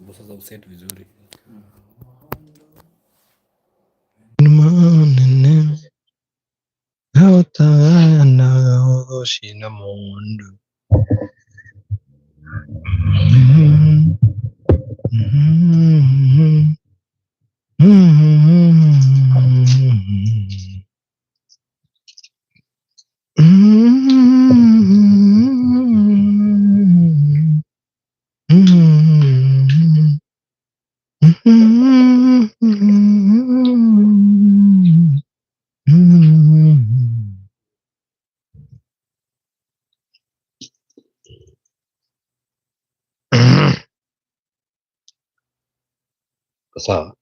Sasa uset vizuri. Mundu. Sawa.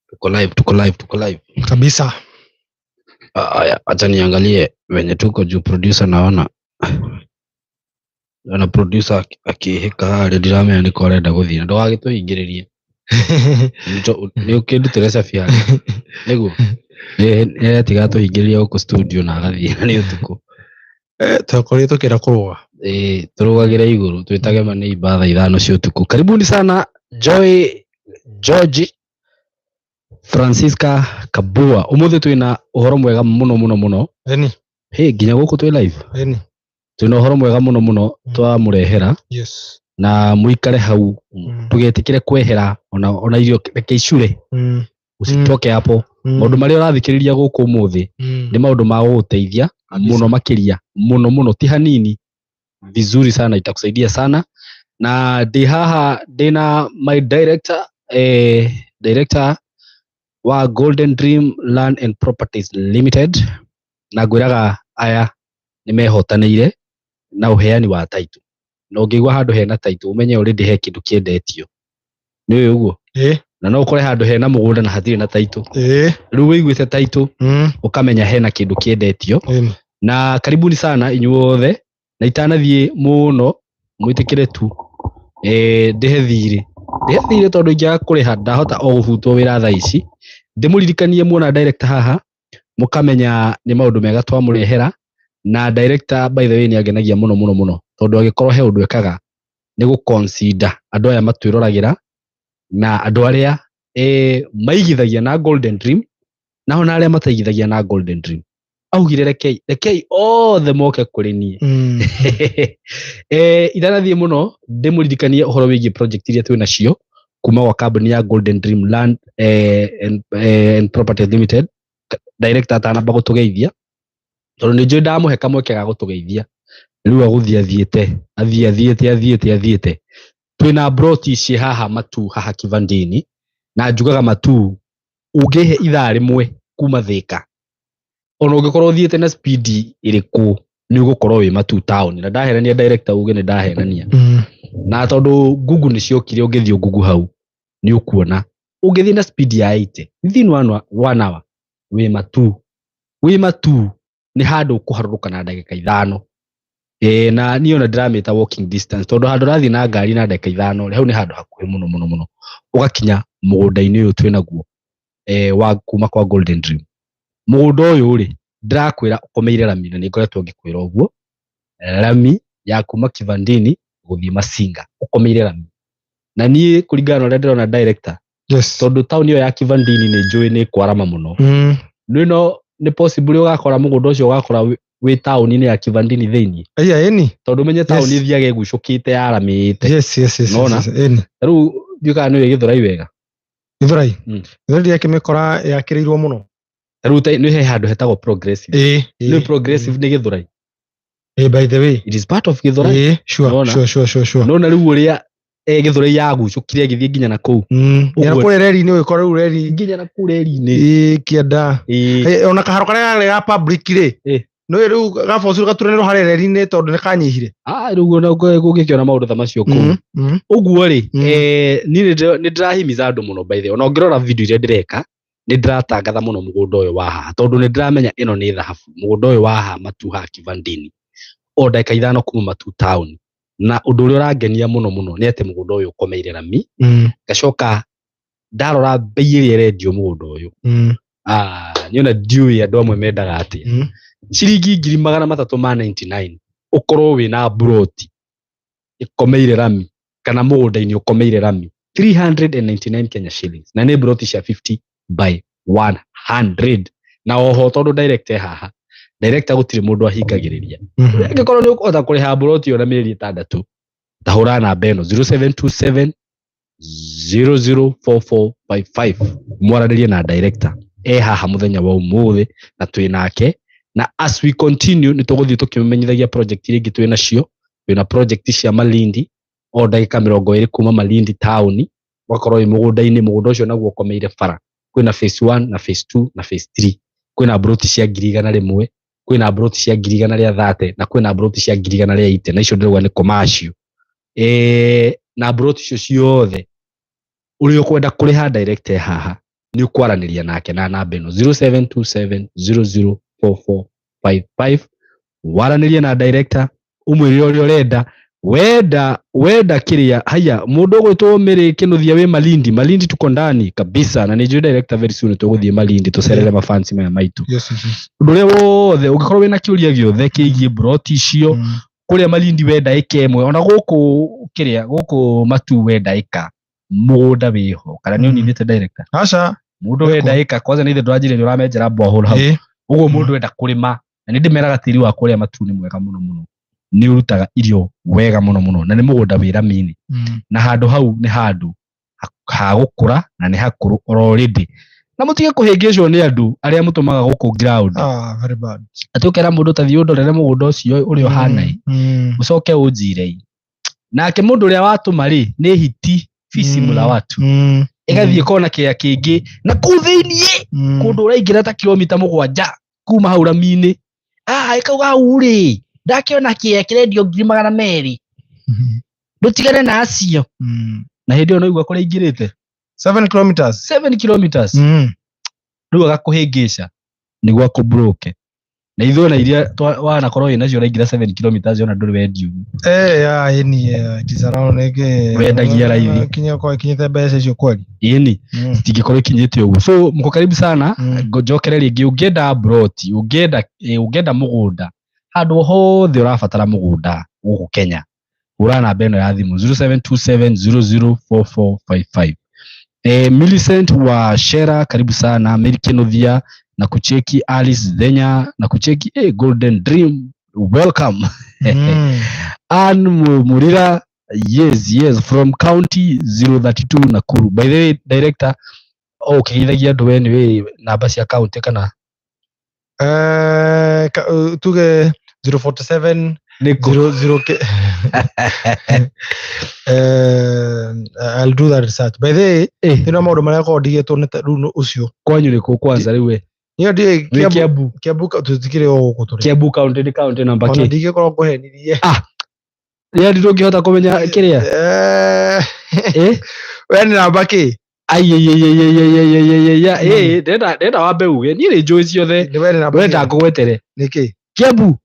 Tuko live, tuko live, tuko live. Kabisa. Aya, acha niangalie venye tuko juu producer naona. Naona producer akihika harĩa ndiramenya nĩkũ arenda gũthiĩ na ndũgagĩtũhingĩrĩrie. Nĩ ũkĩndutĩre cabi harĩa. Nĩguo. Nĩ tũhingĩrĩrie gũkũ studio na agathiĩ na nĩ ũtukũ. Twakorirwo tukĩenda kũrũga. Ĩĩ, tũrũgagĩre igũrũ twĩtage maneiba thaa 5 cia ũtukũ. Karibuni sana Joy George Francisca Kabua. Ũmũthĩ twĩna ũhoro mwega mũno mũno mũno. Eni, Hey, nginya gũkũ twĩ live. eni. Twĩna ũhoro mwega mũno mũno twamũrehera Yes. na mũikare hau tũgetĩkĩre kwehera ona irio reke icure usitoke hapo. Maũndũ marĩa ũrathikĩrĩria gũkũ ũmũthĩ nĩ maũndũ ma gũgũteithia Kabisa. mũno makĩria mũno mũno ti hanini, vizuri sana, itakusaidia sana. Na ndĩ haha ndĩna my director, director wa Golden Dream Land and Properties Limited, na ngwĩraga aya nĩ mehotanĩire na ũheani wa title, na ũngĩigua handũ hena title ũmenye already he kĩndũ kĩendetio, nĩ ũĩ ũguo? Na no ũkore handũ hena mũgũnda na hatirĩ na title. Rĩu wĩiguĩte title ũkamenya hena kĩndũ kĩendetio. Na karibuni sana inyuothe, na itanathiĩ mũno mwĩtĩkĩre tu ndĩhe thirĩ, ndĩhe thirĩ tondũ ingĩaga kũrĩha ndahota o gũbutwo wĩra thaa ici. Ndĩmũririkanie muona director haha mũkamenya nĩ maũndũ mega twamũrehera. Na director by the way nĩ angenagia mũno mũno mũno tondũ angĩkorwo he ũndũ ekaga nĩ gũ consider andũ aya matwĩroragĩra na andũ arĩa maigithagia na Golden Dream na ona arĩa mataigithagia na Golden Dream. Augire rekei rekei othe moke kũrĩ niĩ. Itanathiĩ mũno ndĩmũririkanie ũhoro wĩgiĩ project iria twĩ nacio kuma gwa kambuni ya Golden Dream Land and Properties Limited. Director atanamba gũtũgeithia tondũ nĩ njũĩ ndamũhe kamweke ga gũtũgeithia rĩu agũthiĩ athiĩte athiĩ athiĩte athiĩte athiĩte. Twĩna broti ciĩ haha Matuu haha Kivandini, na njugaga Matuu ũngĩhe ithaa rĩmwe kuma Thika ona ũngĩkorwo ũthiĩte na speed ĩrĩkũ nĩ ũgũkorwo wĩ Matuu town. Na ndahenania director uge nĩ ndahenania. Na tondũ Google nĩ ciokire, ũngĩthiĩ Google hau nĩ ũkuona ũngĩthiĩ na speed ya 80 within one hour wĩ Matuu. Wĩ Matuu nĩ handũ ũkũharũrũka na ndagĩka 5. Na niĩ ona ndĩramĩta walking distance tondũ handũ ũrathiĩ na ngari na ndagĩka 5 hau nĩ handũ hakuhĩ mũno mũno mũno ũgakinya mũgũnda-inĩ ũyũ twĩnaguo wa kuma kwa Golden Dream. Mũgũnda ũyũ rĩ ndĩrakwĩra ũkomeire rami, na nĩ ngoretwo ngĩkwĩra ũguo, rami ya kuma Kivandini gũthiĩ Masinga ũkomeire rami. Na niĩ kũringana na ũrĩa ndĩrona director, tondũ taũni ĩyo ya Kivandini nĩ njũĩ nĩ kwarama mũno, nĩ no nĩ possible ũgakora mũgũnda ũcio ũgakora wĩ taũni-inĩ ya Kivandini thĩinĩ. Aya, eni. Tondũ menye taũni ĩthiaga ĩgucũkĩte yaramĩte. Yes, yes, yes, Nona? yes, eni. Rĩu ndiũĩ kana nĩ ũĩ Gĩthũrai wega. Gĩthũrai? Gĩthũrai ndĩrakĩmĩkora yakĩrĩirwo mũno. Rĩu nĩ he handũ hetagwo Progressive. Nĩ Progressive nĩ Gĩthũrai. By the way. It is part of Gĩthũrai. Sure, Nona? sure, sure, sure, sure. Nona rĩu ũrĩa Gĩthũrai yagucũkire ĩgĩthiĩ nginya na kũu. Nginya kũrĩa reri-inĩ ũgĩkora rĩu reri. Nginya na kũu reri-inĩ. Kĩanda. Ona kaharo karĩa karĩ ga public rĩ, Nĩ rĩu gaboco gaturanĩrwo harĩa reri-inĩ tondũ nĩ kanyihire. Ah, rĩu ona ũngĩkĩona maũndũ ta macio kũu. Ũguo rĩ, niĩ nĩ ndĩrahimiza andũ mũno, by the way. Ona ũngĩrora video iria ndĩreka, nĩ ndĩratangatha mũno mũgũnda ũyũ wa haha, tondũ nĩ ndĩramenya ĩno nĩ thahabu. Mũgũnda ũyũ wa haha Matu haha Kivandini, o ndagĩka 5 kuma Matu town. Na ũndũ ũrĩa ũrangenia mũno mũno nĩ atĩ mũgũnda ũyũ ũkomeire rami. Ngacoka ndarora bei ĩrĩa ĩrendio mũgũnda ũyũ, ah, niĩ ona ndiũĩ andũ amwe mendaga atĩa. Ciringi 399,000 ũkorwo wĩna mburoti ĩkomeire rami kana mũgũnda-inĩ ũkomeire rami, 399 Kenya shillings, na nĩ mburoti cia 50 by 100. Na oho tondũ direct e haha, director gũtirĩ mũndũ ahingagĩrĩria. Angĩkorwo nĩ ũkũhota kũrĩha mburoti ĩyo na mĩeri 6, tahũra namba ĩno 0727 004455, mwaranĩrie na director e haha mũthenya wa ũmũthĩ na twĩ nake. Na as we continue, nĩ tũgũthiĩ tũkĩmenyithagia project iria ingĩ twĩ nacio. Twĩna project cia Malindi, o ndagĩka 20 kuma Malindi town, ũgakorwo wĩ mũgũnda-inĩ. Mũgũnda ũcio naguo ũkomeire bara. Kwĩna phase 1 na phase 2 na phase 3. Kwĩna mburoti cia 101,000, kwĩna mburoti cia 130,000, na kwĩna mburoti cia 180,000, na icio ndĩrauga nĩ commercial. Na mburoti icio ciothe, ũrĩa ũkwenda kũrĩha direct e haha, nĩ ũkwaranĩria nake na namba ĩno 0727 004455. Waranĩrie na director, ũmwĩre ũrĩa ũrenda, wenda wenda kĩrĩa. Haya, mũndũ ũgwĩtwo Mĩrĩ Kĩnũthia wĩ Malindi. Malindi tuko ndani kabisa, na nĩ njũĩ director very soon tũgũthiĩ Malindi tũcerere mafansi maya maitũ. Ũndũ ũrĩa wothe ũngĩkorwo wĩna kĩũria gĩothe kĩgiĩ mburoti icio, kũrĩa Malindi wenda ĩka ĩmwe, ona gũkũ kĩrĩa gũkũ Matu wenda ĩka, mũgũnda wĩho. Kana nĩ ũninĩte, director? Aca. Mũndũ wenda ĩka, kwanza nĩ ithe ndũranjĩrire nĩ ũramenjera borehole hau. Ũguo mũndũ wenda kũrĩma, na nĩ ndĩmeraga tĩri wa kũrĩa Matu nĩ mwega mũno mũno, nĩ ũrutaga irio wega mũno mũno, na nĩ mũgũnda wĩ rami-inĩ. Na handũ hau nĩ handũ ha gũkũra na nĩ hakũrũ already. Na mũtige kũhĩngĩcwo nĩ andũ arĩa mũtũmaga gũkũ ground. Ah, very bad. Atĩ ũkera mũndũ, "Ta thiĩ ũndorere mũgũnda ũcio ũrĩa ũhana ĩ, ũcoke ũnjire ĩ." Nake mũndũ ũrĩa watũma rĩ, nĩ hiti fisi mũla watu, ĩgathiĩ kona kĩea kĩngĩ na kũu thĩiniĩ, kũndũ ũraingĩra ta kilomita 7 kuma hau rami-inĩ. Ah, ĩkauga hau rĩ, ndakĩona kĩea kĩrendio 200,000, ndũtigane na acio. Na hĩndĩ ĩyo noigua kũrĩa aingĩrĩte. 7 kilometers. 7 kilometers. Rĩu agakũhĩngĩca nĩguo akũbroke, na ithuĩ ona iria wanakorwo wĩ nacio ũraingĩra 7 kilometers, ona ndũrĩ wendio. Eh, yeah, ini, it is around Wendagia raithi. Kinya kwa kinyite mbeca icio kweli. Ĩni, citingĩkorwo ikinyĩte ũguo. So mko karibu sana. Njokere rĩngĩ, ũngĩenda broti, ũngĩenda mũgũnda, handũ hothe ũrabatara mũgũnda gũkũ Kenya, hũra namba ĩno ya thimũ 0727004455. Millicent wa Shera, karibu sana. Mary Kinuthia na kucheki, Alice Dhenya na kucheki, Golden Dream, welcome. Ann Murira, yes, from county 032 Nakuru. By the way, director, oh, ũkĩgeithagia andũ, we nĩ wĩ namba cia county kana? Tuge 047. Nĩkũ? 00 K. I'll do that research. By the way, ĩno maũndũ marĩa korwo ndigĩtwo nĩ rĩu nĩ ũcio. Kwanyu nĩkũ kwanza rĩu we? Niĩ ndiĩ. Wĩ Kiambu? Kiambu tũtikĩrĩ o gũkũ tũrĩ. Kiambu county nĩ county namba Ona kĩ? ndingĩkorwo ngũhenirie. Rĩrĩa ndũngĩhota kũmenya kĩrĩa. We nĩ namba kĩ? Aiaiaiaiaiaiaiaia, ndenda wambe uge, niĩ nĩ njũĩ ciothe. Nĩ we nĩ namba We kĩ? ndangũgwetere. Nĩ kĩ? Kiambu.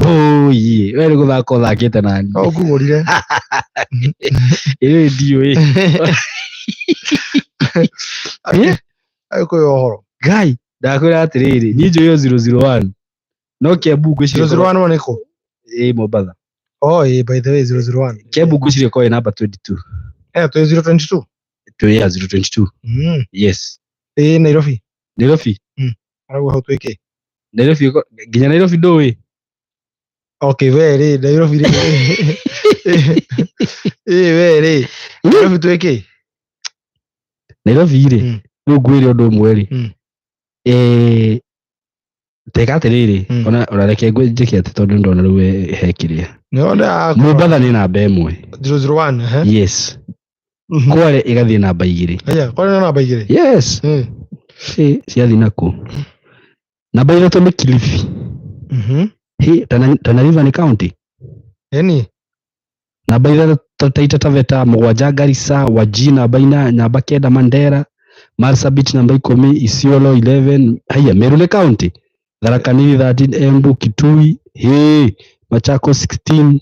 Oye, we nĩ gũthaka ũthakĩte nani. No ngũgũrire. Ĩĩ, ndiũĩ. Agĩkũyũ ũhoro. Ngai, ndakwĩra atĩrĩrĩ, niĩ njũĩ o 001, no Kiambu ngwĩciria 001 nĩ kũ? Ĩ Mombatha. Oh, by the way, 001. Kiambu ngwĩciria ĩkorwo ĩ namba 22. Twĩ 022. Twĩ ya 022. Yes. Ĩ Nairobi. Nairobi. Araguo hau twĩ kĩ? Nairobi nginya Nairobi ndũĩ. Okay, we rĩ, Nairobi rĩ. Ĩ we rĩ. Nairobi twĩ kĩ? Nairobi rĩ, rĩu ngwĩre ũndũ ũmwe rĩ, teka atĩrĩrĩ, ona reke njĩke atĩ, tondũ ndona rĩu he kĩrĩa. Nĩona. Mombatha nĩ namba 1. 001, eh. Yes. Kware ĩgathiĩ namba 2. Aya, kware nĩ namba 2. Yes. Ciathiĩ nakũ? Namba 3 nĩ Kilifi. Hi Tana River nĩ county. Eni. Namba 6 Taita Taveta, 7 Garissa, Wajir namba 8, namba 9 Mandera, Marsabit namba 10, Isiolo 11, haya Meru nĩ county. Tharaka Nithi 13, Embu, Kitui, he Machakos 16.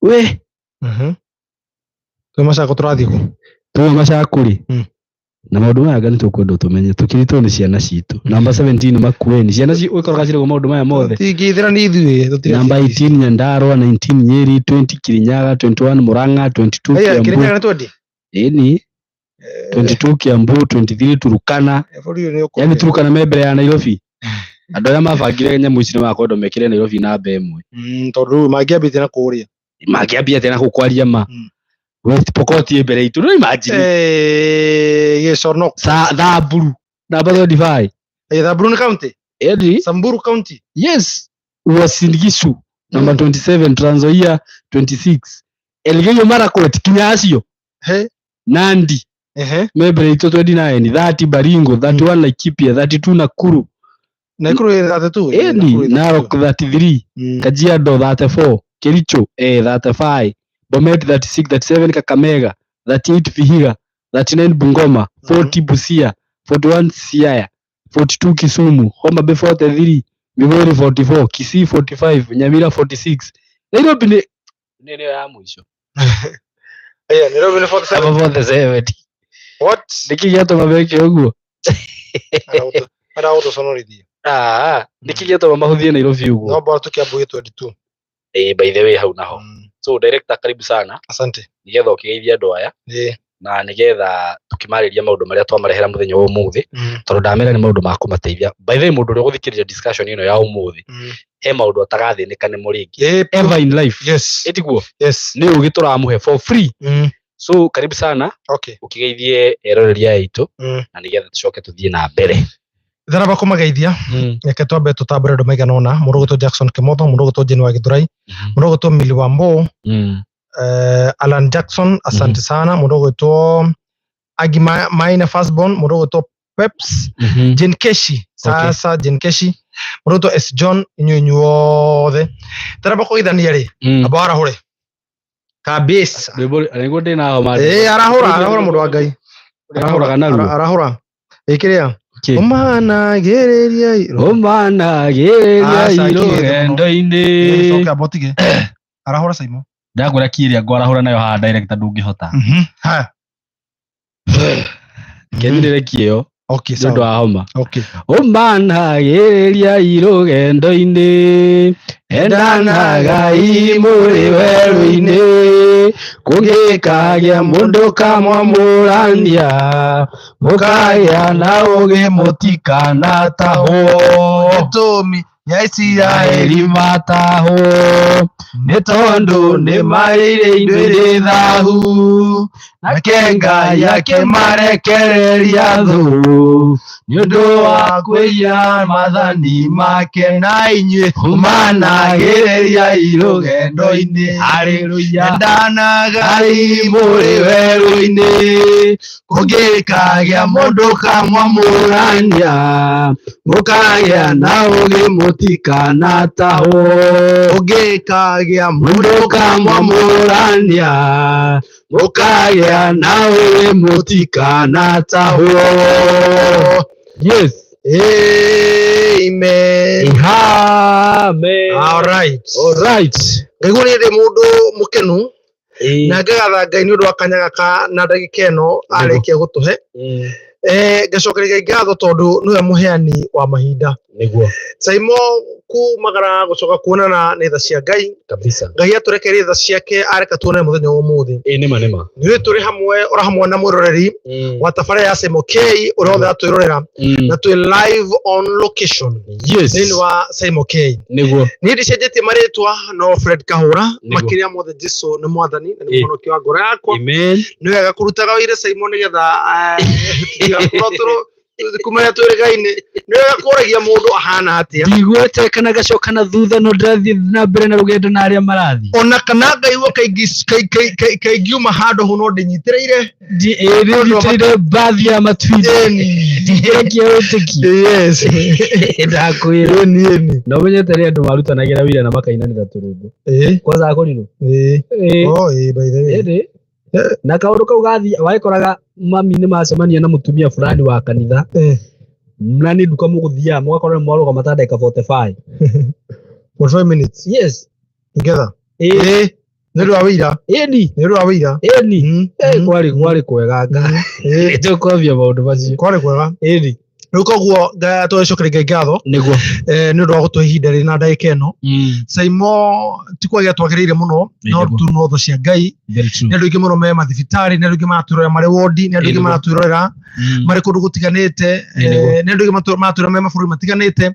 We Twĩ Machakos tũrathiĩ kũ? Tuma Machakos Na maũndũ maya nĩ tũkwenda tũmenye tũkĩritwo nĩ ciana citũ. Namba 17 Makueni, ciana ũkoraga cirĩ maũndũ maya mothe. Tingĩithĩra nĩ ithuĩ tũtirĩ. Namba 18 Nyandarua, 19 Nyeri, 20 Kirinyaga, 21 Murang'a, 22 Haya, Kiambu. Kirinyaga nĩ 20. Ĩni 22 Kiambu, 23 Turukana. Bũrũri ũyũ nĩ ũkũrĩte. Yani Turukana me mbere ya Nairobi. Andũ arĩa mabangire nyamũ ici nĩ makwenda mekĩre Nairobi namba 1. Tondũ rĩu mangĩambĩtie na kũrĩa. Mangĩambia atĩa na kũu kwaria ma. West Pokot ĩ mbere itũ. No imagine. Gĩconoko. Samburu namba 25. Samburu nĩ county? Edi. Samburu county. Yes. Uasin Gishu number 27, Trans Nzoia 26. Elgeyo Marakwet kinya acio. He. Nandi. Me mbere itũ 29, 30 Baringo, 31 Laikipia, 32 Nakuru. Nakuru ĩ 32. Edi, Narok 33, Kajiado 34, Kericho 35, Bomet 36, 37 Kakamega, 38 Vihiga, 39 Bungoma, 40 Busia, 41 Siaya, 42 Kisumu, Homa Bay 43, Migori 44, Kisii 45, Nyamira 46. Nairobi nĩ nĩyo ya mũico. Yeah, Nairobi nĩ 47. Aba 47. What? Nĩkĩ gĩatũma meke ũguo? Aragũtũconorithia. Nĩkĩ gĩatũma mahũthie Nairobi ũguo? No bora tũkĩambu gĩ 22. By the way hau naho. So director karibu sana. Asante. Nĩgetha ũkĩgeithia andũ aya. Na nĩgetha tũkĩmarĩria maũndũ marĩa twamarehera mũthenya wa ũmũthĩ. Tondũ ndamera nĩ maũndũ ma kũmateithia. By the way mũndũ ũrĩa ũgũthikĩrĩria discussion ĩno ya ũmũthĩ, he maũndũ atagathĩnĩka nĩmo rĩngĩ. Ever in life. Yes. Ĩtiguo? Yes. Nĩ ũgĩ tũramũhe for free. So karibu sana. Okay. Ũkĩgeithie eroreri aya aitũ na nĩgetha tũcoke tũthiĩ na mbere. Tharaba kũmageithia reke twambe tũtambũre andũ maigana ũna. Mũndũ ũgwĩtwo Jackson Kimotho, mũndũ ũgwĩtwo Jane wa Gĩthũrai, mũndũ ũgwĩtwo Milly Wambo, Alan Jackson, asante sana. Mũndũ ũgwĩtwo Agi Maina Firstborn, mũndũ ũgwĩtwo Peps, Jane Keshi, sasa Jane Keshi, mũndũ ũgwĩtwo S John, inyuĩ inyuothe. Tharaba kũgeithania rĩ, amba warahũre kabisa. Nĩguo ndĩna homa. Arahũra, arahũra mũndũ wa Ngai. Arahũraga narua. Arahũra. Ĩkĩrĩa? Ũmanagĩrĩria Ũmanagĩrĩria irũgendo-inĩ. Coke ambotige. Arahũra Saimo. Ndakwĩra kĩrĩa ngwarahũra nayo haha director ndũngĩhota. Haya. Kenyinĩre kĩo. Okay, Nĩ ũndũ wa homa. Okay. Ũmanagĩrĩria irũgendo-inĩ, endanagai mũrĩ werũ-inĩ, kũngĩkagĩa mũndũ kamwamũrania, mũkagĩa na ũũgĩ mũtikanatahwo. Gĩtũmi ya Isiraeli matahwo, nĩ tondũ nĩmarĩire indo irĩ thahu, nake Ngai akĩmarekereria thũ, nĩ ũndũ wa kwĩya maathani make. Na inyuĩ ũmanagĩrĩria irũgendo-inĩ. Haleluya. Endanagai mũrĩ werũ-inĩ, kũngĩkagĩa mũndũ kamwamũrania, mũkagĩa na ũũgĩ mũtikanatahwo. Ũngĩkagĩa mũndũ kamwamũrania, mũkagĩa na ũũgĩ mũtikanatahwo. Yes. Amen. Amen. All right. All right. Ngaigua nĩ ndĩ mũndũ mũkenu na ngagatha Ngai nĩ ũndũ wa kanya gaka na ndagĩka ĩno arĩkia gũtũhe. Ngacokeria Ngai ngatho tondũ nĩwe mũheani wa mahinda. Nĩguo. Saimo kumagara gũcoka kuonana nĩ tha cia Ngai. Kabisa. Ngai atũrekerie tha ciake areka tuonane mũthenya wa ũmũthĩ. Nĩma nĩma. Nĩũĩ tũrĩ hamwe ora hamwe na mwĩroreri wa tabarĩra ya Saimo K ũrĩa wothe atwĩrorera na twĩ live on location. Yes. Thĩinĩ wa Saimo K. Nĩguo. Niĩ ndicenjetie marĩtwa no Fred Kahũra. Nĩguo. Makĩria mothe Jesu nĩ mwathani na nĩ mũhonokia wa ngoro yakwa. Amen. Nĩ wega kũrutaga wĩra Saimo nĩgetha tũtigakorwo Kumenya twĩrĩgaine nĩ wega kũragia mũndũ ahana atĩa. Ndigwete kana gacoka na thutha, no ndĩrathiĩ na mbere na rũgendo na arĩa marathiĩ. Ona kana ngaigua kaingiuma handũ ho no ndĩnyitĩrĩire. Ĩĩ, mbathi ya matuinĩ. Ĩni. Ndingĩrekia wĩtĩkio. Yes. Ndakwĩra. Ĩni, ĩni. Na ũmenyete nĩ andũ marutanagĩra wĩra na makainanĩra tũrũmbo. Ĩĩ. Kwanza akorirwo. Ĩĩ. Ĩĩ. Oh, ĩĩ, by the way. Ĩndĩ na kaũndũ kau gathiĩ wagĩkoraga mami nĩ macemania na mũtumia fulani wa kanitha na nĩ nduka mũgũthiaga mũgakorwo nĩ mwarũgama ta ndagĩka 45. 45 minutes Yes. together. Ĩĩ. Ĩĩ. Nĩ ũndũ wa wĩira. Ĩni. Nĩ ũndũ wa wĩira. Ĩni. Mm. Kwarĩ kwega nga. Ĩĩ. Tũkwambia maũndũ macio. Kwarĩ kwega. Ĩni. Rĩu koguo tũgĩcokeria Ngai ngatho Nĩguo. Nĩ ũndũ wa gũtũhe ihinda rĩrĩ na ndagĩka ĩno. Saimo ti kwagĩa twagĩrĩire mũno, no Nĩguo. tu no thũ cia Ngai. Very true. Nĩ andũ aingĩ mũno me mathibitarĩ, nĩ andũ aingĩ maratwĩrorera marĩ wondi, nĩ andũ aingĩ Nĩguo. maratwĩrorera marĩ kũndũ gũtiganĩte, Nĩguo. nĩ andũ aingĩ maratwĩrorera me mabũrũri matiganĩte.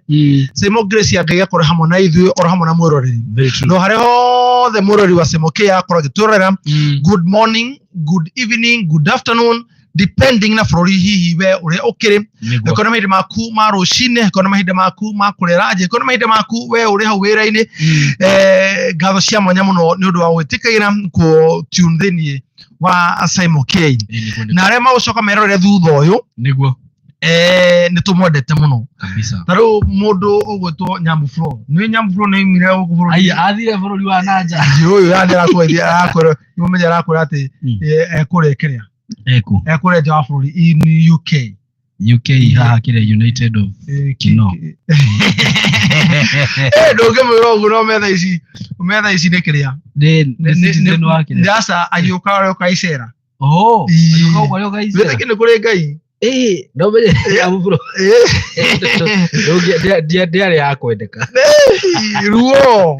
Saimo, grace ya Ngai akorwo hamwe na ithuĩ oro hamwe na mwĩroreri. Very true. No harĩa hothe mwĩroreri wa Saimo K akorwo agĩtwĩrorera, good morning, good evening, good afternoon, depending na bũrũri hihi we ũrĩa ũkĩrĩ. Nĩguo. Angĩkorwo nĩ mahinda maku ma rũcinĩ, angĩkorwo nĩ mahinda maku ma kũrĩa ranji, angĩkorwo nĩ mahinda maku we ũrĩ hau wĩra-inĩ, ngatho cia mwanya mũno nĩ ũndũ wa gwĩtĩkĩra kũ tune thĩinĩ wa Simon K. Ĩĩ, nĩguo, nĩguo. Na arĩa magũcoka merorere thutha ũyũ, Nĩguo. Nĩ tũmwendete mũno. Kabisa. Ta rĩu mũndũ ũgwĩtwo Nyambu Flo, nĩ Nyambu Flo nĩ aumire gũkũ bũrũri. Aya athire bũrũri wa nanja. Ũyũ yani arakwĩra, arakwĩra nĩ arakwĩra atĩ ekũrĩa kĩrĩa Eku. Ekũrĩa nja wa bũrũri, in UK. UK haha kĩrĩa United of No. Ndũngĩmwĩra ũguo, no metha ici nĩ kĩrĩa. Nĩ citizen wa kĩrĩa. Aca, agĩũka arĩũka icera. Oh. Ii. Agĩũka ũguo arĩũka icera. Wĩtĩki nĩ kũrĩ Ngai. Ĩĩ, no menye Nyambu Flo. Ndĩarĩ ya kwendeka. Ruo.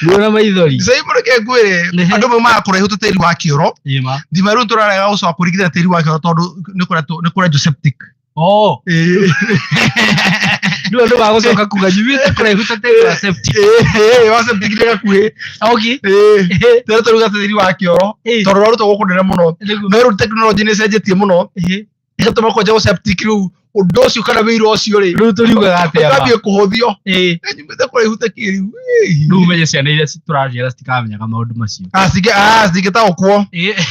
Ruo na maithori. Sasa reke ngwĩre, Nĩhe. andũ maumaga kũraihu ta tĩri wa kĩoro. Ĩma. Thima rĩu tũrarega gũcoka kũringithania tĩri wa kĩoro tondũ nĩ kũrenjwo septic. Oh. Rĩu andũ magũcoka kuga nyumĩte kũraihu ta tĩri wa septic. Ĩĩ, wa septic nĩ gakuhĩ. Okay. Ĩĩ, tĩri tũruga tĩri wa kĩoro tondũ ũrarutwo gũkũ nene mũno. Nĩguo. No rĩu tekinoronjĩ nĩ ĩcenjetie mũno, ĩgatũma kwenja septic rĩu ũndũ ũcio kana wĩira ũcio rĩ, Rĩu tũriugaga atĩa ma? ũkambia kũhũthio. Ĩĩ. Nyumĩte kũraihu ta kĩrĩu. Rĩu ũmenye ciana iria tũraciara citikamenyaga maũndũ macio. Cingĩtaũkwo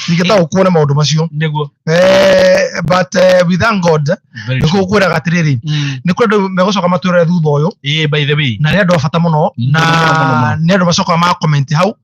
cingĩtaũkwo nĩ maũndũ macio. Nĩguo. But we thank God. Very nĩ true. kwĩraga atĩrĩrĩ, nĩ kũrĩ andũ megũcoka matwĩrore thutha ũyũ, Ĩĩ, by the way. na nĩ andũ a bata mũno, na Mũno, mũno. nĩ andũ macokaga ma comment hau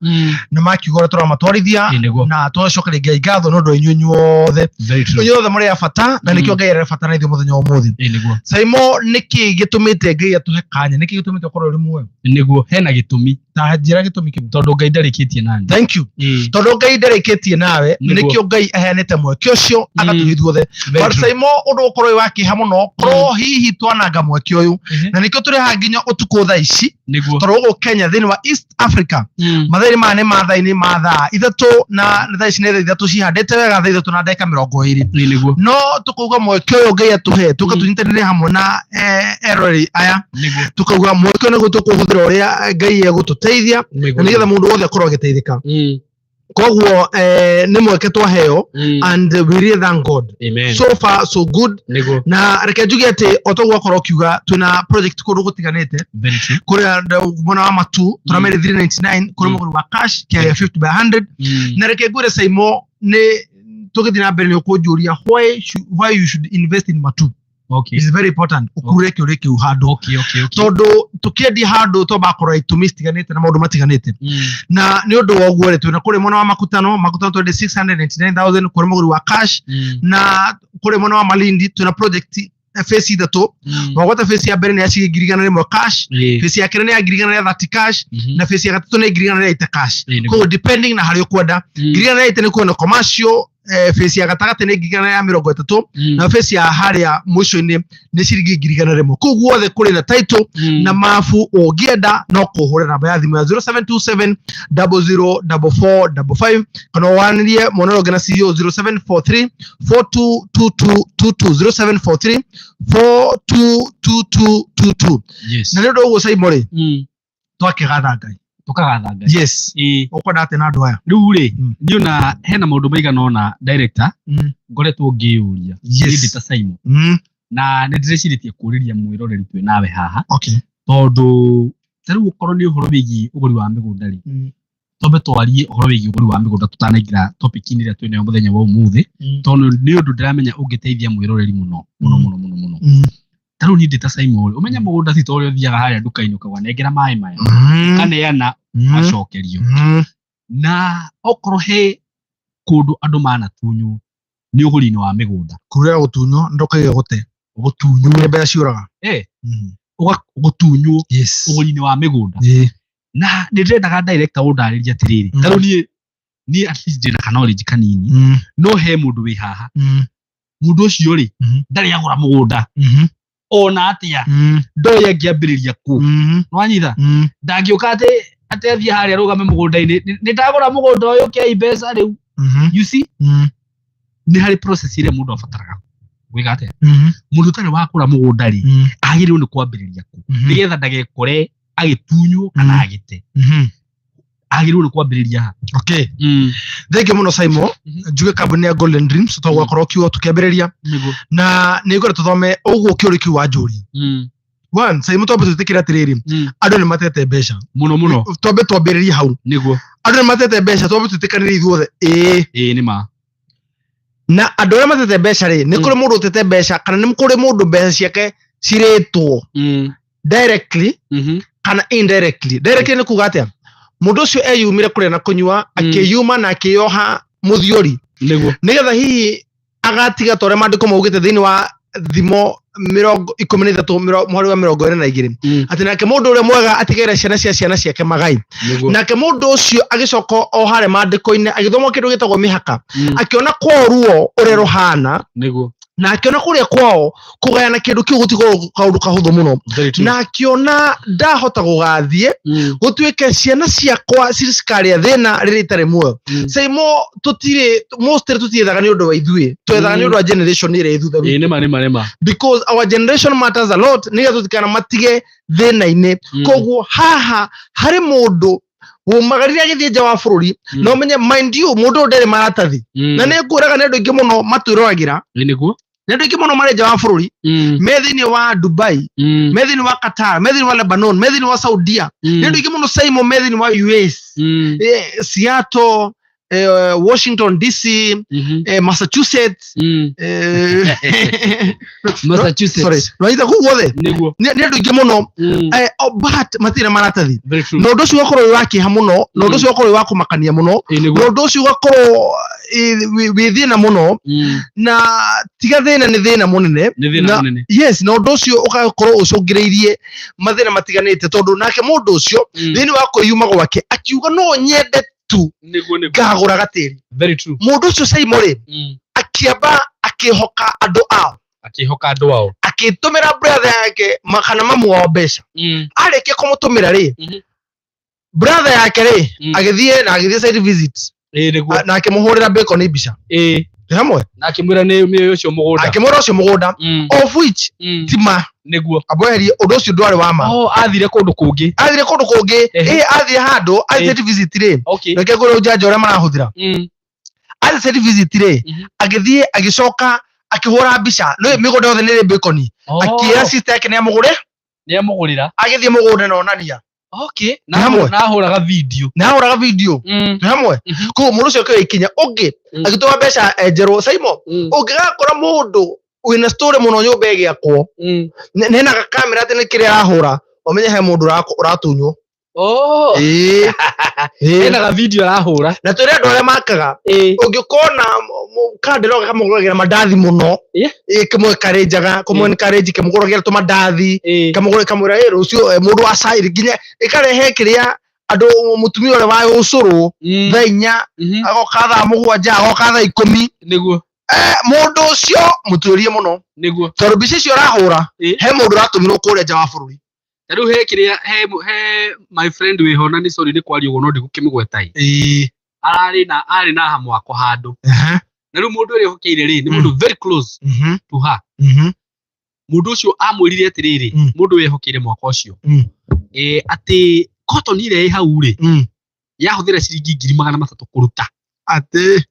na makiuga ũrĩa tũramatwarithia. Ĩĩ, nĩguo. Na tũgacokeria Ngai ngatho nĩ ũndũ wa inyuĩ inyuothe. Very true. Inyuothe mũrĩ a bata na nĩkĩo Ngai arĩ bata na ithuĩ mũthenya wa ũmũthĩ. Ĩĩ, nĩguo. Saimo, nĩkĩ gĩtũmĩte Ngai atũhe kanya? Nĩkĩ gĩtũmĩte ũkorwo ũrĩ muoyo? Nĩguo, hena gĩtũmi. Ta njĩra gĩtũmi kĩmwe. Tondũ Ngai ndarĩkĩtie nani. Thank you. Ĩĩ. Tondũ Ngai ndarĩkĩtie nawe, Nĩguo. nĩkĩo Ngai aheanĩte mweke ũcio agatũhe ithuothe. Very But true. Saimo, ũndũ ũkorwo wĩ wa kĩeha mũno korwo hihi twananga mweke ũyũ, na nĩkĩo tũrĩ haha nginya ũtukũ thaa ici, Nĩguo. tondũ gũkũ Kenya, thĩinĩ wa East Africa, mathaa maya nĩ ma thaa-inĩ ma 3:00, na thaa ici nĩ 3:00 cihandĩte wega, 3:20. Ĩĩ, nĩguo. No tũkauga mweke ũyũ Ngai atũhe, tũka tũnyitanĩre hamwe na eroreri aya. Nĩguo. Tũkauga mweke ũyũ nĩguo tũkũhũthĩra ũrĩa Ngai egũtũteithia, Nĩguo. na nĩgetha mũndũ wothe akorwo agĩteithĩka. Koguo nĩ mweke twaheo, and we really thank God. Amen. So far so good. Nĩguo. Na reke njuge atĩ o toguo akorwo ũkiuga, twĩna project kũndũ gũtiganĩte. Very true. Kũrĩa mwena wa Matu tũramere 399 kũrĩ mũgũri wa cash kĩa 50 by 100. Na reke ngwĩre Saimo, nĩ tũgĩthiĩ na mbere nĩ ũkũnjũria why you should invest in Matu. It's very important ũkurure kĩũria kĩu handũ, tondũ tũkĩendia handũ twambaga kũrora itũmi citiganĩte na maũndũ matiganĩte. Na nĩ ũndũ wa ũguo rĩ, twĩna kũrĩ mwena wa Makutano twendie 699,000 kũrĩ mũgũri wa cash. Na kũrĩ mwena wa Malindi twĩna project phase ithatũ. Wagwata phase ya mbere nĩ ya ciringi 100,000 cash, phase ya kerĩ nĩ ya 130,000 cash, na phase ya gatatũ nĩ 180,000 cash. Ĩĩ, nĩguo. Koguo depending na harĩa ũkwenda, 180,000 nĩ kuona commercial, phase ya gatagatĩ nĩ 130,000, na phase ya harĩa mũico-inĩ nĩ ciringi 100,000. Kũu guothe kũrĩ na title na mabu. Ũngĩenda no kũhũra namba ya thimũ ya 0727 004455, kana wanĩrie mwena ũrĩa ũngĩ na CEO 0743 422222, 0743 422222. Yes. Na nĩ ũndũ ũguo Saimo rĩ, twakĩgatha Ngai. Tũkagatha Ngai. Yes. Ĩĩ. Ũkwenda atĩ na andũ aya? Rĩu rĩ, niĩ ona hena maũndũ maigana ũna, director, ngoretwo ngĩyũria. Niĩ ndĩ ta Simon. Na nĩ ndĩrecirĩtie kũrĩria mwĩroreri twĩ nawe haha, Okay. tondũ ta rĩu ũkorwo nĩ ũhoro wĩgiĩ ũgũri wa mĩgũnda rĩ, twambe twarie ũhoro wĩgiĩ ũgũri wa mĩgũnda tũtanaingĩra topic-inĩ ĩrĩa twĩ nayo mũthenya wa ũmũthĩ, tondũ nĩ ũndũ ndĩramenya ũngĩteithia mwĩroreri mũno mũno mũno mũno mũno. Ta rĩu niĩ ndĩ ta Simon rĩ, ũmenye mũgũnda ti ta ũrĩa ũthiaga harĩa nduka-inĩ ũkauga nengera maĩ maya, ũkaneana ũgacokerio. Na okorwo he kũndũ andũ manatunywo nĩ ũgũri-inĩ wa mĩgũnda. Kũrĩa gũtunywo ndũkaige gũte. Gũtunywo. Nĩ mbeca ciũraga. Gũtunywo Yes. ũgũri-inĩ wa mĩgũnda. Na nĩ ndĩrendaga director ũndarĩrie atĩrĩrĩ, ta rĩu niĩ at least ndĩna ka knowledge kanini, no he mũndũ wĩ haha, mũndũ ũcio rĩ, ndarĩ agũra mũgũnda ona atĩa, ndoĩ angĩambĩrĩria kũ. Nĩwanyita? Ndangĩũka atĩ athiĩ harĩa arũgame mũgũnda-inĩ, nĩ ndagũra mũgũnda ũyũ, kei mbeca rĩu. You see? Nĩ harĩ process ĩrĩa mũndũ abataraga gwĩka atĩa. Mũndũ ũtarĩ wakũra mũgũnda rĩ, agĩrĩirwo nĩ kwambĩrĩria kũ nĩgetha ndagekore agĩtunywo kana agĩte? Agĩrĩirwo nĩ kwambĩrĩria ha? Okay. Thank you mũno, Simon. Njuge kambuni ya Golden Dreams to gwakorwo kiugo tukĩambĩrĩria na nĩ ngwenda tũthome ũguo kĩũria kĩu wanjũria. One, Simon, twambe twĩtĩkĩre atĩrĩrĩ, andũ nĩ matete mbeca. Mũno mũno. Twambe twambĩrĩrie hau. Andũ nĩ matete mbeca, twambe twĩtĩkanĩre ithuothe, ĩĩ? Ĩĩ, nĩ ma. Na andũ arĩa matete mbeca rĩ, nĩ kũrĩ mũndũ ũtete mbeca kana nĩ kũrĩ mũndũ mbeca ciake cirĩtwo directly kana indirectly. Directly nĩ kuga atĩa? Mũndũ ũcio eyumire kũrĩa na kũnyua, akĩyuma na akĩyoha mũthiori nĩgetha hihi agatiga ta ũrĩa maandĩko maugĩte thĩinĩ wa Thimo 13 mũhari wa 22, atĩ nake mũndũ ũrĩa mwega atigĩre ciana cia ciana ciake magai. Nake mũndũ ũcio agĩcoka o harĩa maandĩko-inĩ agĩthoma kĩndũ gĩtagwo mĩhaka, akĩona kwao ruo ũrĩa rũhana, na akĩona kũrĩa kwao kũgayana kĩndũ kĩu gũtikorwo kaũndũ kahũthũ mũno, Very true. na akĩona ndahota gũgathiĩ gũtuĩke ciana ciakwa cikarĩa thĩna rĩrĩa itarĩ muoyo. Saimo, tũtirĩ mostly tũtiethaga nĩ ũndũ wa ithuĩ, twethaga nĩ ũndũ wa generation ĩrĩa ĩ thutha Ĩĩ, witũ, nĩ ma, nĩ ma, nĩ ma. because our generation matters a lot, nĩgetha tũtikana matige thĩna-inĩ. Koguo haha harĩ mũndũ wumagarire agĩthiĩ nja wa bũrũri, na ũmenye, mind you, mũndũ ũyũ ndarĩ maratathi, na nĩ ngwĩraga nĩ andũ aingĩ mũno matwĩroragĩra, Ĩĩ, nĩguo. nĩ andũ aingĩ mũno marĩ nja wa bũrũri, me thĩinĩ wa Dubai, me thĩinĩ wa Qatar, me thĩinĩ wa Lebanon, me thĩinĩ wa Saudia, nĩ andũ aingĩ mũno, Simon, me thĩinĩ wa US, Seattle, Washington DC, Massachusetts, Massachusetts. Sorry, nwaitha kũu guothe. Nĩ andũ aingĩ mũno, oh, but matirĩ na maratathi. Very true. Na ũndũ ũcio ũgakorwo wĩ wa kĩeha mũno, na ũndũ ũcio ũgakorwo wĩ wa kũmakania mũno, Ĩĩ, na nĩguo. ũndũ ũcio ũgakorwo wĩ thĩna mũno, na tiga thĩna, nĩ thĩna mũnene. Nĩ thĩna mũnene. Yes, na ũndũ ũcio ũgakorwo ũcũngĩrĩirie mathĩna matiganĩte, tondũ nake mũndũ ũcio thĩinĩ wa kwĩyuma gwake akiuga no nyende tu Nĩguo, nĩguo. ngagũra gatĩri. Very true. Mũndũ ũcio, Saimo, rĩ, akĩamba akĩhoka andũ ao. Akĩhoka andũ ao. Akĩtũmĩra brother yake kana mamu wao mbeca. Arĩkia kũmũtũmĩra rĩ, brother yake rĩ, agĩthiĩ na agĩthiĩ site visit. Ĩĩ, nĩguo. Na akĩmũhũrĩra bacon mbica. Twĩ hamwe? Na akĩmwĩra nĩ ũcio mũgũnda. Akĩmwĩra ũcio mũgũnda, of which ti ma. Amweherie ũndũ ũcio ndwarĩ wa ma. Oh, athire kũndũ kũngĩ. Athire kũndũ kũngĩ. Ĩ, athire handũ athire site visit rĩ, reke ngwĩre ũjanja ũrĩa marahũthĩra. Athire site visit rĩ, agĩthiĩ agĩcoka akĩhũra mbica nĩ mĩgũnda yothe nĩ ĩrĩ bacon, akĩra sister yake nĩ amũgũre. Nĩ amũgũrĩra. Agĩthiĩ mũgũnda na onania. Na Hamwe. Na ahũraga video. Na ahũraga video. Twĩ hamwe? Koguo mũndũ ũcio akĩoya ikinya ũngĩ, agĩtũma mbeca enjerwo. Saimo, ũngĩgakora mũndũ wĩna story mũno nyũmba ĩgĩakwo nena gakamera atĩ nĩ kĩrĩa arahũra, ũmenye he mũndũ ũratunywo. Oh. Ĩĩ. Ena ga video arahũra. Na twĩre andũ arĩa makaga, ũngĩkona kandĩro kamũgũragĩra mandathi mũno, ĩ, kĩmwe karĩ njaga, kũmwe nĩ karĩ njike, mũgũragĩra tũmandathi, kamũgũre kamwĩra ĩ rũciũ, mũndũ wa cairi nginya ĩkarehe kĩrĩa andũ, mũtumia ũrĩa wa ũcũrũ thaa 4, agoka thaa 7, agoka thaa 10. Mũndũ ũcio mũtuĩrie mũno, tondũ mbica icio arahũra, he mũndũ ũratũmirwo kũrĩa nja wa bũrũri. Ta rĩu he kĩrĩa he my friend wĩho, na nĩ sorry nĩ kwaria ũguo no ndĩgũkĩmũgweta ĩ. Ararĩ na arĩ na hamwako handũ. Na rĩu mũndũ ũrĩa ũhokeire rĩ, nĩ mũndũ very close to her. Mũndũ ũcio amwĩrire atĩrĩrĩ, mũndũ wehokeire mwaka ũcio, atĩ cotton ĩrĩa ĩ hau rĩ, yahũthĩra ciringi 300,000 kũruta. Atĩ?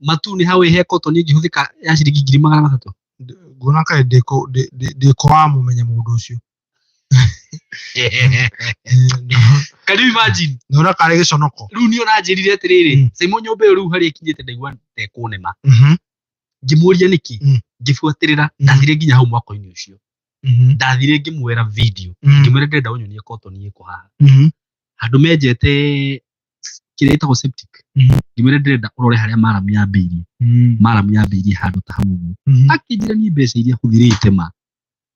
Matu nĩ hau ĩ he cotton ĩngĩhũthĩka ya ciringi 300,000? Nguona kaĩ ndĩkũramũmenya mũndũ ũcio. Can you imagine? Ndona karĩ gĩconoko. Rĩu niĩ ũranjĩrire atĩrĩrĩ, Simon nyũmba ĩyo rĩu harĩa ĩkinyĩte ndaigua tekũnema. Ngĩmũria nĩkĩ, ngĩbuatĩrĩra, ndathire nginya hau mwako-inĩ ũcio. Ndathire ngĩmuoera video, ngĩmwĩra ndĩrenda ũnyonie cotton ĩkũ haha. Handũ menjete kĩrĩa ĩtagwo septic. Ngĩmwĩra ndĩrenda ũrore harĩa maramu yambĩirie. Maramu yambĩirie handũ ta hau ũguo. Akĩnjĩra niĩ mbeca iria hũthĩrĩte ma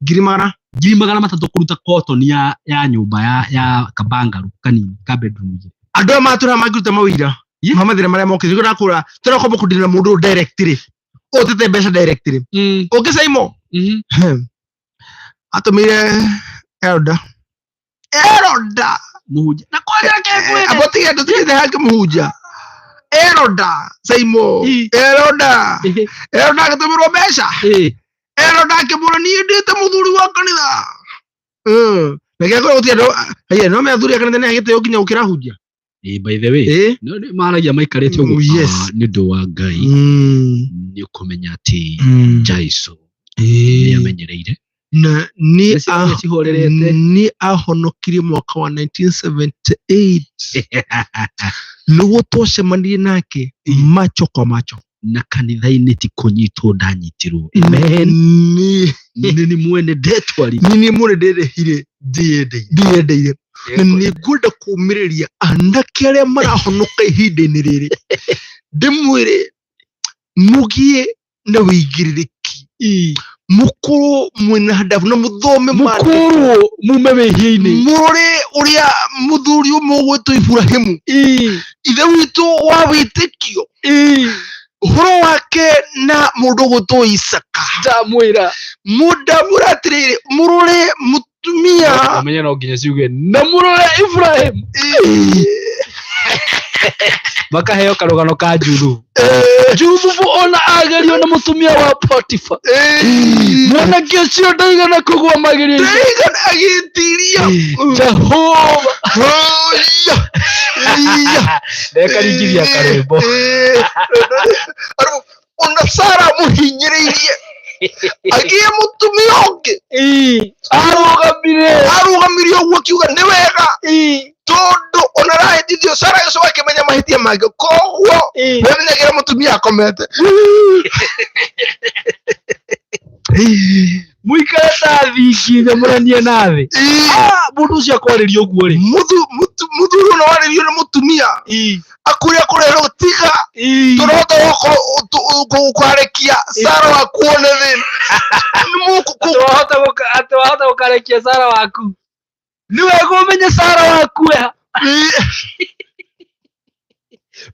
Ngiri magana 300,000 kũruta cotton ya nyũmba ya kabangaru kanini ka bedroom igĩrĩ. Andũ aya matũra mangĩruta mawĩra ma mathĩna marĩa mokĩte nĩguo ndakũra tũrakomba kũndĩra mũndũ directly ũtete mbeca directly ũngĩ Saimo atũmĩire elder elder Mũhunjia na kwanja kegwĩre abotige ndũtigĩte hake mũhunjia elder Saimo elder elder agĩtũmĩrwo mbeca elder akĩmwĩra niĩ ndĩte mũthuri wa kanitha. Na gĩakorwo gũtirĩ andũ haiya no me athuri a kanitha nĩ agĩtĩo nginya gũkĩra hunjia. By the way, no nĩ maragia maikarĩte ũguo. Yes. Nĩ ũndũ wa Ngai nĩ ũkũmenya atĩ Jesũ nĩ amenyereire Na nĩ Nĩ ciana cihorerete. Nĩ ahonokirie mwaka wa 1978 nĩguo twacemanirie nake macho kwa macho. Na kanitha-inĩ ti kũnyitwo ndanyitirwo. Amen. Nĩ Nĩ nĩ mwene ndetwarire. Nĩ niĩ mwene ndĩrĩhire ndĩyendeire na nĩ ngwenda kũũmĩrĩria anake arĩa marahonoka ihinda-inĩ rĩrĩ ndĩmwĩre mũgĩe na wĩigĩrĩrĩki, mũkorwo mwĩna ndabu na mũthome maandĩko. Mũkũrwo mume wĩhia-inĩ. Mũrore ũrĩa mũthuri ũmwe ũgwĩtwo Iburahĩmu, ithe witũ wa wĩtĩkio, ũhoro wake na mũndũ ũgwĩtwo Isaka. Ndamwĩra. Ndamwĩra atĩrĩrĩ, mũrore mũtumia. Ũmenye no nginya ciuge na mũrore Ibrahim. Makaheo karũgano ka Juthubu. Juthubu ona agerio na mũtumia wa Potifa. Mwanake ũcio ndaigana kũgũa magerio-inĩ. Ndaigana agĩtiria. Jehova. Ndekaringithia karwĩmbo. Ona Sara mũhinyĩrĩirie agĩe mũtumia ũngĩ. Arũgamire. Arũgamire ũguo akiuga nĩ wega tondũ ona arahĩtithio Sara agĩcoka akĩmenya mahĩtia make, koguo nĩamenyagĩra mũtumia akomete. Mũikare ta thingi nyamũranie na thĩ. Mũndũ ũcio akwarĩria ũguo rĩ. Mũthuri ona warĩrio nĩ mũtumia akũrĩa kũrerwo tiga tũrota gũkarekia Sara waku one thĩna. Atĩ wahota gũkarekia Sara waku. Nĩ wega ũmenye Sara waku eha.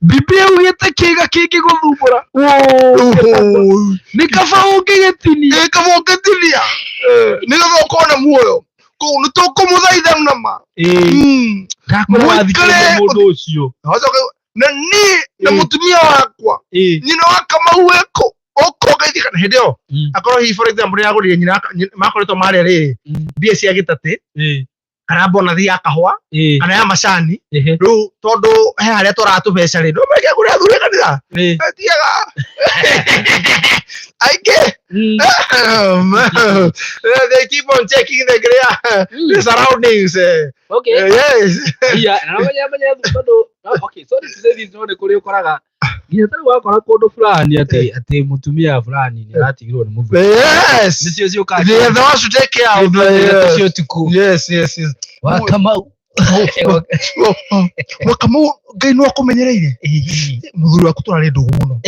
Biblia ugĩte kĩga kĩngĩgũthumbũra. Nĩ kaba ũngĩgĩtinia. Nĩ kaba ũngĩtinia nĩgetha ũkorwo na muoyo. Koguo nĩ tũkũmũthaitha na ma. Ndakwĩra wathikĩrĩria mũndũ ũcio. Na niĩ na mũtumia wakwa nyina wa Kamau wĩkũ ũkongeithia kana hĩndĩ ĩyo akorwo hihi for example nĩ agũrire nyina makoretwo marĩa rĩrĩ mbia cia gĩtatĩ kana bonathi ya kahũa kana ya macani rĩu tondũ he harĩa tũraga tũbeca rĩ no meke kũrĩa athuri a kanitha tiaga aingĩ. They keep on checking the the surroundings. Okay. Yes. Yeah, na menya menya tondũ okay, sorry to say this, no nĩ kũrĩ ũkoraga nginya tarĩu wakora kũndũ fulani atĩ mũtumia fulani nĩ aratigirwo nĩ mũthuri. Yes. Nĩcio ciũkaga. They are the ones to take care of the Cio ũtukũ. Yes, yes, yes. Wa Kamau. Wa Kamau Ngai no akũmenyereire. Mũthuri waku tũrarĩ ndũgũ mũno.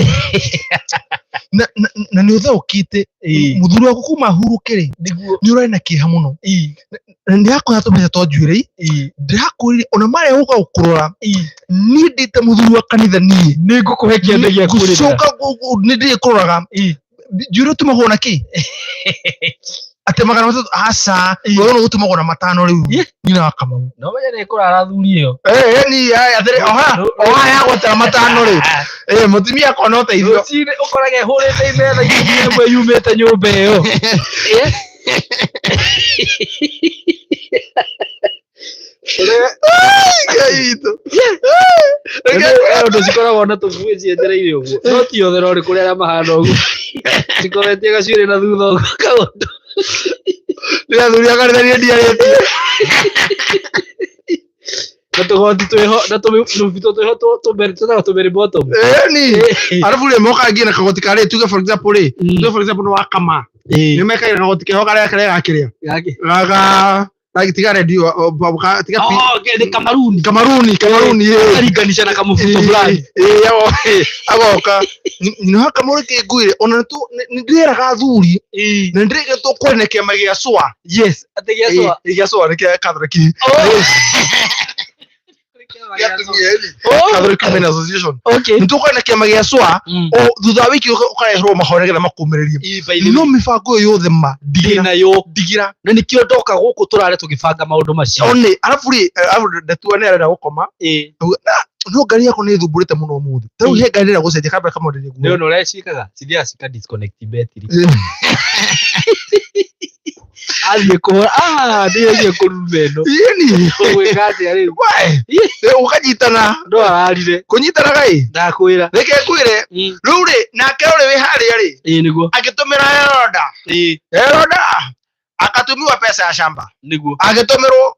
Na nĩ ũtheũkĩte. Mũthuri waku kuma hurũke rĩ, nĩ ũrarĩ na kĩeha mũno. Na ndĩrakũhe tũmbeca twa njuĩrĩ, ndĩrakwĩrire ona marĩa gũka gũkũrora, niĩ ndĩte mũthuri wa kanitha niĩ. Nĩ ngũkũhe kĩande gĩa kũrĩra. Ngũcoka nĩ ndĩrĩkũroraga. Njuĩrĩ ũtumagwo na kĩ? Atĩ 300 aca, wewe no gũtumagwo na 5 rĩu. Nyina wa Kamau. No menye nĩ kũrara thuri ĩyo. Ni atĩrĩ, oha ya gwetera 5 rĩ. Mũtumia akona ũteithio. Rũcinĩ ũkorage hũrĩte imetha 10,000 yumĩte nyũmba ĩyo. Ngai witũ. Ũndũ cikoragwo na tũbuĩ cienjereire ũguo. No ti othe no nĩ kũrĩ arĩa mahana ũguo. Tikometie gacuĩrĩ na thutha ũguo kaũndũ. Nĩ athuri a kanitha niĩ ndiarĩtie. Na tũgoti twĩho na tũmĩbito twĩho tũtaga tũmĩrĩ bottom. Ĩni arabu rĩ moka nginya na kagoti karĩ, tuge for example rĩ, tuge for example nĩ wakama, nĩ mekagĩra kagoti keho karĩa karĩa gakĩrĩa Gake. gaga tiga redio tiga Oh, nĩ kamaruni. Kamaruni, kamaruni, ĩ. Karinganisha na kamũbuto fulani. Agoka nĩ kamũrĩ kĩnguire ona nĩ ndĩraga athuri na nĩ ndĩrĩgĩtwo kwene kĩama gĩa cwa. Yes, atĩ gĩa cwa. Gĩa cwa nĩ kĩa Catholic gĩa atumia ĩni. Oh, Catholic Women Association. okay. Nĩ tũkwene kĩama gĩa cwa o thutha wa wiki ũkareherwo mahoya nĩgetha makũmĩrĩrie. Ĩ, by the No way, mĩbango ĩyo yothe ma ndigira. Ndĩnayo. Ndigira. Na nĩkĩo ndoka gũkũ tũrare tũgĩbanga maũndũ macio. One arabu rĩ, arabu ndatua nĩ arenda gũkoma. Ĩ. No ngari yakwa nĩ ĩthumbũrĩte mũno ũmũthĩ. Ta rĩu he ngari ndĩrenda gũcenjia kamba kamwenderie Nĩ guo. ũndũ ũrĩa ciĩkaga cithiaga cika disconnect battery. Athiĩ kũhũra, ah, ndĩgerie kũruma ĩno. Ĩni. Ũgwĩka atĩa rĩu? We, ũkanyitana. No ararire. Kũnyitanaga ĩ. Ndakwĩra. Reke ngwĩre, rĩu rĩ, nake ũrĩ wĩ harĩa rĩ, Ĩ nĩguo. agĩtũmĩra Eroda. Ĩ Eroda akatumiwa pesa ya shamba. Nĩguo. Agĩtũmĩrwo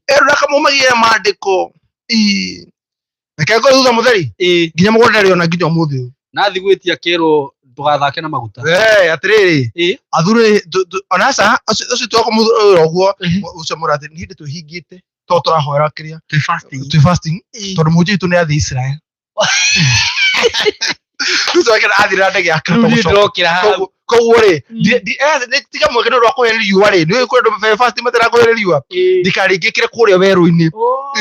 Eroda akamũmagia maandĩko. Ĩ. Reke ngwĩre thutha mũtheri. Ĩ. Nginya mũgũnda ndarĩ ona nginya ũmũthĩ ũyũ. Nathi gwĩtia kerwo ndũgathake na maguta. Eh, atĩrĩrĩ. Ĩ. Athuri ona aca ũcio twakũmũthũra ũguo ũcio mũrathi nĩ hĩndĩ twĩhingĩte to tũrahoera kĩrĩa Twĩ fasting. twĩ fasting tondũ mũhunjia witũ nĩ athiĩ Israel. Rĩu twakĩra athire na ndege yake Rĩu niĩ gũcoka. ndĩrokĩra haha. Koguo rĩ, tiga mweke nĩ ũndũ wa kũhĩa riũa rĩ, nĩ kũrĩ andũ fasting matarakũhĩa riũa, ndikarĩngĩkĩre kũrĩa werũ-inĩ.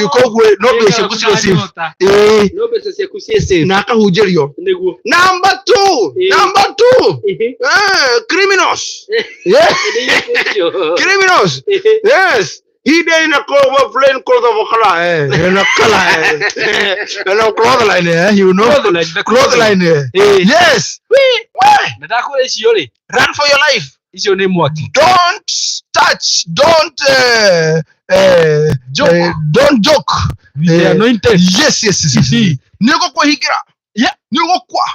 Koguo rĩ, no mbeca ciaku cirĩ safe. Ĩĩ. No mbeca ciaku ciĩ safe. Na akahunjĩrio. Nĩguo. Number two, number two, criminals. Yeah. Criminals. Yes. He did in a plain cloth of color, eh? In a color, eh? In a cloth line, eh? You know? Cloth line, eh? Yes. Why? Na ndakwĩra icio rĩ, Run for your life. Icio nĩ mwaki. Don't touch. Don't Joke. Don't joke. With the anointed. Yes, yes, yes, yes. Nĩ ũgũkwĩhingĩra. Yeah. Nĩ ũgũkua.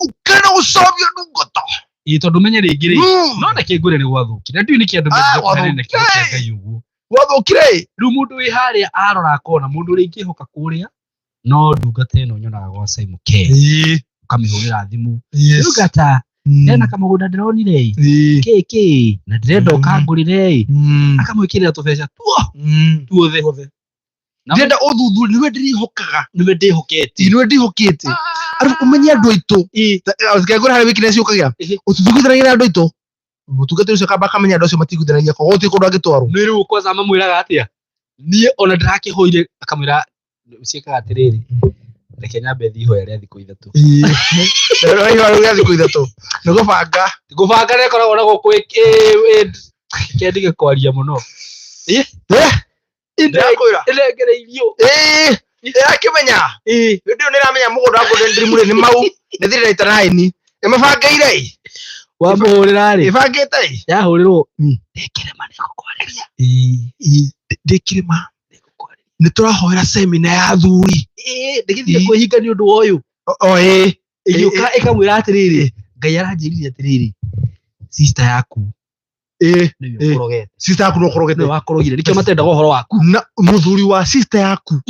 Ũkenda gũcambia ndungata. Ĩ tondũ menye rĩngĩ rĩ, no reke ngwĩre nĩ gwathũkire. Ndiũĩ nĩkĩ andũ mendete kũheana na kiugo kĩa Ngai ũguo. Gwathũkire. Rĩu mũndũ wĩ harĩa arora akona mũndũ ũrĩa ingĩhoka kũrĩa no ndungata ĩno nyonaga gwa Simon K. Ũkamĩhũrĩra thimũ. Ndungata, hena kamũgũnda ndĩronire ĩ. Kĩ kĩ na ndĩrenda ũkangũrĩre ĩ. Akamwĩkĩrĩra tũbeca tuo tuothe. Ndĩrenda ũthuthuria nĩwe ndĩrĩhokaga. Nĩwe ndĩhokete. Nĩwe ndĩhokete. Arabu ũmenye andũ aitũ. Ngwĩra harĩ weakness yũkagia. Ũtithiguithanagia na andũ aitũ. Mũtungatĩri ũcio akamba akamenya andũ acio matiguithanagia koguo gũtirĩ kũndũ angĩtwarwo. Nĩ rĩu kwanza mamwĩraga atĩa? Niĩ ona ndĩrakĩhoire akamwĩra ciĩkaga atĩrĩrĩ, reke nyambe thiĩ ihoya rĩa thikũ 3. Ihoya rĩa thikũ 3. Nĩ gũbanga. Gũbanga nĩ ĩkoragwo na gũkũ kĩendige kwaria mũno. Ndĩrakwĩra. Ĩnengereirio. Ĩrakĩmenya. Hĩndĩ ĩyo nĩramenya mũgũnda wa Golden Dream rĩ nĩ mau nĩ 399. Ĩmabangĩire ĩ. Wamũhũrĩra rĩ. Ĩbangĩte ĩ. Yahũrĩrwo. Ndĩkĩrĩma nĩngũkwarĩria. Ndĩkĩrĩma. Nĩ tũrahoera semina ya athuri. Ndĩgĩthiĩ kwĩhinga nĩ ũndũ wa ũyũ. O ĩ. Ĩgĩũka ĩkamwĩra atĩrĩrĩ, Ngai aranjĩrire atĩrĩrĩ, sister yaku nĩwe ũkũrogete. Sister yaku nĩwe ũkũrogete. Nĩwe wakorogire. Nĩkĩo matendaga ũhoro waku. Na mũthuri wa sister yaku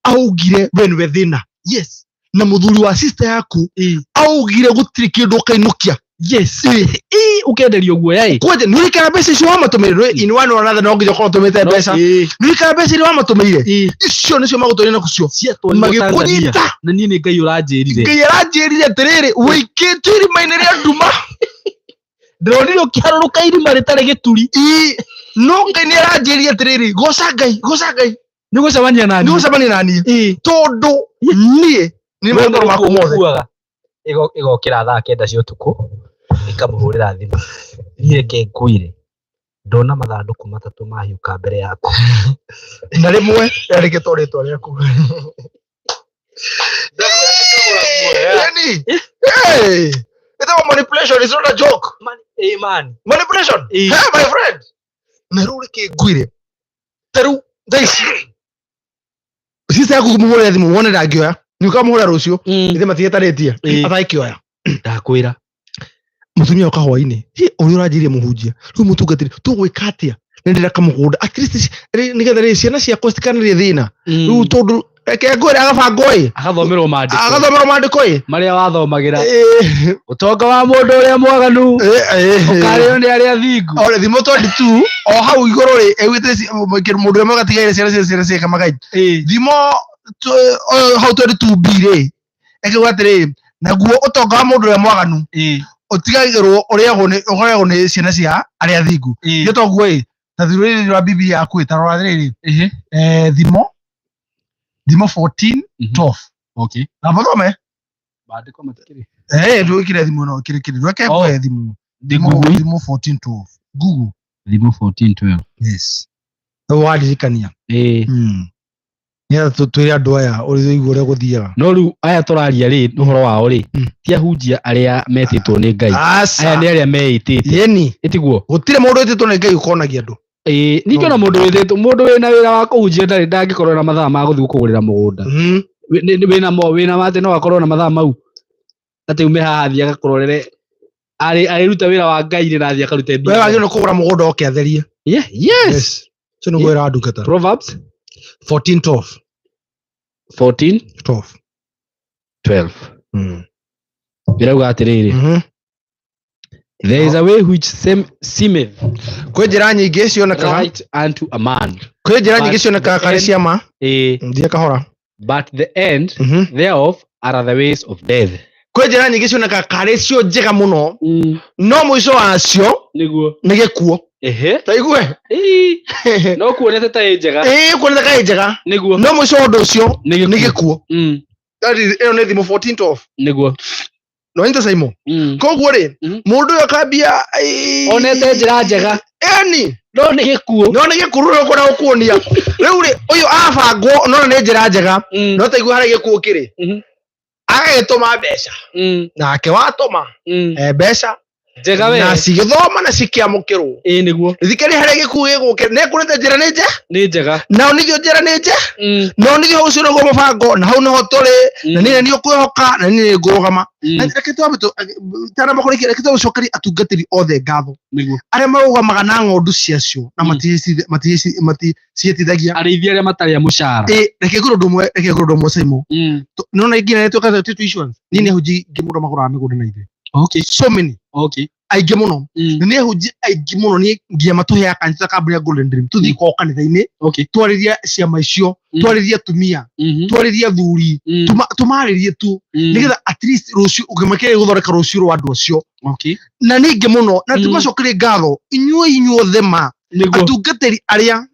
augire we nĩwe thĩna. Yes. Na mũthuri wa sister yaku augire gũtirĩ kĩndũ ũkainũkia. Yes. Ũkenderio guoya ĩ. Kwanja nĩ ũrĩkara mbeca icio wamatũmĩire in one or another no nginya ũkorwo ũtũmĩte mbeca. Nĩ ũrĩkara mbeca iria wamatũmĩire. Icio nĩcio magũtwarire nacio. Magĩkũnyita. Na niĩ nĩ Ngai ũranjĩrire. Ngai aranjĩrire atĩrĩrĩ, wĩikĩtio irima-inĩ rĩa nduma. Ndĩronire ũkĩharũrũka irima rĩtarĩ gĩturi. No Ngai nĩ aranjĩrire atĩrĩrĩ, goca Ngai, goca Ngai. Nĩ gũcemania na niĩ. Nĩ gũcemania na niĩ. Tondũ niĩ nĩ maũndũ maku mothe. Ĩgokĩra thaa 9 cia ũtukũ, ĩkamũhũrĩra thimũ. Niĩ reke ngwĩre, ndona mathandũkũ 3 mahiũka mbere yaku. Na rĩmwe rĩandĩkĩtwo rĩtwa rĩaku. Yani, hey, it's about manipulation, it's not a joke. Hey, man. Manipulation. Hey, my friend. Na rĩu reke ngwĩre, ta rĩu thaa ici sister yaku kũmũhũrĩra thimũ wone ndangĩoya. Nĩ ũkamũhũra rũciũ. Mm. Ithe matigetarĩtie. Ĩĩ. Atagĩkĩoya. Ndakwĩra. Mũtumia ũka hwainĩ. Hi, ũrĩa ũranjĩrire mũhunjia. Rĩu mũtungatĩri, tũgwĩka atĩa? Nĩ ndĩreka kamũgũnda. At least nĩgetha rĩ ciana ciakwa citikanarĩe thĩna. Rĩu tondũ reke ngwĩre agabangwo ĩ. Agathomerwo maandĩko. Agathomerwo maandĩko ĩ. Marĩa wathomagĩra. Ĩĩ. Ũtonga wa mũndũ ũrĩa mwaganu. Ĩĩ, ĩĩ. Ũkarĩo nĩ arĩa athingu. Ore thimo 22 o hau igũrũ rĩ ĩugĩte mũndũ ũrĩa mwega atigaire ciana cia ciana ciake magai. Ĩĩ. Thimo hau 22b rĩ ĩkiuga atĩrĩrĩ, naguo ũtonga wa mũndũ ũrĩa mwaganu Ĩĩ. ũtigagĩrwo ũrĩagwo nĩ ũrĩagwo nĩ ciana cia arĩa athingu. Ĩĩ. Nĩ toguo ĩ ta rũrĩrĩ rwa Bibilia yaku ĩ ta rora rĩrĩ Ĩhĩ. Thimo 14 12. Okay. Na mũthome Maandĩko matikĩrĩ. Ndwĩkire thimo no kĩrĩ kĩrĩ reke Oh. ngũhe thimo. Thimo Google. Thimo 14 12. Google. Thimo 14 12. Yes. Rĩu waririkania. Ĩĩ. Nĩgetha twĩre andũ aya ũrĩa ũigua ũrĩa gũthiaga. No rĩu aya tũraria rĩ ũhoro wao rĩ Mm. ti ahunjia arĩa metĩtwo nĩ Ngai. Aya Aca. nĩ arĩa meĩtĩte. Yeni. Ĩtiguo? Gũtirĩ mũndũ wĩtĩtwo nĩ Ngai ũkonagia andũ. Ĩĩ, ningĩ ona mũndũ wĩtĩtwo mũndũ wĩna wĩra wa kũhunjia ndarĩ ndangĩkorwo na mathaa ma gũthiĩ gũkũgũrĩra mũgũnda. Wĩna mo wĩna matĩ no akorwo na mathaa mau. Atĩ ume haha athiĩ agakũrorere arĩ arĩruta wĩra wa Ngai rĩ na athiĩ akarute We mbia. wagĩrĩirwo kũgũra mũgũnda oke atherie. Yeah, yes. Ũcio nĩguo wĩra wa ndungata. Proverbs 14 12. 14 12. 12. Ĩrauga atĩrĩrĩ, there is a way which seemeth Kwĩ njĩra nyingĩ cionekaga. right unto a man. Kwĩ njĩra nyingĩ But cionekaga the karĩ end- cia ma. Thiĩ kahora. But the end thereof are the ways of death. Kwĩ njĩra nyingĩ cionekaga karĩ cio njega mũno no mũico wacio Nĩguo. nĩ gĩkuũ. Ehe. Ta igue. Ĩĩ. No kuonete ta ĩ njega. Ĩĩ kuoneka ĩ njega Nĩguo. no mũico wa ũndũ ũcio Nĩ nĩ gĩkuũ. That is ĩyo nĩ thimũ 14 12. Nĩguo. No nyita Simon. Koguo rĩ mũndũ ũyũ akambia Onete njĩra njega. Eni. No nĩ gĩkuũ. No nĩ gĩkuũ rĩu ũkwenda gũkuonia. Rĩu rĩ ũyũ abangwo nona nĩ njĩra njega no ta igua harĩa gĩkuũ kĩrĩ. Agagĩtũma mbeca nake watũma mbeca Njega we. na cigĩthoma na cikĩamũkĩrwo. Ĩĩ nĩguo. Thikĩrĩria harĩa gĩkuũ gĩgũke nĩekũrĩte njĩra nĩ nje Nĩ njega. nao nithio njĩra nĩ nje no nithio hau ũcio nĩguo mũbango na hau nĩho tũrĩ na niĩ nĩ ũkwĩhoka na niĩ nĩ ngũrũgama. Na reke twambe tanamba kũrĩkia reke twambe atungatĩri othe ngatho Nĩguo. arĩa marũgamaga na ng'ondu ciacio na maticiĩtithagia. Arĩithi arĩa matarĩ a mũcara. Ĩ reke ngwĩre ũndũ ũmwe reke ngwĩre ũndũ ũmwe Simon. Nĩwona nginya nĩ twĩkaga title insurance niĩ nĩ ahunjia aingĩ mũno magũraga mĩgũnda na ithuĩ. Okay. So many. Okay. Aingĩ mũno. Na nĩ ahunjia aingĩ mũno niĩ nginya matũheaga kanitha kambuni ya Golden Dream tũthiĩ kwao kanitha-inĩ twarĩrie ciama icio twarĩrie atumia twarĩrie athuri tũmarĩrie tu nĩgetha at least rũciũ ũkĩmakĩria gũthondeka rũciũ rwa andũ acio. Okay. Na ningĩ mũno na tũmacokerie ngatho inyuĩ inyuothe ma Nĩguo. atungatĩri arĩa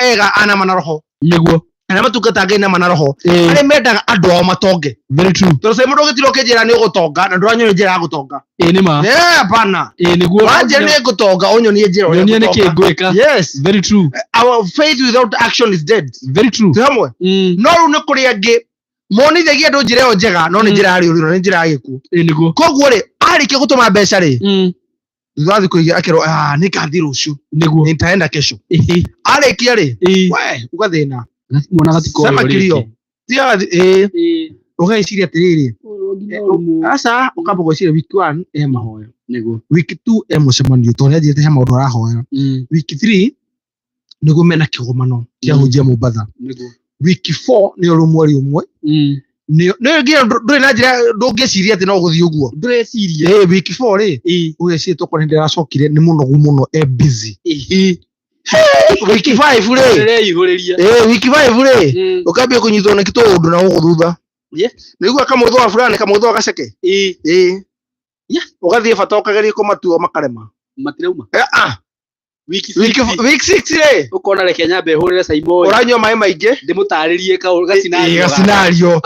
ega a nama na roho Nĩguo. arĩa matungataga Ngai nama na roho arĩa mendaga andũ ao matonge. Very true. Tondũ sai mũndũ ũgĩtira ũkĩnjĩra nĩ ũgũtonga na ndũranyonia njĩra ya gũtonga. Ĩĩ nĩ ma. Hapana. Ĩĩ nĩguo. Wanjĩra nĩ ngũtonga ũnyonie njĩra ũrĩa Nyonia nĩkĩ ngũtonga. ngwĩka. Yes. Very true. Our faith without action is dead. Very true. Twĩ hamwe. No rĩu nĩ kũrĩ angĩ monithagia andũ njĩra ĩyo njega no nĩ njĩra ya rĩũrĩro nĩ njĩra ya gĩkuũ. Ĩĩ nĩguo. Koguo rĩ arĩkia gũtũma mbeca rĩ thutha wa thikũ igĩrĩ akerwo nĩ ngathiĩ rũciũ. Nĩguo. Nitaenda kesho. Ĩhĩ. Arĩkia rĩ Ĩĩ. we ugathĩna. Mwana gatikoyo Sema kilio. Tiga ĩĩ Ĩĩ. ũgeciria atĩrĩrĩ aca ũkamba gwĩciria week 1 e mahoya. Nĩguo. Week 2 e mũcemanio tondũ nĩanjĩrĩte he maũndũ arahoera. Week 3 nĩguo mena kĩgomano kĩa hunjia Mombatha. Nĩguo. Week 4 nĩyo rĩu mweri ũmwe nĩyo nginya ndũrĩ na njĩra ndũngĩciria atĩ no gũthiĩ ũguo. Ndũreciria. Ĩĩ week 4 rĩ Ĩĩ. ũgeciria tokorwo nĩ ndĩracokire nĩ mũnogu mũno e busy. Ĩhĩ. Week 5 rĩ Ndĩreihũrĩria. ĩĩ week 5 rĩ ũkambia kũnyitwo nĩ tũũndũ na gũkũ thutha. Nĩguo kamũthũ wa fulani kamũthũ wa gaceke. Ĩĩ. Ĩĩ. Ũgathiĩ bata ũkageria kũmatua makarema. Matirauma. Ah. Week Week 6. week 6 rĩ Ũkona reke nyambe hũrĩre Simon. ũranyua maĩ maingĩ. Ndĩmũtarĩrie Ĩĩ, gacinarĩo.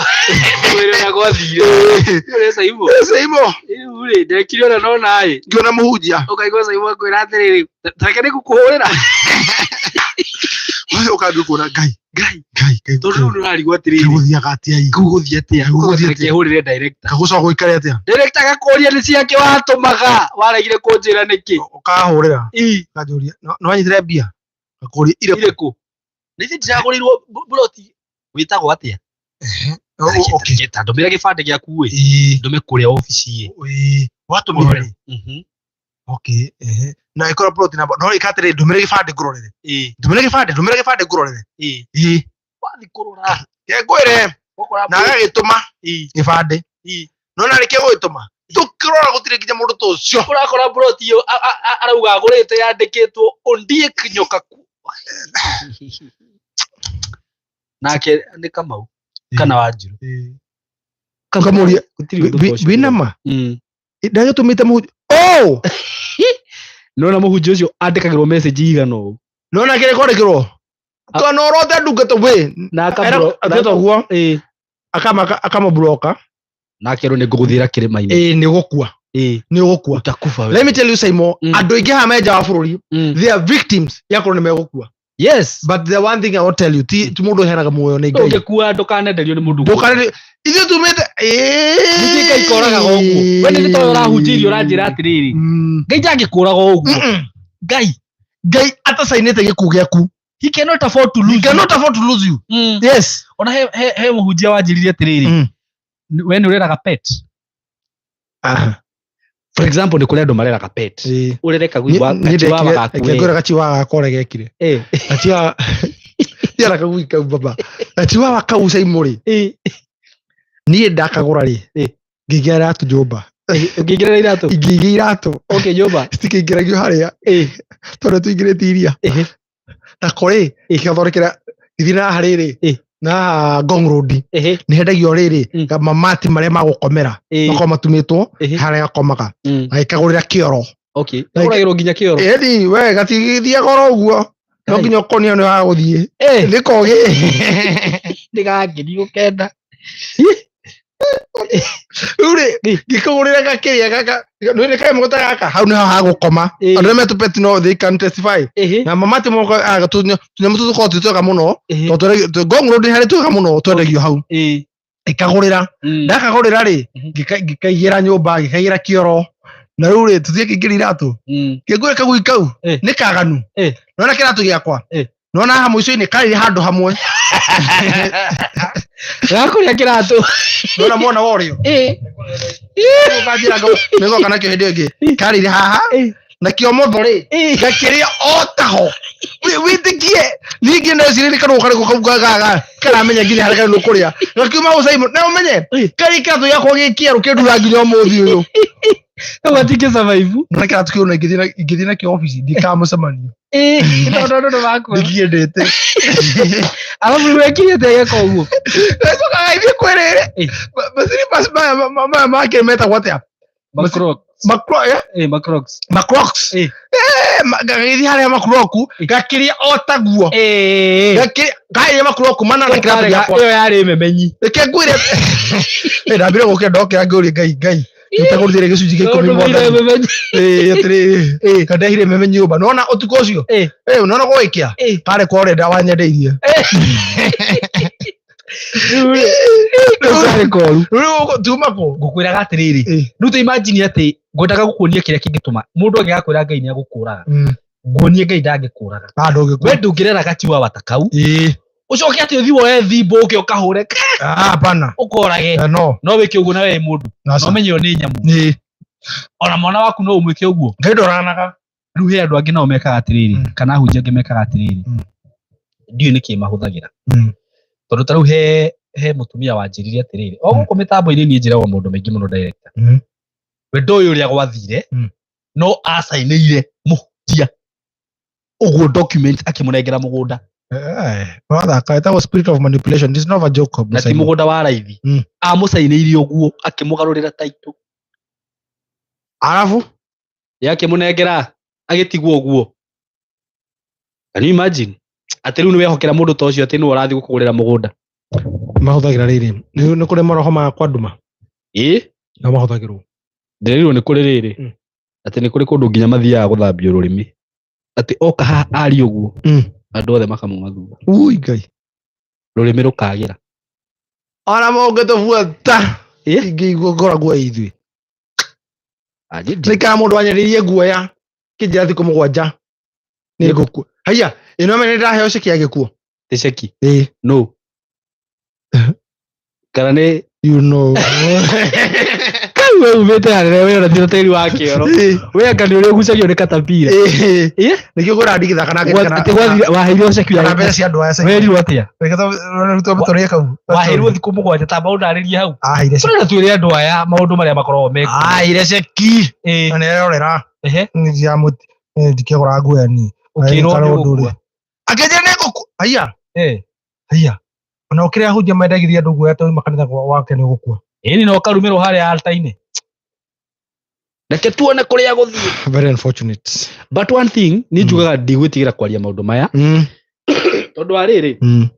Mwĩre na gwathire. Ũrĩa Simon. Simon. Rĩu rĩ ndekire ũrĩa nona ĩ. Ngĩona mũhunjia. Ũkaigua Simon akwĩra atĩrĩrĩ reke nĩngũkũhũrĩra. Wewe ũkambia kuona Ngai. Ngai. Ngai. Ngai. Tondũ rĩu nĩũrarigwo atĩrĩrĩ. Gũthiaga atĩa ĩ? Gũgũthiĩ atĩa? Gũgũthiĩ Reke atĩa? hũrĩre director. Gagũcoka gũikare atĩa? Director agakũria nĩ ciake watũmaga waregire kũnjĩra nĩkĩ? Ũkahũrĩra. Ĩ. Ũkanjũria nĩ wanyitire mbia? Ngakũria irĩkũ? Irĩkũ? Nĩ ithe ndĩragũrĩirwo mburoti wĩtagwo atĩa? Okay. Ta ndũmĩra gĩbandĩ gĩaku ĩ, ndũme kũrĩa obici ĩ. Watũmĩra rĩ? Okay, ehe. Na ĩkorwo plot number no ĩka atĩrĩ, ndũmĩre gĩbandĩ ngũrorere. Ndũmĩre gĩbandĩ, ndũmĩre gĩbandĩ ngũrorere. Ĩĩ. Wathiĩ kũrora. Ngwĩre Ũkora na agagĩtũma gĩbandĩ. No na rĩkia gũgĩtũma tũkĩrora gũtirĩ nginya mũndũ ta ũcio. Ũrakora plot ĩyo arauga agũrĩte yandĩkĩtwo Ondiek Nyokaku. Nake nĩ Kamau kana Wanjiru. Ũkamũria Gũtirĩ ũndũ ta ũcio. wĩna ma ndagĩtũmĩte mũhunjia. Oh! Nona mũhunjia ũcio andĩkagĩrwo message igana ũũ. Nona kĩrĩ kwandĩkĩrwo. Twana ũrote ndungata wĩ. Na Atĩte ũguo akamaburoka. Na akerwo nĩ ngũgũthiĩra kĩrĩma-inĩ. Ĩĩ nĩ ũgũkua. Nĩ ũgũkua. Utakufa we. Let me tell you Simon, andũ aingĩ haha me nja wa bũrũri, they are victims ya korwo nĩ megũkua. Yes. But the one thing I will tell you, ti mũndũ ũheanaga muoyo nĩ Ngai. Ũngĩkua ndũkanenderio nĩ mũndũ. Ndũkanenderio. Ithuĩ tumĩte Ningĩ Ngai koraga ũguo. We nĩ toĩ ũrahunjĩirio ũranjĩra atĩrĩrĩ. Ngai ndangĩkũraga ũguo. Ngai. Ngai atacainĩte gĩkuũ gĩaku. He cannot afford to lose. He cannot afford to lose you. Yes. Ona he mũhunjia wanjĩrire atĩrĩrĩ. We nĩ ũreraga pet. For example, nĩ kũrĩ andũ mareraga pet. Ũrere kagui wa gachiwawa gaku. Ngwĩra gachiwawa gakwa ũrĩa gekire. Gachiwawa tiara kagui kau baba. Gachiwawa kau Simon rĩ. Niĩ ndakagũra rĩ. Ngĩingĩra iratũ nyũmba. Ũkĩingĩra iratũ? Ingĩingĩra iratũ. Okay, nyũmba. Citikĩingĩragio harĩa. Tondũ tũingĩrĩte iria. Nako rĩ, gĩgathondekera gĩthiĩ na haha rĩrĩ. Na Ngong Road. Nĩ hendagio rĩrĩ mamati marĩa ma gũkomera. Makoragwo matumĩtwo harĩa gakomaga. Agĩkagũrĩra kĩoro. Okay. Kagũragĩrwo nginya kĩoro. Ĩni we gatigĩthiaga oro ũguo. No nginya ũkonio nĩ wa gũthiĩ. Nĩ kogĩ. Ndĩgangĩri gũkenda. Rĩu rĩ, ngĩkagũrĩra gakĩrĩa gaka, nĩ kaĩ mũgũta gaka, hau nĩho hagũkoma. Andũ arĩa metũpeti no they can testify. Na mamati moko tũnyamũ tũtũ tũkoragwo twĩ twega mũno. Tondũ Ngong Road nĩ harĩ twega mũno twendagio hau. Ngĩkagũrĩra. Ndakagũrĩra rĩ, ngĩkaigĩra nyũmba, ngĩkaigĩra kĩoro. Na rĩu rĩ, tũthiĩ kĩingĩra iratũ. Ngĩngũre kagui kau, nĩ kaganu. Nona kĩratũ gĩakwa. Nona haha mũico-inĩ karĩ handũ hamwe. Gakũrĩa kĩratũ. Nona mwena wa ũrĩo. Nĩgoka nakĩo hĩndĩ ĩyo ĩngĩ. Karĩire haha. Nakĩo motho rĩ, gakĩrĩa o taho. Wĩtĩkie ningĩ ndecirĩria nĩ kanua karĩkũ kau karamenya nginya harĩa karĩ kũrĩa. Gakiuma hau Simon, na ũmenye karĩ kĩratũ gĩakwa gĩ kĩerũ kĩndura nginya ũmũthĩ ũyũ. Kau gatingĩ survive. Na kĩratũ kĩu ona ingĩthiĩ nakĩo obici ndikaga mũcemanio. Tondũ andũ nĩmakua. Ndikĩendete. Arabu rĩu wekire atĩa geka ũguo? Gacoka gagĩthiĩ kwĩrĩrĩ. Macilipas maya make metagwo atĩa? Macrocs. Macrocs. Macrocs. Gagĩthiĩ harĩa Macroc gakĩrĩa o taguo. Gakĩrĩa Macroc mana na kĩratũ gĩakwa. Ĩyo yarĩ memenyi. Reke ngwĩre. Ndambire gũkĩra ndokĩra ngĩũria Ngai Ngai. Nĩtagũrithire gĩcunjĩ gĩa ikũmi mwathani. Atĩrĩrĩ. Kandehire memenyi nyũmba. Nĩwona ũtukũ ũcio? Nĩwona gwĩkia? Karĩ kwa ũrĩa wanyendeirie. Rĩu koru. Rĩu tuma kũ? Ngũkwĩraga atĩrĩrĩ. Rĩu ta imagine atĩ ngwendaga gũkuonia kĩrĩa kĩngĩtũma mũndũ angĩgakwĩra Ngai nĩ agũkũraga. Nguonie Ngai ndangĩkũraga. We ndũngĩrera gachiwawa ta kau. Ũcoke atĩ ũthiĩ woe thimbo ũke ũkahũre. Hapana. Ũkorage. No. No wĩke ũguo na we mũndũ. No ũmenye ĩyo nĩ nyamũ. Ona mwana waku no ũmwĩke ũguo. Ngai ndoranaga. Rĩu he andũ angĩ nao mekaga atĩrĩrĩ, kana ahunjia angĩ mekaga atĩrĩrĩ. Ndiũĩ nĩkĩ mahũthagĩra. Tondũ ta rĩu he mũtumia wanjĩrire atĩrĩrĩ, o gũkũ mĩtambo-inĩ niĩ njĩragwo maũndũ maingĩ mũno director. We ndoĩ ũrĩa gwathire, no acainĩire mũhunjia ũguo document akĩmũnengera mũgũnda. Wathaka ĩtagwo spirit of manipulation. This is not a joke. Na ti mũgũnda wa raithi. Amũcainĩire ũguo akĩmũgarũrĩra title. Arabu? Yakĩmũnengera agĩtigwo ũguo. Can you imagine? Atĩ rĩu nĩwehokera mũndũ ta ũcio atĩ nĩwe ũrathiĩ gũkũgũrĩra mũgũnda. Mahũthagĩra rĩrĩ. Nĩ kũrĩ maroho ma kwa nduma. No mahũthagĩrwo. Ndĩrerirwo nĩ kũrĩ rĩrĩ. Atĩ nĩ kũrĩ kũndũ nginya mathiaga gũthambio rũrĩmĩ. Atĩ oka haha aria ũguo. Andũ othe makamuma thutha. Ui Ngai. Rũrĩmĩ rũkagĩra. Ona mũngĩtũbuata. Ingĩigua ngora guoya ithuĩ. Nĩ kana mũndũ wanyendeirie guoya kĩnjĩra thikũ 7 nĩ ngũkua. Haiya, ĩno mene ndaheo ceki ya gĩkuũ. Ti ceki? No. Kana nĩ You know. Kai we umĩte harĩa we ona tira tĩri wa kĩoro. We anga nĩ ũrĩa ũgucagio nĩ katapira. Ĩ? Nĩkĩo ngũra ndigitha kana Atĩ waheirwo ceki kana ya mbeca cia andũ aya. Werirwo atĩa? Tũrĩe kau. Waheirwo thikũ 7 tamba ũndarĩrie hau. Aheire ceki. Tũrenda twĩre andũ aya maũndũ marĩa makoragwo mekuo. Aheire ceki. Ĩ. Na nĩerorera. Ehe. Ndikĩgũra nguo ya niĩ. Ũkĩrwo Karĩ nĩ ũndũ ũgũkua. ũrĩa. Akĩnjĩra nĩngũkua. Haiya. Eh. Haiya. Ona ũkĩrĩa ahunjia mendagĩria andũ guoya tondũ makanitha wake nĩ ũgũkua. Ĩni no ũkarumĩrwo harĩa altar-inĩ. Reke tuone kũrĩa gũthiĩ. Very unfortunate. But one thing nĩ njugaga ndigwĩtigĩra kwaria maũndũ maya tondũ wa rĩrĩ,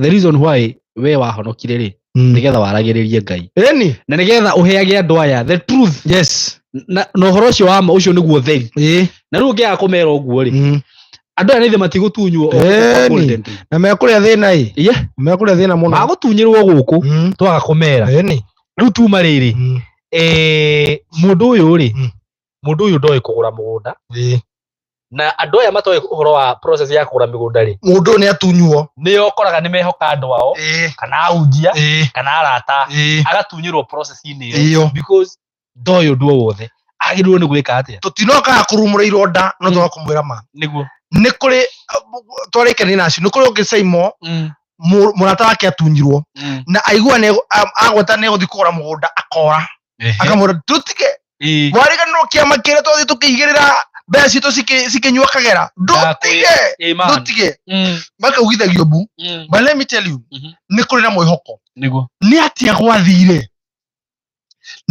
the reason why we wahonokire rĩ, nĩgetha waragĩrĩrie Ngai Ĩni. na nĩgetha ũheage andũ aya the truth. Yes. Na ũhoro ũcio wa ma ũcio nĩguo theri. Ĩ. Na rĩu ũngĩaga kũmera ũguo rĩ, andũ aya nĩithe matigũtunywo o gũkũ kwa Ĩni. Golden Dream. Na mekũrĩa thĩna ĩ. Yeah. Mekũrĩa thĩna mũno. Magũtunyĩrwo gũkũ twaga kũmera. Ĩni. Rĩu tuma rĩrĩ, mũndũ ũyũ rĩ, mũndũ ũyũ ndoĩ kũgũra mũgũnda. Ĩ. Na andũ aya matoĩ ũhoro wa process ya kũgũra mĩgũnda rĩ, Mũndũ ũyũ nĩ atunywo. nĩo ũkoraga nĩ mehoka andũ ao, Ĩ. kana ahunjia, Ĩ. kana arata, Ĩ. agatunyĩrwo process-inĩ ĩyo Ĩyo. because ndoĩ ũndũ o wothe. Agĩrĩirwo nĩ gwĩka atĩa? Tũtinokaga kũrumũra ironda no tũgoka kũmwĩra ma. Nĩguo. Nĩ kũrĩ twarĩkania nacio nĩ kũrĩ ũngĩ Saimo mũrata wake atunyirwo na aigua agweta nĩ egũthiĩ kũgũra mũgũnda akora akamwĩra tũtige mwariganĩrwo kĩama kĩrĩa twathiĩ tũkĩigĩrĩra mbeca citũ cikĩnyua kagera ndũtige ndũtige makaugithagio mbu. But let me tell you, nĩ kũrĩ na mwĩhoko. Nĩguo. Nĩ atĩa gwathire,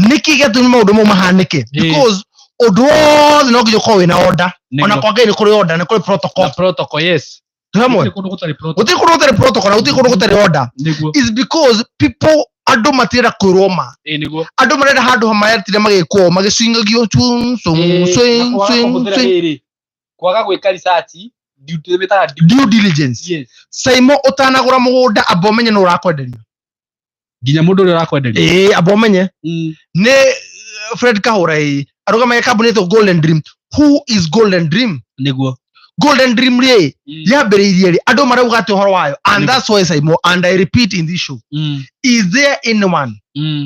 nĩkĩ gĩatũmire maũndũ mau mahanĩke? Because ũndũ wothe no nginya ũkorwo wĩna order. Ona kwa Ngai nĩ kũrĩ order, nĩ kũrĩ protocol. Na protocol, yes. Hamwe. Gũtirĩ kũndũ gũtarĩ protocol. Gũtirĩ kũndũ gũtarĩ protocol na gũtirĩ kũndũ gũtarĩ order. Nĩguo. Is because people, andũ matirenda kwĩrwo ma. Ĩ, nĩguo. Andũ marenda handũ maretire magĩkwo magĩcwingagio swing swing swing Na kwaga swing kũhũthĩra swing. rĩrĩ, kwaga gwĩka research, mĩtaga due Due diligence. Yes. Saimo, ũtanagũra mũgũnda amba ũmenye nũ ũrakwenderia. Nginya mũndũ ũrĩa ũrakwenderia. Ĩĩ, amba ũmenye nĩ Fred Kahũra ĩ arũgamagia kambuni ĩtagwo Golden Dream. Who is Golden Dream? Nĩguo. Golden Dream rĩ yambĩrĩirie rĩ, andũ marauga atĩ ũhoro wayo? And that's why, Saimo, and I repeat in this show, is there anyone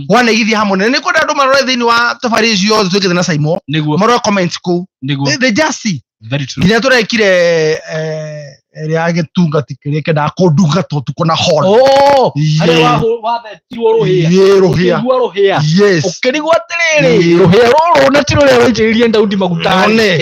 wanaigithia hamwe na nĩ kwenda andũ marore thĩinĩ wa tabarĩra icio ciothe twĩkĩte na Saimo? Nĩguo. Marore comments kũu. Nĩguo. They just see. Very true. Nginya tũrekire ĩrĩa ya gĩtungati kĩrĩa kĩendaga kũndungata ũtukũ na hall. Oh, Yeah. harĩa wathetirwo rũhĩa. Yĩ, rũhĩa. Ũkĩigua rũhĩa. Yes. Ũkĩrigwo atĩrĩrĩ, Yeah. rũhĩa rũrũ na ti rũrĩa waitĩrĩrie Daudi maguta. None.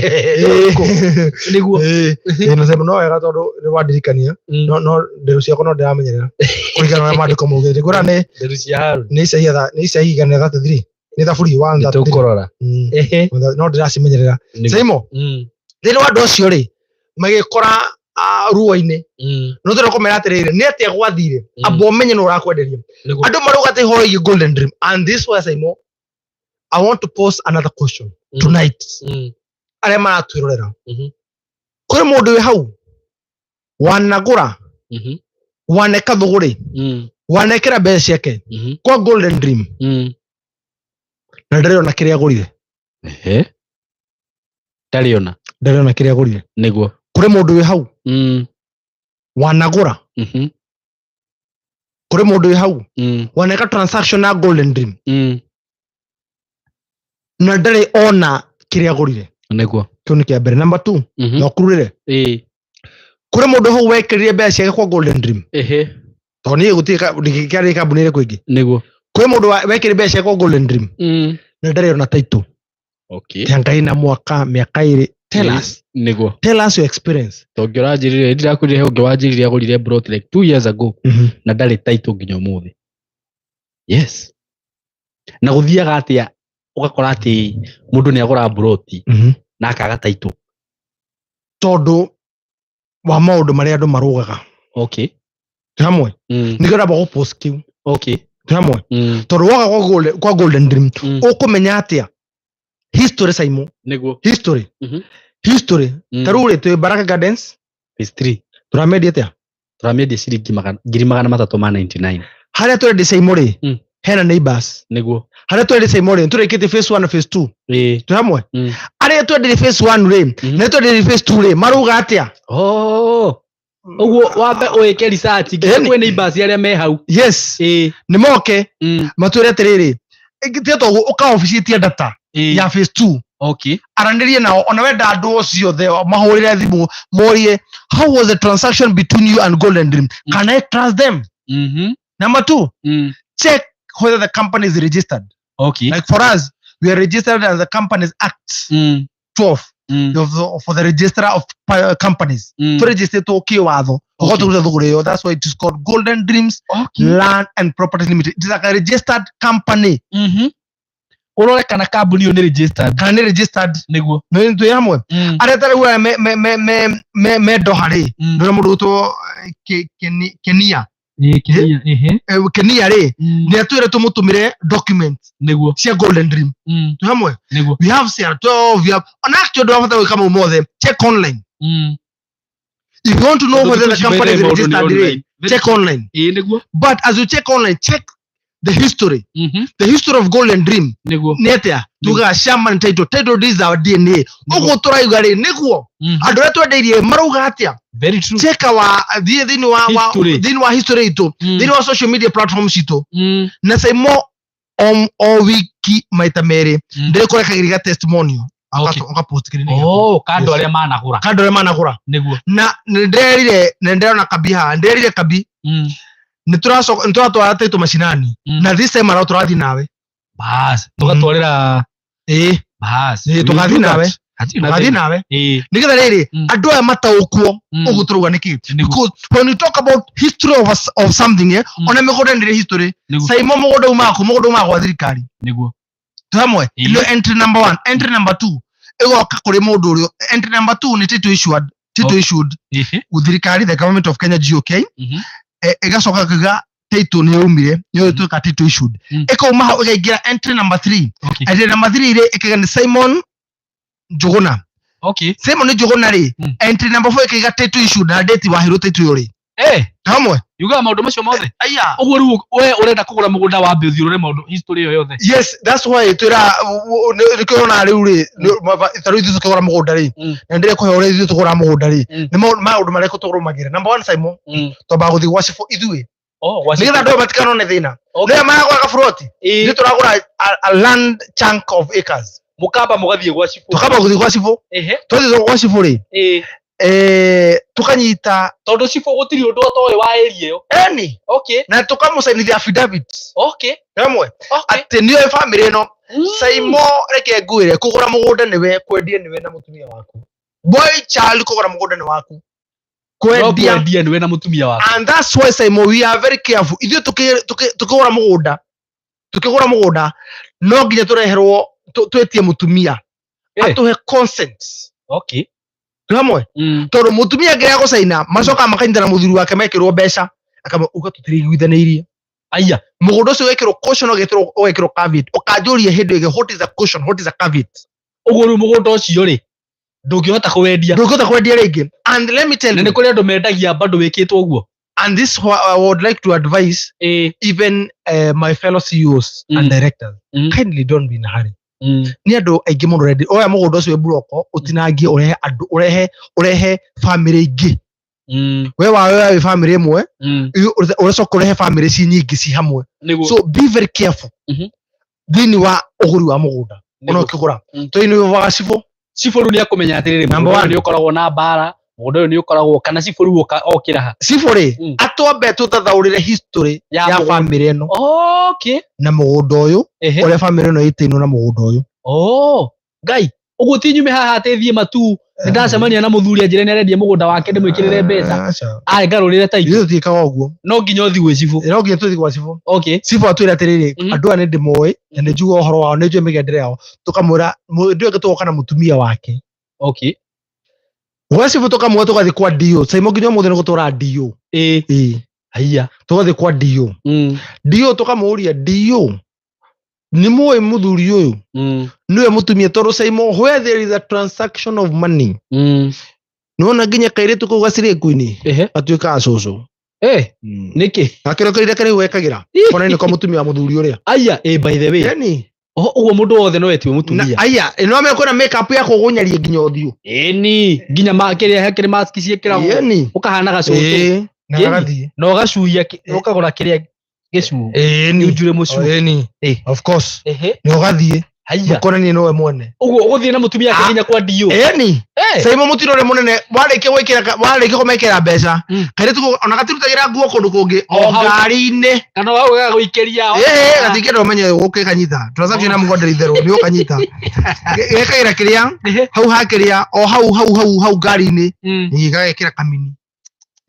Nĩguo. Ĩĩ, na Saimo no wega tondũ nĩ wandirikania. No nderu ciakwa no ndĩramenyerera kũringana na ũrĩa maandĩko maugĩte. Ngwĩra nĩ Nderu cia Harũni. nĩ icaihia nĩ icaihia igana rĩa 33 nĩ thaburi 133. Nĩtũkũrora. Ehe. No ndĩracimenyerera. Nĩguo. Saimo, thĩinĩ wa andũ acio rĩ magĩkora ruo-inĩ no tũrenda kũmera atĩrĩrĩ, nĩ atĩa gwathire? Amba ũmenye nũ ũrakwenderia. Nĩguo. Andũ marauga atĩ ũhoro wĩgiĩ Golden Dream, and this was, Saimo, I want to pose another question tonight arĩa maratwĩrorera. Kũrĩ mũndũ wĩ hau wanagũra, waneka thũgũrĩ, wanekĩra mbeca ciake kwa Golden Dream na ndarĩ ona kĩrĩa agũrire? Ehe. Ndarĩ ona. Ndarĩ ona kĩrĩa agũrire. Nĩguo. Kũrĩ mũndũ wĩ hau wanagũra? Kũrĩ mũndũ wĩ hau waneka transaction na Golden Dream na ndarĩ ona kĩrĩa agũrire? Nĩguo. Kĩu nĩ kĩa mbere. Number two, na ũkururĩre, kũrĩ mũndũ hau wekĩrire mbeca ciake kwa Golden Dream? Ehe. Tondũ niĩ gũtirĩ ndingĩkĩarĩ kambuni ĩrĩkũ ĩngĩ. Nĩguo. Kũrĩ mũndũ wekĩrire mbeca ciake kwa Golden Dream na ndarĩ ona title? Okay. Ya Ngai na mwaka mĩaka 2. Tell us. Nĩguo. Tell us your experience. Tondũ ũranjĩrire ndirakwĩrire he ũngĩ wanjĩrire agũrire plot like 2 years ago na ndarĩ title nginya ũmũthĩ. Yes. Na gũthiaga atĩa ũgakora atĩ mũndũ nĩ agũra plot na akaga title? Tondũ wa maũndũ marĩa andũ marũgaga. Okay. Hamwe. Nĩkĩo ndamba gũpost kĩu. Okay. Hamwe. Tondũ woka kwa Golden Dream ũkũmenya atĩa history, Saimo? Nĩguo. History. History. Ta rĩu rĩ, twĩ Baraka Gardens. Phase 3. Tũramendia atĩa? Tũramĩendia ciringi 399,000. Harĩa tũrendia, Saimo rĩ, hena neighbors. Nĩguo. Harĩa tũrendia, Saimo rĩ, tũrĩkĩtie phase 1 na phase 2. Ĩĩ. Twĩ hamwe. Arĩa twendirie phase 1 rĩ, na twendirie phase 2 rĩ, marauga atĩa? Oh. Ũguo wambe ũĩke research nginya Ĩni. kwĩ neighbors arĩa me hau. Yes. Ĩĩ. Nĩ moke matwĩre atĩrĩrĩ, tiga toguo, ũka obici ĩtia data ya phase 2. Aranĩrie nao, ona wenda andũ ciothe mahũrĩre thimũ morie, "How was the transaction between you and Golden Dream? Can I trust them?" Number two, check whether the company is registered. Like for us, we are registered as the Companies Act 12 for the registrar of companies. Tũregisterĩtwo kĩwatho ũkorwo tũrute thũgũrĩ ĩyo. That's why it is called Golden Dreams Land and Properties Limited. It is like a registered company. Ũrore kana kambuni ĩyo nĩ registered. Kana nĩ registered. Nĩguo. Nĩ twĩ hamwe? Arĩa ta rĩu aya me Doha rĩ, ndĩrona mũndũ ũgwĩtwo Kenia. Ĩĩ, Kenia, ehe. Kenia rĩ, nĩ atwĩre tũmũtũmĩre document cia Golden Dream. Twĩ hamwe? Nĩguo. We have CR12, we have ona actually ndũrabata gwĩka mau mothe, check online. If you want to know Tondũ whether thikũ the ici by company the is way maũndũ nĩ registered rĩ, online. check online. Ĩĩ, nĩguo. But as you check online, check the history, the history of Golden Dream. Nĩ atĩa tugaga shaman title deeds, our DNA, ũguo tũrauga rĩ, nĩguo andũ arĩa twendeirie marauga atĩa. Very true. Check our, thiĩ thĩinĩ wa History. Thĩinĩ wa history itũ, thĩinĩ wa social media platforms itũ. Na Saimo o wiki maita merĩ ndĩrĩkũrekagĩria testimonial. Ũgapost kĩrĩa. Oh, kando Yes. arĩa managũra. Kando arĩa managũra. Na nĩ ndĩrerire, nĩ ndĩrona kabi haha, nĩ ndĩrerire kabi nĩ tũracoka, nĩ tũratwara title macinani. Na this time around tũrathiĩ nawe. Bas, tũgatwarĩra. Ĩĩ. Bas. Ĩĩ, tũgathiĩ nawe. Hatirĩ na Tũgathiĩ thĩna. nawe nĩgetha rĩrĩ andũ aya mataũkwo ũguo tũrauga nĩkĩ. Because when you talk about history of something, ona mĩgũnda nĩ ĩrĩ history. Saimo, mũgũnda umaga kũ? Mũgũnda umaga gwa thirikari. Twĩ hamwe? Nĩyo entry number one. Entry number two ĩgoka kũrĩ mũndũ ũrĩa, entry number two nĩ title issued, title issued thirikari, the Government of Kenya, GOK. Ĩgacoka kuga title nĩ yaumire, nĩyo ĩtuĩka title issued. Ĩkauma hau ĩkaingĩra entry number three. Entry number three rĩ, ĩkaiga nĩ Simon Njũgũna. Simon Njũgũna rĩ, entry number four ĩkaiga title issued na date waheirwo title ĩyo rĩ. Hamwe? Yugaga maũndũ macio mothe. Aya. Ũguo rĩu we ũrenda kũgũra mũgũnda, wambe ũthiĩ ũrore maũndũ, history ĩyo yothe. Yes, that's why twĩra nĩkĩo ũrona rĩu rĩ, ta rĩu ithuĩ tũkĩgũra mũgũnda rĩ, na ndĩrekũhe ũrĩa ithuĩ tũgũraga mũgũnda rĩ, nĩ maũndũ marĩkũ tũrũmagĩrĩra. Number one, Simon, twambaga gũthiĩ gwa cibũ ithuĩ nĩgetha andũ aya matikanone thĩna. Nĩyo maragũra gaburoti, ithuĩ tũragũra a land chunk of acres. Mũkamba mũgathiĩ gwa cibũ. Tũkamba gũthiĩ gwa cibũ. Twathiĩ gwa cibũ rĩ, tukanyita. Tondũ cibũ gũtirĩ ũndũ atoĩ wa area ĩyo. Eni. Na tũkamũcainithia affidavit hamwe atĩ nĩoĩ bamĩrĩ ĩno. Saimo, reke ngwĩre, kũgũra mũgũnda nĩwe, kwendia nĩwe na mũtumia waku. Boy child, kũgũra mũgũnda nĩ waku. No Kwendia kwendia nĩwe na mũtumia waku. And that's why, Saimo, we are very careful. Ithuĩ tukĩgũra mũgũnda, no nginya tũreherwo, twĩtie mũtumia atũhe consent. Twĩ hamwe? Tondũ mũtumia angĩrega gũcaina, macokaga makanyitana mũthuri wake, mekĩrwo mbeca, akama uga tũtiriguithanĩirie. Aya. Mũgũnda ũcio ũgekĩrwo caution, ũgekĩrwo caveat. Ũkanjũria hĩndĩ ĩngĩ, what is a caution, what is a caveat? Ũguo rĩu mũgũnda ũcio rĩ, ndũngĩhota kũwendia. Ndũngĩhota kwendia rĩngĩ. And let me tell Na you, nĩ kũrĩ andũ mendagia bado wĩkĩtwo ũguo. And this what I would like to advise even my fellow CEOs and directors, kindly don't be in a hurry. Nĩ andũ aingĩ mũno ready oya mũgũnda ũcio wĩ buroko, ũtinangie, ũrehe andũ, ũrehe family ingĩ. We wawe wĩ family ĩmwe, ũracoka ũrehe family ci nyingĩ ci hamwe. So be very careful thĩinĩ wa ũgũri wa mũgũnda ona ũkĩgũra. Tũinĩ wa cibũ. Cibũ rĩu nĩ akũmenya atĩrĩrĩ, Number mũgũnda ũyũ one. nĩ ũkoragwo na mbara, mũgũnda ũyũ nĩ ũkoragwo kana cibũ rĩu okĩra ha. Cibũ rĩ, atwambe tũtathaũrĩre history Ya ya mũgũnda. family ĩno na mũgũnda ũyũ, ũrĩa family ĩno ĩtĩinwo na mũgũnda ũyũ. Oh, ngai, ũguo ti nyume haha atĩ thiĩ matu nĩ ndacemania na mũthuri anjĩre nĩ arendia mũgũnda wake ndĩmwĩkĩrĩre mbeca. Aca. Arĩ ngarũrĩre taitũ. Ithuĩ tũtiĩkaga ũguo. No nginya ũthiĩ gwĩ cibũ. No nginya tũthiĩ gwa cibũ. Cibũ atwĩre atĩrĩrĩ, andũ aya nĩ ndĩmoĩ na nĩ njugaga ũhoro wao, nĩ njũĩ mĩgendere yao. Tũkamwĩra mũndũ ũngĩ tũgoka na mũtumia wake gwa cibũ, tũkamwĩra tũgathiĩ kwa DO. Saimo, nginya ũmũthĩ nĩ gũtũra DO. Ĩĩ. Haiya. Tũgathiĩ kwa DO. DO tũkamũria, "DO, nĩ mũĩ mũthuri ũyũ nĩwe mũtumia?" Tondũ Saimo, where there is a transaction of money, nĩwona nginya kairĩtu kau gacirĩku-inĩ gatuĩkaga cũcũ. Nĩkĩ? Gakĩro kairĩa karĩa wekagĩra kona nĩko mũtumia wa mũthuri ũrĩa. Aya, by the way. Yani. Oho, ũguo mũndũ wothe no etiwe mũtumia. Aya ĩno ame kwĩna make up ya kũgũnyaria nginya ũthiũ. Ĩni nginya kĩrĩa kĩrĩ mask ciĩkĩragwo Ĩni. ũkahana gacũcũ. Ĩĩ, na Ĩni. gagathiĩ. Na ũgacuia ũkagũra kĩrĩa gĩcuhu. Ĩni. Nĩ mũcuhu. Ĩni. Ĩ. Of course. Ehe. Nĩ ũgathiĩ. Haiya. Mũkonanie nĩwe mwene. Ũguo ũgũthiĩ na mũtumia ake nginya kwa DO. Ĩni. Eh. Saimo mũtino ũrĩa mũnene warĩkia gwĩkĩra warĩkia kũmekĩra mbeca kairĩtu ona gatirutagĩra nguo kũndũ kũngĩ O o hau. ngari-inĩ. Kana wau gagagũikĩria. Ĩĩ, gatingĩenda ũmenye gũkĩ kanyita. Transaction ya mũgũnda itherũ nĩ ũkanyita. Gekagĩra kĩrĩa Ehe. hau hakĩrĩa o hau hau hau hau ngari-inĩ. Ĩĩ, gagekĩra kamini.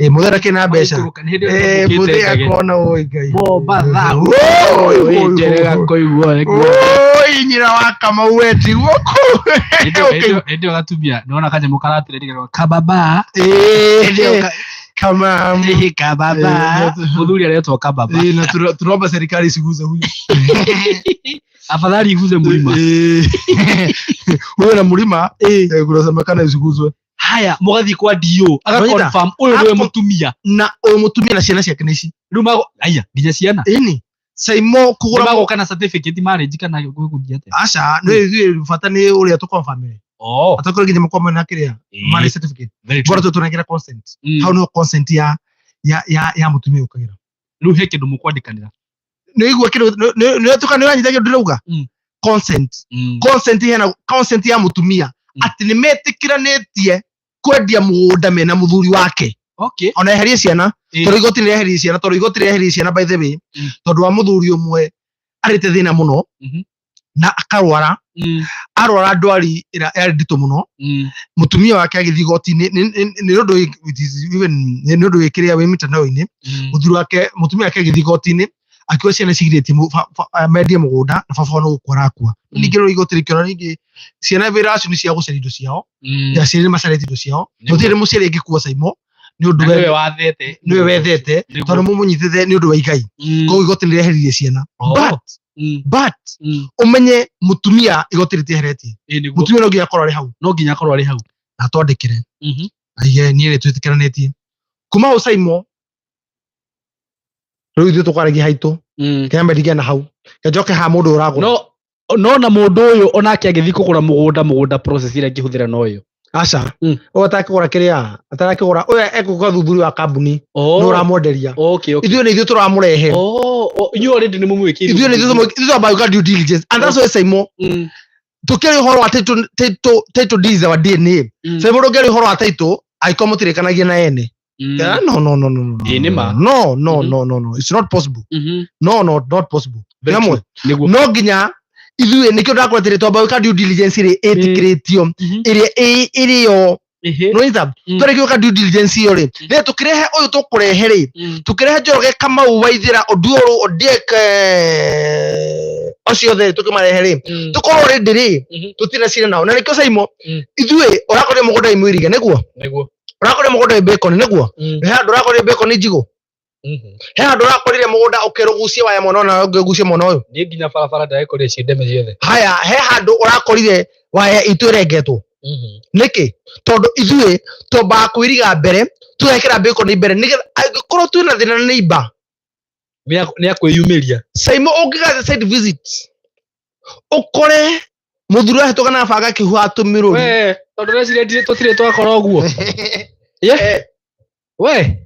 Ĩĩ, mũthee kĩna mbeca. Ũgaikũrũka, nĩ hĩndĩ ĩyo Ĩĩ, ũkĩte mũthee ndege. akona oi Ngai. Mombatha. Oi, Oi, oi, njerega oi. kũigua. Oi, nyina wa Kamau wetigwo kũu. Hĩndĩ ĩyo gatumia nĩwona kanyamũ karatirĩrĩra kababa. Ĩĩ, kama Ĩĩ, kababa. Mũthuri aretwo kababa. Ĩĩ, na tunaomba serikali isiguze huyu. Afadhali iguze mlima. Ĩĩ. Huyo na mlima kunasemekana isiguzwe. Haya, mũgathiĩ kwa DO aga Nonyita? confirm ũyũ nĩwe mũtumia. Na ũyũ mũtumia na ciana ciake nĩ ici. Rĩu mago aya nginya ciana. Ĩni. Saimo kũgũra Magoka na certificate marriage kana gũgũthiĩ atĩa? Aca, nĩ ithuĩ bata nĩ ũrĩa tũ-confirm. Oh. Atakorwo nginya mũkorwo na kĩrĩa marriage certificate. Very true. Bora tũtũnengera consent. Hau nĩho consent ya ya ya ya mũtumia ũkagĩra. Rĩu he kĩndũ mũkwandĩkanĩra. Nĩ igua kĩndũ nĩ tuka nĩ ũranyita kĩndũ ndĩrauga? Consent. Consent hena consent ya mũtumia atĩ nĩ metĩkĩranĩtie kwendia mũgũnda mena mũthuri wake. Okay. Ona eherie ciana. Tondũ igoti nĩ rĩeheririe ciana, tondũ igoti rĩeheririe ciana by the way. Tondũ wa mũthuri ũmwe arĩte thĩna mũno na akarwara. Arwara ndwari ĩrĩa yarĩ nditũ mũno. Mũtumia wake agĩthiĩ igoti-inĩ nĩ ũndũ it is even nĩ ũndũ wĩ kĩrĩa wĩ mitandao-inĩ. Mũthuri wake mũtumia wake agĩthiĩ igoti-inĩ akiuga ciana cigirĩtie mendie mũgũnda na baba wao nĩ gũkua arakua. Ningĩ rĩu igoti rĩkĩona ningĩ ciana wĩra wacio nĩ cia gũcaria indo ciao. Aciari nĩ macarĩtie indo ciao. Gũtirĩ mũciari angĩkua Saimo nĩ ũndũ Nĩwe wathete. nĩwe wethete tondũ mũmũnyitĩte nĩ ũndũ wa igai. Koguo igoti nĩ rĩeheririe ciana. But ũmenye mũtumia igoti rĩtieheretie. Mũtumia no nginya akorwo arĩ hau. No nginya akorwo arĩ hau. Na atwandĩkĩre. Aige niĩ nĩ twĩtĩkĩranĩtie. Kuma hau Saimo rĩu ithuĩ tũkwaragia haitũ. Kĩambe ndige na hau. Njoke ha mũndũ ũragũra. No na mũndũ ũyũ onake agĩthiĩ kũgũra mũgũnda process ĩrĩa angĩhũthĩra no ĩyo. Aca. Ũyũ atakĩgũra kĩrĩa, atarakĩgũra, ũyũ egũka thuthuria wa kambuni. Nĩ ũramwenderia. Okay, okay. Ithuĩ nĩ ithuĩ tũramũrehe. Oh, inyuĩ already nĩ mũmwĩkĩire. Ithuĩ nĩ ithuĩ twambaga gwĩka due diligence. And that's why Saimo tũkĩaria ũhoro wa title deeds our DNA. Saimo ndũngĩaria ũhoro wa title angĩkorwo mũtirĩkanagia na ene. No, no, no, no, no. Ĩĩ, nĩ ma. No, no, no, no, no. It's not possible. No, no, not possible. Nĩamwe. Nĩguo. No nginya ithuĩ nĩkĩo ndakwĩra atĩrĩ twamba gwĩka due diligence ĩrĩa ĩtĩkĩrĩtio ĩrĩa ĩrĩo nĩwanyita twarĩkia gwĩka due diligence ĩyo rĩ nĩ tũkĩrehe ũyũ tũkũrehe rĩ tũkĩrehe Njoroge Kamau Waithĩra Oduoro Ondiek acio othe tũkĩmarehe rĩ tũkorwo rĩndĩ rĩ tũtirĩ cira nao na nĩkĩo Saimo ithuĩ ũrakorire mũgũnda wĩ Mwĩriga nĩguo ũrakorire mũgũnda wĩ Bacon nĩguo he handũ ũrakorire Bacon njigũ he handũ ũrakorire mũgũnda ũkĩrũgucia waya mwena ũyũ na ũngĩgucia mwena ũyũ Niĩ nginya barabara ndĩrakorire ciĩ ndeme ciothe. Haya he handũ ũrakorire waya itũ ĩrengetwo nĩkĩ tondũ ithuĩ twambaga kwĩriga mbere tũgekĩra Bacon mbere nĩgetha angĩkorwo twĩna thĩna na neighbor Nĩ akwĩyumĩria. Saimo ũngĩgathiĩ site visit ũkore mũthuri ahĩtũka na banga akĩhuha tũmĩrũri. We tondũ ndĩreciria tũtirĩ twakora ũguo. We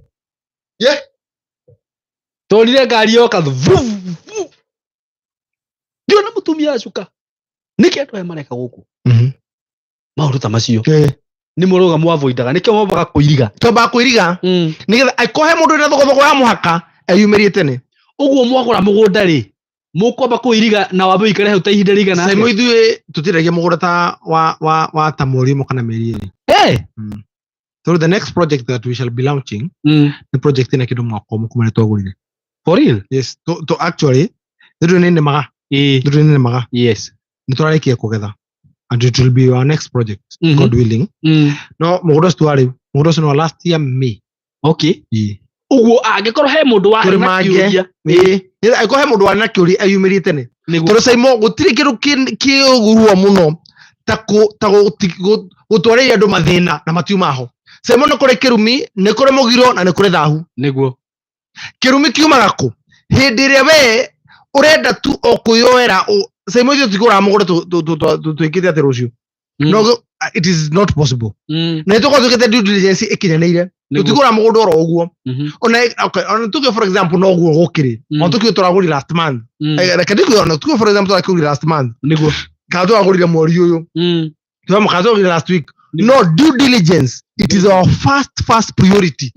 tũrire ngari yoka vu ndiona mũtumia acuka nĩkĩ andũ aya mareka gũkũ maũndũ ta macio nĩ mũrauga mwavoidaga nĩkĩo mwambaga kũiriga. Twambaga kwĩriga nĩgetha angĩkorwo he mũndũ wĩna thogothogo ya mũhaka eyumĩrie tene. Ũguo mwagũra mũgũnda rĩ mũkwamba kũiriga na wambe ũikare hau ta ihinda rĩigana Saimo ithuĩ tũtiendagia mũgũnda ta wa ta mweri ũmwe kana mĩeri ĩrĩ. So the next project that we shall be launching nĩ project ĩna kĩndũ mwaka ũmwe kuma rĩrĩa twagũrire. For real? Yes, to actually nĩ nĩmaga. Nĩ nĩmaga. Yes. Nĩ tũrarĩkia kũgetha. And it will be our next project, God willing. No mũgũnda ũcio twarĩ, mũgũnda ũcio nĩ wa last year May. Okay. Ũguo angĩkorwo he mũndũ warĩ na kĩũria. Angĩkorwo he mũndũ warĩ na kĩũria eyumĩrie tene. Tondũ Saimo gũtirĩ kĩndũ kĩũguruo mũno ta gũtwarĩria andũ mathĩna na matiuma ho. Saimo nĩ kũrĩ kĩrumi, nĩ kũrĩ mũgiro na nĩ kũrĩ thahu. Nĩguo. Kĩrumi kiumaga kũ? Hĩndĩ ĩrĩa we ũrenda tu o kwĩyoera Saimo, ithuĩ tũtigũraga mũgũnda twĩkĩte atĩ rũciũ. No, it is not possible. Na nĩtũkorwo twĩkĩte due diligence ĩkinyanĩire. Tũtigũra mũgũnda oro ũguo. Ona, okay, ona tuge, for example, no guo gũkĩrĩ, ona tukiuge tũragũrire last month. Reke ndikuge, ona tuge, for example, tũrakĩgũrire last month kana tũragũrire mweri ũyũ, tuge kana tũragũrire last week, no due diligence, it is our first priority.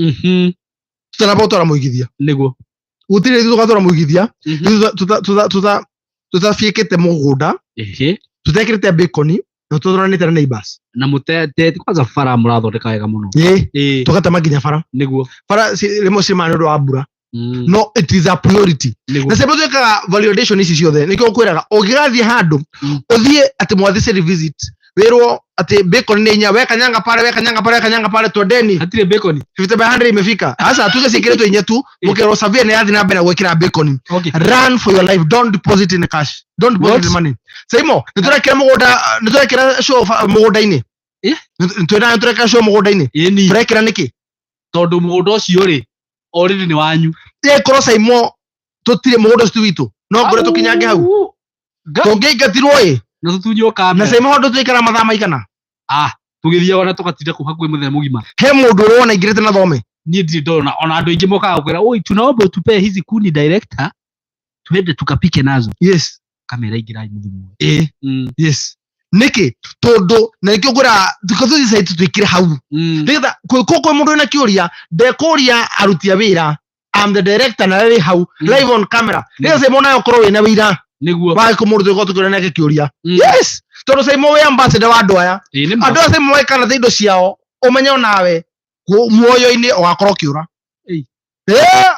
Tũtanamba gũtwara mũigithia. Gũtirĩ ithuĩ tũgatwara mũigithia tũtabiĩkĩte mũgũnda, tũtekĩrĩte bacon na tũtwaranĩte na neighbors. Na mũtete kwanza bara mũrathondeka wega mũno. Ĩ, tũgatema nginya bara. Bara rĩmwe cimaga nĩ ũndũ wa mbura. No it is a priority. Na ciambe twĩkaga validation ici ciothe. Nĩkĩo ngwĩraga ũngĩgathiĩ handũ, ũthiĩ atĩ mwathi site visit, wĩrwo atĩ bacon nĩ inya, weka nyanga pale, weka nyanga pale, weka nyanga pale, twendeni. Hatirĩ bacon. 50 by 100 imefika sasa, tuge ciĩkĩrĩtwo inya tu, mũkerwo survey nĩ yathiĩ na mbere na gwĩkĩra bacon. Run for your life. Don't deposit in cash, don't deposit What? in money. Saimo, nĩ tũrekĩra mũgũnda, nĩ tũrekĩra show mũgũnda-inĩ. Twĩna, nĩ tũrekĩra show mũgũnda-inĩ. Ĩni. Tũrekĩra nĩkĩ? Tondũ mũgũnda ũcio rĩ, already nĩ wanyu. Ĩkorwo, Saimo, tũtirĩ mũgũnda ũcio ti witũ, no ngũre tũkinyange hau. Tũngĩingatirwo ĩ. Na tũtunywo Na kamera. Saimo, handũ tũikara mathaa maigana? Ah, tũgĩthiaga na tũgatinda kũu hakuhĩ mũthenya mũgima. He mũndũ ũrona aingĩrĩte na thome? Niĩ ndirĩ ndona. Ona andũ aingĩ mokaga gũkwĩra, "Oi, tunaomba utupee hizi kuni, director, tuende tukapike nazo." Kamera ingĩrai mũthimo. Ĩ. Yes, nĩkĩ? Tondũ na nĩkĩo ngwĩra thikũ tũthiĩ site twĩkĩre hau, nĩgetha kwĩ kwĩ mũndũ wĩna kĩũria, ndekũria aruti a wĩra. I'm the director na rĩ hau live on camera, nĩgetha Saimo nawe ũkorwo wĩna wĩira wa kũ mũndũ tũgĩkorwo tũkĩũria nake kĩũria. Yes, tondũ Saimo wĩ ambassador wa andũ aya. Ĩ, nĩ ma. Andũ aya, Saimo, mekana indo ciao, ũmenye onawe muoyo-inĩ ũgakorwo ũkĩũra. Ĩ. Ĩ.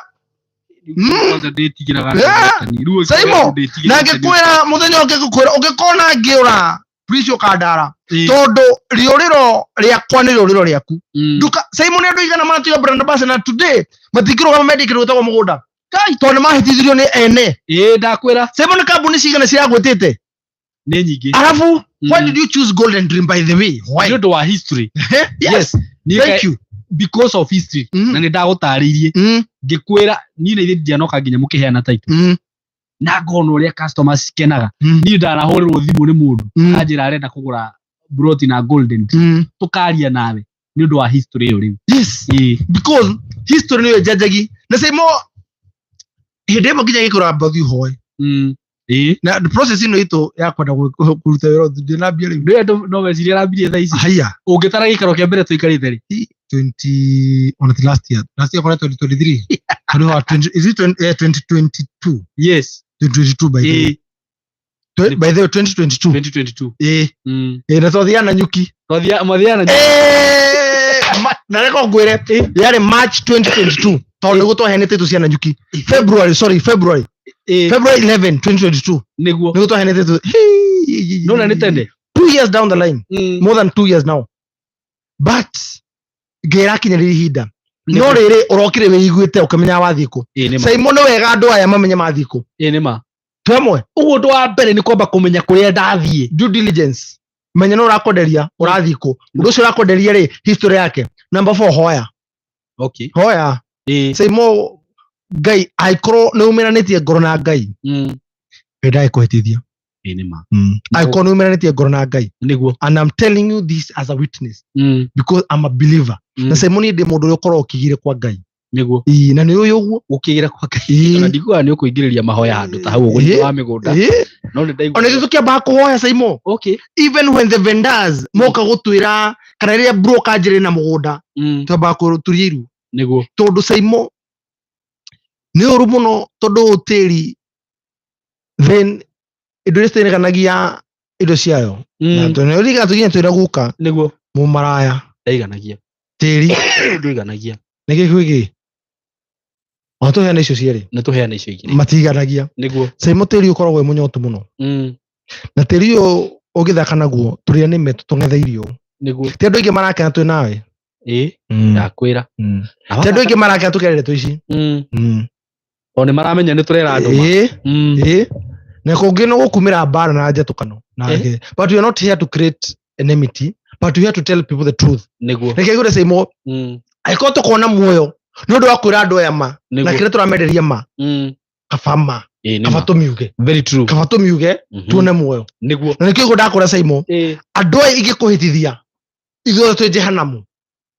Kwanza ndĩtigĩraga Eh. Saimo, na ngĩkwĩra mũthenya ũngĩ, ngũkwĩra ũngĩkona ngĩũra, please ũkandara, tondũ rĩũrĩro rĩakwa nĩ rĩũrĩro rĩaku. Nduka, Saimo, nĩ andũ aigana maratuĩka brand ambassador today matingĩrũgama mendie kĩndũ gĩtagwo mũgũnda, tondũ nĩ mahĩtithirio nĩ ene? Ĩ, ndakwĩra. Saimo, nĩ kambuni cigana ciragwĩtĩte? Nĩ nyingĩ. Arabu, why did you choose Golden Dream, by the way? Why? Nĩ ũndũ wa history. Yes. Niĩ Thank you. Because of history. Na nĩ ndagũtarĩirie, ngĩkwĩra niĩ na ithe ndianoka nginya mũkĩheana title, na ngona ũrĩa customers cikenaga. Niĩ ndanahũrĩrwo thimũ nĩ mũndũ, anjĩra arenda kũgũra broti na Golden Dream. Tũkaria nawe nĩ ũndũ wa history ĩyo rĩu. Yes, because history nĩyo njanjagi. Na Saimo, hĩndĩ ĩmwe nginya gĩkũra mbathi ũhoe. Na the process ĩno itũ ya kwenda kũruta wĩra ndĩnambia rĩu. Ndũĩ andũ no mecirie arambirie thaa ici. Haya. Ũngĩtara gĩikaro kĩa mbere tũikarĩte rĩ? 20, on the last year, last year kwa 2023, I don't know, 20, is it 20, 2022? 2022, by the way. By the way, 2022. 2022. Eh. Eh, na twathiaga na nyuki. Mwathiaga na Eh, na reko ngwĩre, yarĩ March 2022, tondũ nĩguo twaheanĩte itu ciana nyuki. February, sorry, February. February 11 2022. Nĩguo twaheanĩte itu. Nona nĩ tene. 2 years down the line. More than 2 years now, but ngĩrakinyĩrĩria ihinda no rĩrĩ ũrokire wĩiguĩte ũkĩmenya wathiĩ kũ. Ĩ, nĩ ma. Saimo, nĩ wega andũ aya mamenye mathiĩ kũ. Ĩ, nĩ ma. Twemwe. Ũguo ũndũ wa mbere nĩ kwamba kũmenya kũrĩa ndathiĩ. Due diligence, menya no ũrakwenderia ũrathiĩ kũ, ũndũ ũcio ũrakwenderia rĩ, history yake. Number four, hoya. Hoya. Saimo, Ngai angĩkorwo nĩ umĩranĩtie ngoro na Ngai, Ngai ndagĩkũhĩtithia. Ĩ, nĩ ma. Angĩkorwo nĩ umĩranĩtie ngoro na Ngai. And I'm telling you this as a witness, because I'm a believer. Na Saimo, niĩ ndĩ mũndũ ũrĩa ũkoragwo ũkĩgire kwa Ngai. Ĩĩ, na nĩ ũyũ ũguo. Gũkĩgĩra kwa Ngai. Ona ndiguaga nĩ ũkũingĩrĩria mahoya handũ ta hau ũguo wa mĩgũnda. No nĩ ndaigua. Ona ithuĩ tũkĩambaga kũhoya, Saimo. Even when the vendors moka gũtwĩra kana rĩrĩa broker anjĩrĩ na mũgũnda, twambaga kũturia iru. Tondũ, Saimo, nĩ ũru mũno, tondũ ũyũ tĩri, then indo iria citainĩkanagia indo ciayo, na tũnĩriga tũginya twĩra guka mũmaraya. Ndaiganagia. Tĩri. Ndũiganagia. Nĩkĩ kwĩgĩ ona tũheana icio cierĩ? Nĩ tũheana icio igĩrĩ. Matiganagia. Saimo, tĩri ũkoragwo wĩ mũnyotu mũno. Na tĩri ũyũ ũngĩthaka naguo, tũrĩa nĩme tũng'etheire ũũ. Ti andũ aingĩ marakena twĩ nawe. Ĩ, ndakwĩra. Ti andũ aingĩ marakena tũkĩaria ndeto ici. O nĩ maramenya nĩ tũrera andũ ma. Ĩ. Ĩ, na kũngĩ no gũkumĩra mbara na njatũkano na but we are not here to create enmity, but we are here to tell people the truth. Reke ngwĩre, Saimo, angĩkorwo tũkona muoyo nĩ ũndũ wa kwĩra andũ aya ma na kĩrĩa tũramenderia ma, kaba ma. Ĩĩ, nĩ Kaba ma. tũmiuge. Very true. Kaba tũmiuge tuone muoyo. Nĩguo. Na nĩkĩo ũguo ndakũra Saimo, Ĩĩ. andũ aya ingĩkũhĩtithia ithuothe twĩ jehanamu,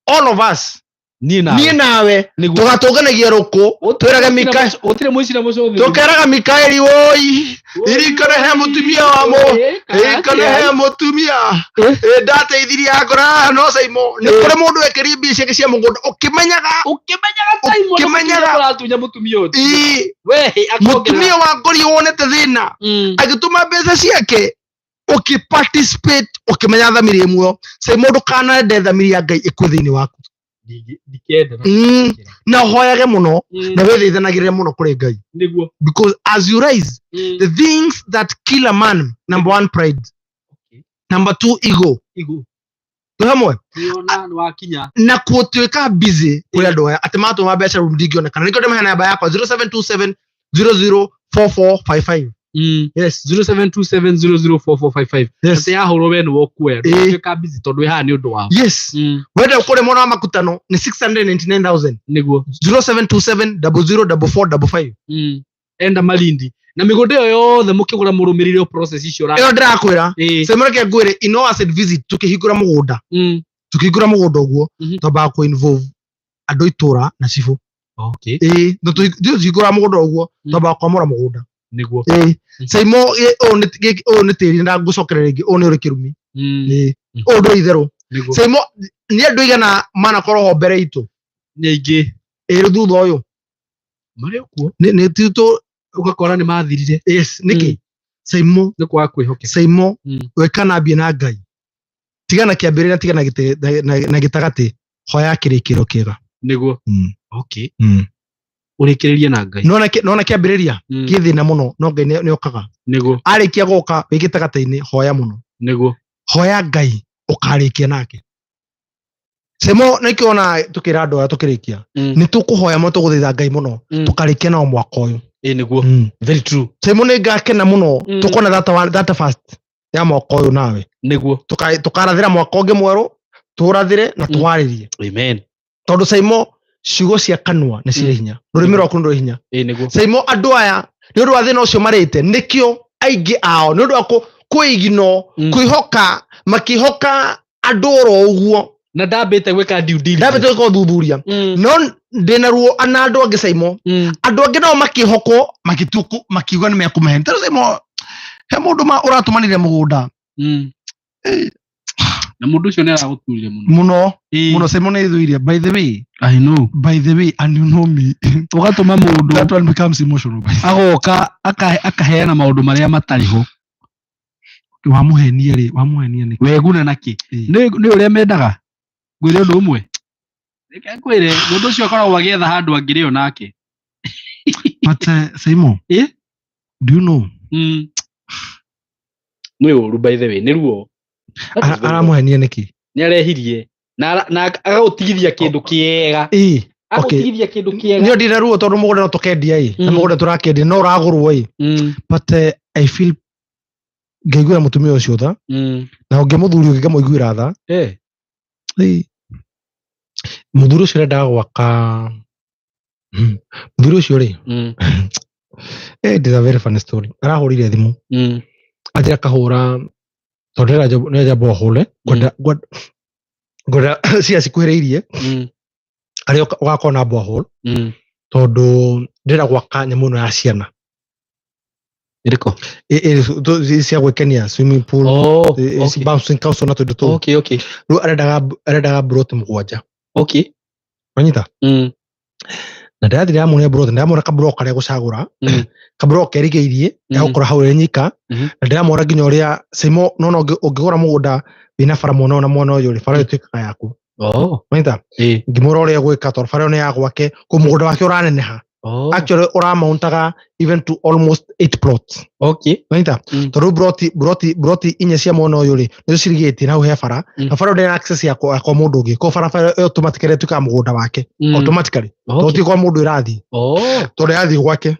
all of us. Niĩ nawe. Niĩ nawe. Nĩguo. Tũgatũnganagia rũkũ twĩrage Mika, Gũtirĩ mũici na mũcũthĩrĩria. tũkeraga Mikaeli, woi, irikane he mũtumia wa mũ irikane he mũtumia. Ĩ, ndateithirie akora no Saimo nĩ kũrĩ mũndũ wekĩrie mbia ciake cia mũgũnda ũkĩmenyaga. Ũkĩmenyaga Simon, Ũkĩmenyaga. ũratunya mũtumia ũyũ. Ĩ, We, akongerera. mũtumia wa ngori wonete thĩna agĩtũma mbeca ciake ũkĩ-participate ũkĩmenya thamiri ĩ muoyo. Saimo, ndũkanende thamiri ya Ngai ĩkue thĩinĩ waku. Ndikenda. Na ũhoyage mũno na wĩthaithanagĩrĩre mũno kũrĩ Ngai. Nĩguo. Because as you rise, the things that kill a man, number one, pride. Number two, ego. Ego. Twĩ hamwe? Nĩwona nĩwakinya. Na gũtuĩka busy kũrĩ andũ aya atĩ matũma mbeca rĩu ndingĩonekana. Nĩkĩo ndĩmahe namba yakwa, 0727 004455. Yes. 0727004455. Yes. Atĩ yahũrwo we nĩwe ũkuoya. Ĩĩ. Ndũgatuĩka busy tondũ wĩ haha nĩ ũndũ wao. Yes. Wenda kũrĩ mwena wa makutano nĩ 699,000. Nĩguo. 0727 004455. Enda Malindi na mĩgũnda ĩyo yothe mũkĩgũra mũrũmĩrĩre o process icio Ĩyo ndĩrakwĩra. Ĩĩ. Saimo, reke ngwĩre, in our asset visit tũkĩhingũra mũgũnda, tũkĩhingũra mũgũnda ũguo, twambaga kũ involve andũ itũra na cibũ. Ĩĩ, no tũhingũra mũgũnda ũguo, twambaga kwamũra mũgũnda. Nĩguo. Ĩĩ Saimo, ũyũ ũyũ nĩ tĩri na ngũcokerera rĩngĩ, ũyũ nĩ ũrĩ kĩrumi. Ĩĩ, ũyũ ndũrĩ itherũ. Nĩguo. Saimo, nĩ andũ igana manakorwo ho mbere itũ? Nĩ aingĩ. Ĩĩ, rĩu thutha ũyũ Marĩ o kuo. Nĩ ti tũ Ũgakora nĩ mathirire. Yes, nĩkĩ Saimo? Nĩ kwaga kwĩhokeka. Saimo, weka nambie na Ngai, tigana kĩambĩrĩria, tigana na gĩtagatĩ, hoya kĩrĩkĩro kĩega. Nĩguo. Okay. Ũrĩkĩrĩrie na Ngai. Nona kĩambĩrĩria kĩ thĩna mũno, no Ngai nĩ okaga. Nĩguo. Arĩkia gũka, wĩ gĩtagatĩ-inĩ, hoya mũno. Nĩguo. Hoya Ngai ũkarĩkia nake. Saimo, nĩkĩo ona tũkĩra andũ aya tũkĩrĩkia, nĩ tũkũhoya mũno, tũgũthaitha Ngai mũno, tũkarĩkia nao mwaka ũyũ. Ĩĩ, nĩguo. Very true. Saimo, nĩ ngakena mũno tũkona data first ya mwaka ũyũ nawe. Nĩguo. Tũkarathĩra mwaka ũngĩ mwerũ, tũrathĩre na tũwarĩrie. Amen. Tondũ Saimo, ciugo cia kanua nĩ cirĩ hinya, rũrĩmĩ rwaku nĩ rũrĩ hinya. Ĩĩ, nĩguo. Saimo, andũ aya nĩ ũndũ wa thĩna ũcio marĩte, nĩkĩo aingĩ ao nĩ ũndũ wa kwĩigino, kwĩhoka, makĩhoka andũ oro ũguo. Na ndambĩte gwĩka due diligence. Ndambĩte gwĩka ũthuthuria. No ndĩna ruo na andũ angĩ Saimo. Andũ angĩ nao makĩhokwo, magĩtua makiuga nĩ mekũmahenia. Tarĩu Saimo, he mũndũ ma ũratũmanire mũgũnda. Na mũndũ ũcio nĩ aragũturire mũno. Mũno. Ĩĩ. Mũno, Saimo, nĩ thũire, by the way. I know. By the way, and you know me. Ũgatũma mũndũ That one becomes emotional, by the way. Agoka akaheana maũndũ marĩa matarĩ ho. Wamũhenia rĩ, wamũhenia nĩkĩ? Weguna nakĩ? Ĩĩ. Nĩ ũrĩa mendaga ngwĩre ũndũ ũmwe, reke ngwĩre, mũndũ ũcio akoragwo agĩetha handũ angĩrĩo nake. But Saimo, Ĩ? do you know? Nĩ ũru, by the way, nĩ ruo. That is very Aramũhenia nĩkĩ? Nĩ arehirie na agagũtigithia kĩndũ kĩega. Ĩĩ. Agũtigithia kĩndũ kĩega. Nĩ ndina ruo tondũ mũgũnda no tũkendia ĩ, na mũgũnda tũrakendia no ũragũrwo ĩ. But I feel ngaiguĩra mũtumia ũcio tha, na ũngĩ mũthuri ũngĩ ngamũiguĩra tha. Ĩĩ. Mũthuri ũcio arendaga gwaka, mũthuri ũcio rĩ, it is a very funny story. Arahũrire thimũ, anjĩra akahũra tondũ nĩarenja borehole, ngwenda cia cikuhĩrĩirie harĩa ũgakorwo na borehole, tondũ ndĩrenda gwaka nyamũ ĩno ya ciana. Ĩrĩkũ? Cia gwĩkenia, swimming pool, Oh, okay. bouncing castle na tũindo tũu. Okay. Rĩu arendaga mburoti 7. Wanyita? Na ndĩrathiĩ ndĩramuonia mburoti, ndĩramuona kaburoko karĩa gũcagũra, kaburoko kerigĩirie, egũkorwo hau ĩrĩ nyika, na ndĩramuona nginya ũrĩa Saimo, nona ũngĩgũra mũgũnda wĩna bara mwena ũyũ na mwena ũyũ rĩ, bara ĩyo ĩtuĩkaga yaku. Wanyita? Ngĩmwĩra ũrĩa egwĩka tondũ bara ĩyo nĩ ya gwake, kũu mũgũnda wake ũraneneha. Actually ũramountaga even to almost 8 plots. Wanyita? Tondũ mburoti 4 cia mwena ũyũ rĩ, nĩcio cirigĩtie na hau he bara, na bara ĩyo ndĩrĩ na access ya kwa mũndũ ũngĩ. Koguo barabara ĩyo automatically ĩtuĩkaga mũgũnda wake. Automatically. Tondũ ti kwa mũndũ ĩrathiĩ. Tondũ ĩrathiĩ gwake.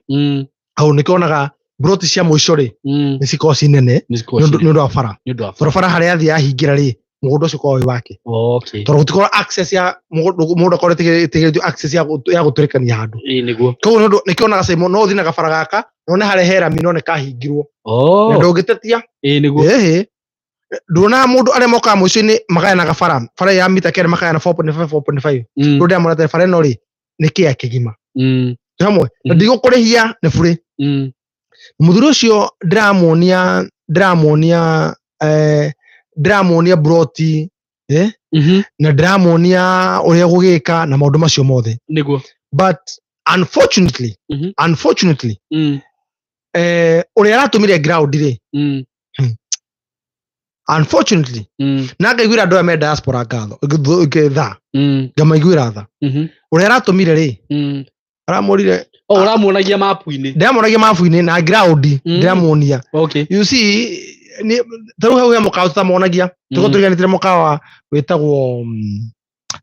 Hau nĩkĩo wonaga mburoti cia mũico rĩ, nĩ cikoragwo ci nene, Nĩ cikoragwo nĩ ci ũndũ wa bara. Nĩ ũndũ wa Tondũ bara harĩa yathiĩ yahingĩra rĩ, Mũgũnda ũcio ũkoragwo wĩ wake. Okay. Tondũ gũtikorwo access ya mũgũnda ũkorwo ĩtĩkĩrĩtio access ya gũtũrĩkania handũ. Ĩĩ nĩguo. Koguo nĩ ũndũ nĩkĩonaga Simon no ũthiĩ na gabara gaka none harĩa he rami no nĩ kahingirwo na ndũngĩtetia. Ĩĩ nĩguo. Ĩhĩ, nduonaga mũndũ arĩa mokaga mũico-inĩ magayana gabara bara ya mita 9 makayana 4.5 4.5. Rĩu ndĩramwĩra atĩ bara ĩno rĩ nĩ kĩa kĩgima. Twĩ hamwe na ndigũkũrĩhia nĩ burĩ. Mũthuri ũcio ndĩramuonia broti na ndĩramuonia ũrĩa gũgĩka na maũndũ macio mothe. Nĩguo. But unfortunately, unfortunately, ũrĩa aratũmire ground rĩ, unfortunately, na ngaiguĩra andũ aya me diaspora ngatho tha, ngamaiguĩra tha. Ũrĩa aratũmire rĩ, aramũrire. Oh, ũramuonagia mapu-inĩ. Ndĩramuonagia mabu-inĩ na ground. Ndĩramuonia. You see, nĩ ta rĩu hau he mũkawa tũtamuonagia tũkorwo tũriganĩtire mũkawa wĩtagwo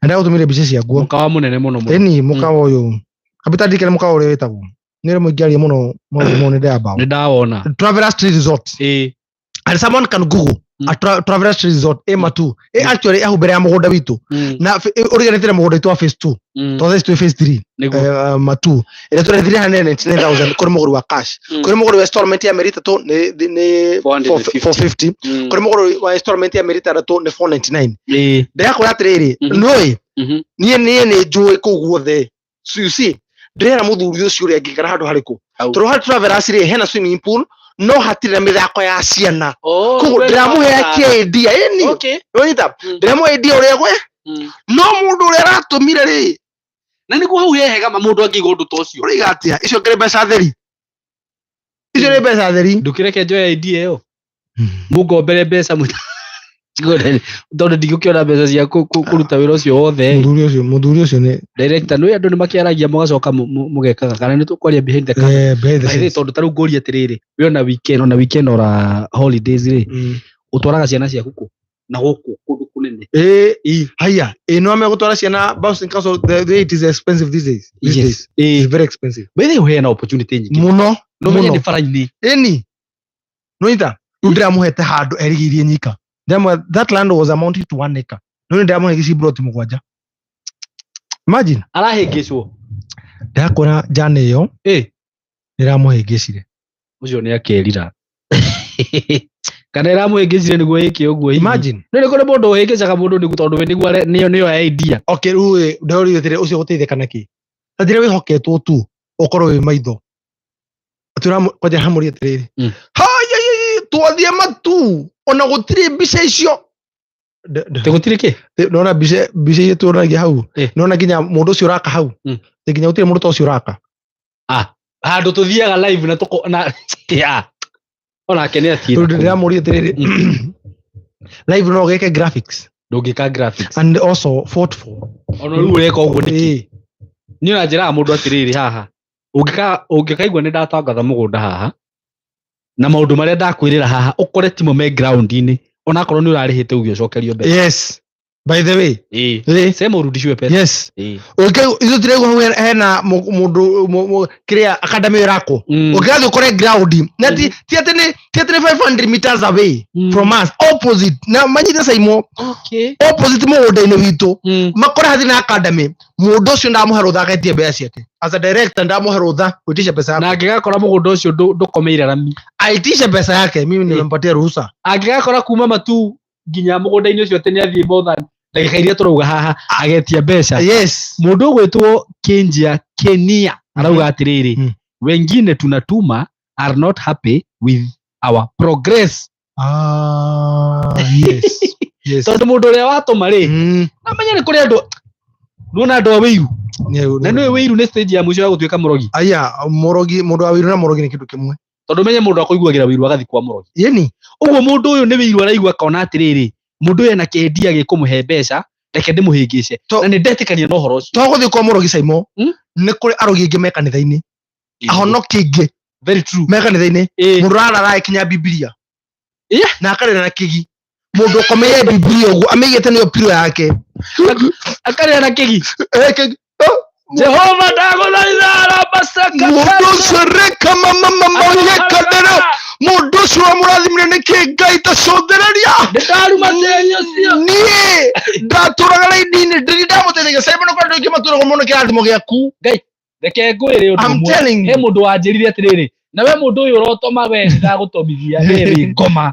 na ndagũtũmire mbica ciaguo. Mũkawa mũnene mũno mũno. Ĩni mũkawa ũyũ kabita ndirikane mũkawa ũrĩa wĩtagwo nĩ ũrĩa mũingĩ mũno maũndũ mau nĩ ndĩrambao. Nĩ ndawona. Travelers Tree Resort. And someone can google a Travelers Tree Resort ĩ matu ĩ actually hau mbere ya mũgũnda witũ na ũriganĩtire na mũgũnda witũ wa phase 2, tondũ thaa ici twĩ phase 3. Matu ĩrĩa tũrethire 199,000 kũrĩ mũgũri wa cash. Kũrĩ mũgũri wa installment ya mĩeri 3 nĩ 450. 450. Kũrĩ mũgũri wa installment ya mĩeri 6 nĩ 499. Ndĩrakwĩra atĩrĩrĩ, nĩũĩ, niĩ nĩ njũĩ kũu guothe. So you see, ndĩrera mũthuri ũcio ũrĩa angĩikara handũ harĩkũ. Hau. Tondũ harĩ Travelers rĩ hena swimming pool no hatirĩ na mĩthako ya ciana. Oh, Koguo kwĩna ndĩramũhe mĩthako. akĩendia ĩni. Nĩwanyita? Ndĩramũhe idea ũrĩa gwe no mũndũ ũrĩa aratũmire rĩ. Na nĩguo hau he hega ma mũndũ angĩigua ũndũ ta ũcio. Ũraiga atĩa icio ngĩrĩ mbeca theri, icio nĩ mbeca theri. Ndũkĩreke njoe idea ĩyo mũngombere mbeca tondũ ndigũkĩona mbeca cia kũruta wĩra ũcio wothe. Mũthuri ũcio nĩ Director, nĩ andũ nĩ makĩaragia mũgacoka mũgekaga kana nĩ tũkwaria behind the camera. Behind the By the way, scenes. tondũ ta rĩu ngũrie atĩrĩrĩ, we ona weekend, ona weekend ora holidays rĩ, ũtwaraga ciana ciaku kũ na gũkũ kũndũ kũnene? Ĩ haya, ĩ no megũtwara ciana bouncing castle. The way it is expensive these days, these days it's very expensive. By the way, hena opportunity nyingĩ. Mũno. No menye Mũno. nĩ bara-inĩ. Ĩni nũnyita rĩu ndĩramũhete handũ erigĩirie nyika. That land was amounting to 1 acre, no nĩ ndĩramũhe gĩcibroti 7, imagine. Arahĩngĩcwo. Ndĩrakwĩra njana ĩyo nĩramũhĩngĩcire. Ũcio nĩ akerira kana ĩramũhĩngĩcire nĩguo ĩke ũguo hihi. Imagine. Nĩ kũrĩ mũndũ ũhĩngĩcaga mũndũ nĩguo tondũ we nĩguo nĩyo ya idea. Okay, rĩu ĩ ndĩrorire atĩrĩ ũcio gũteithĩka na kĩ ta njĩra wĩhoketwo tu ũkorwo wĩ maitho atĩ kwanja hamũria atĩrĩrĩ, haya twathiĩ matu ona gũtirĩ mbica icio. Atĩ gũtirĩ kĩ? Nona mbica iria tuonagia hau. Nona nginya mũndũ ũcio ũraka hau. Atĩ nginya gũtirĩ mũndũ ta ũcio ũraka. Ah, handũ tũthiaga live na tũko na ya onake nĩ Rĩu atiĩ. ndĩramũria atĩrĩrĩ, live no gĩke graphics? Ndũngĩka graphics. And also fought for. Ona rĩu ũreka ũguo nĩkĩ? Ĩĩ. Niĩ ona njĩraga mũndũ atĩrĩrĩ, haha ũngĩkaigua nĩ ndatangatha mũgũnda haha na maũndũ marĩa ndakwĩrĩra haha ũkore timo me ground-inĩ, onakorwo nĩ ũrarĩhĩte uge ũcokerio mbeca. Yes, by the way. Ĩĩ. Sema urudishiwe pesa. Yes. Ũngĩ ithuĩ tũraigua hau hena mũndũ kĩrĩa academy ĩrakwo. Ũngĩgathiĩ ũkore ground na ti atĩ nĩ 500 meters away from us, opposite na manyite Saimo, opposite mũgũnda-inĩ witũ, makore hathi na academy, mũndũ ũcio ndamũhe rũtha agetie mbeca ciake. As a director ndamũhe rũtha kuitisha pesa Na yake. angĩgakora mũgũnda ũcio ndũkomeire rami. Aitishe pesa yake, mimi nimempatia ruhusa. Angĩgakora kuma matu nginya mũgũnda-inĩ ũcio atĩ nĩ athiĩ more than ndagĩka iria tũrauga haha agetia mbeca. Mũndũ ũgwĩtwo Kenjia Kenia arauga atĩrĩrĩ, wengine tunatuma are not happy with our progress. Ah, yes. Tondũ mũndũ ũrĩa watũma rĩ, na menye nĩ kũrĩ andũ nuona andũ a wĩiru na nĩũĩ wĩiru nĩ stage ya mũico ya gũtuĩka mũrogi. Aya mũrogi, mũndũ wa wĩiru na mũrogi nĩ kĩndũ kĩmwe. Tondũ menye mũndũ akũiguagĩra wĩiru agathiĩ kwa mũrogi. Yeni. Ũguo mũndũ ũyũ nĩ wĩiru araigua akona atĩrĩrĩ, mũndũ ũyũ ena kĩendia gĩkũmũhe mbeca, reke ndĩmũhĩngĩce. Na nĩ ndetĩkania na ũhoro ũcio. To gũthiĩ kwa mũrogi Saimo, nĩ kũrĩ arogi aingĩ me kanitha-inĩ, ahonoki aingĩ Very true. me kanitha-inĩ. Mũndũ ũrarara kinya Bibilia na akarĩra na kĩgi, mũndũ ũkomeire Bibilia ũguo amĩigĩte nĩyo pilo yake. Akarĩra na kĩgi. Kĩgi. Jehova ndagũthaitha rabasaka. Mũndũ ũcio reka mama mama yekadere Mũndũ ũcio wamũrathimire nĩkĩ? Ngai ta cũthĩrĩria. Ndĩndaruma tĩri ũcio. Niĩ ndatũraga raini-inĩ, ndĩri ndamũteithagia. Simon, kwenda andũ aingĩ matũragwo mũno kĩrathimo gĩaku. Reke ngwĩre ũndũ I'm ũmwe. telling He you. mũndũ wanjĩrire atĩrĩrĩ, na we mũndũ ũyũ ũrotoma, we ndagũtomithia, we wĩ ngoma,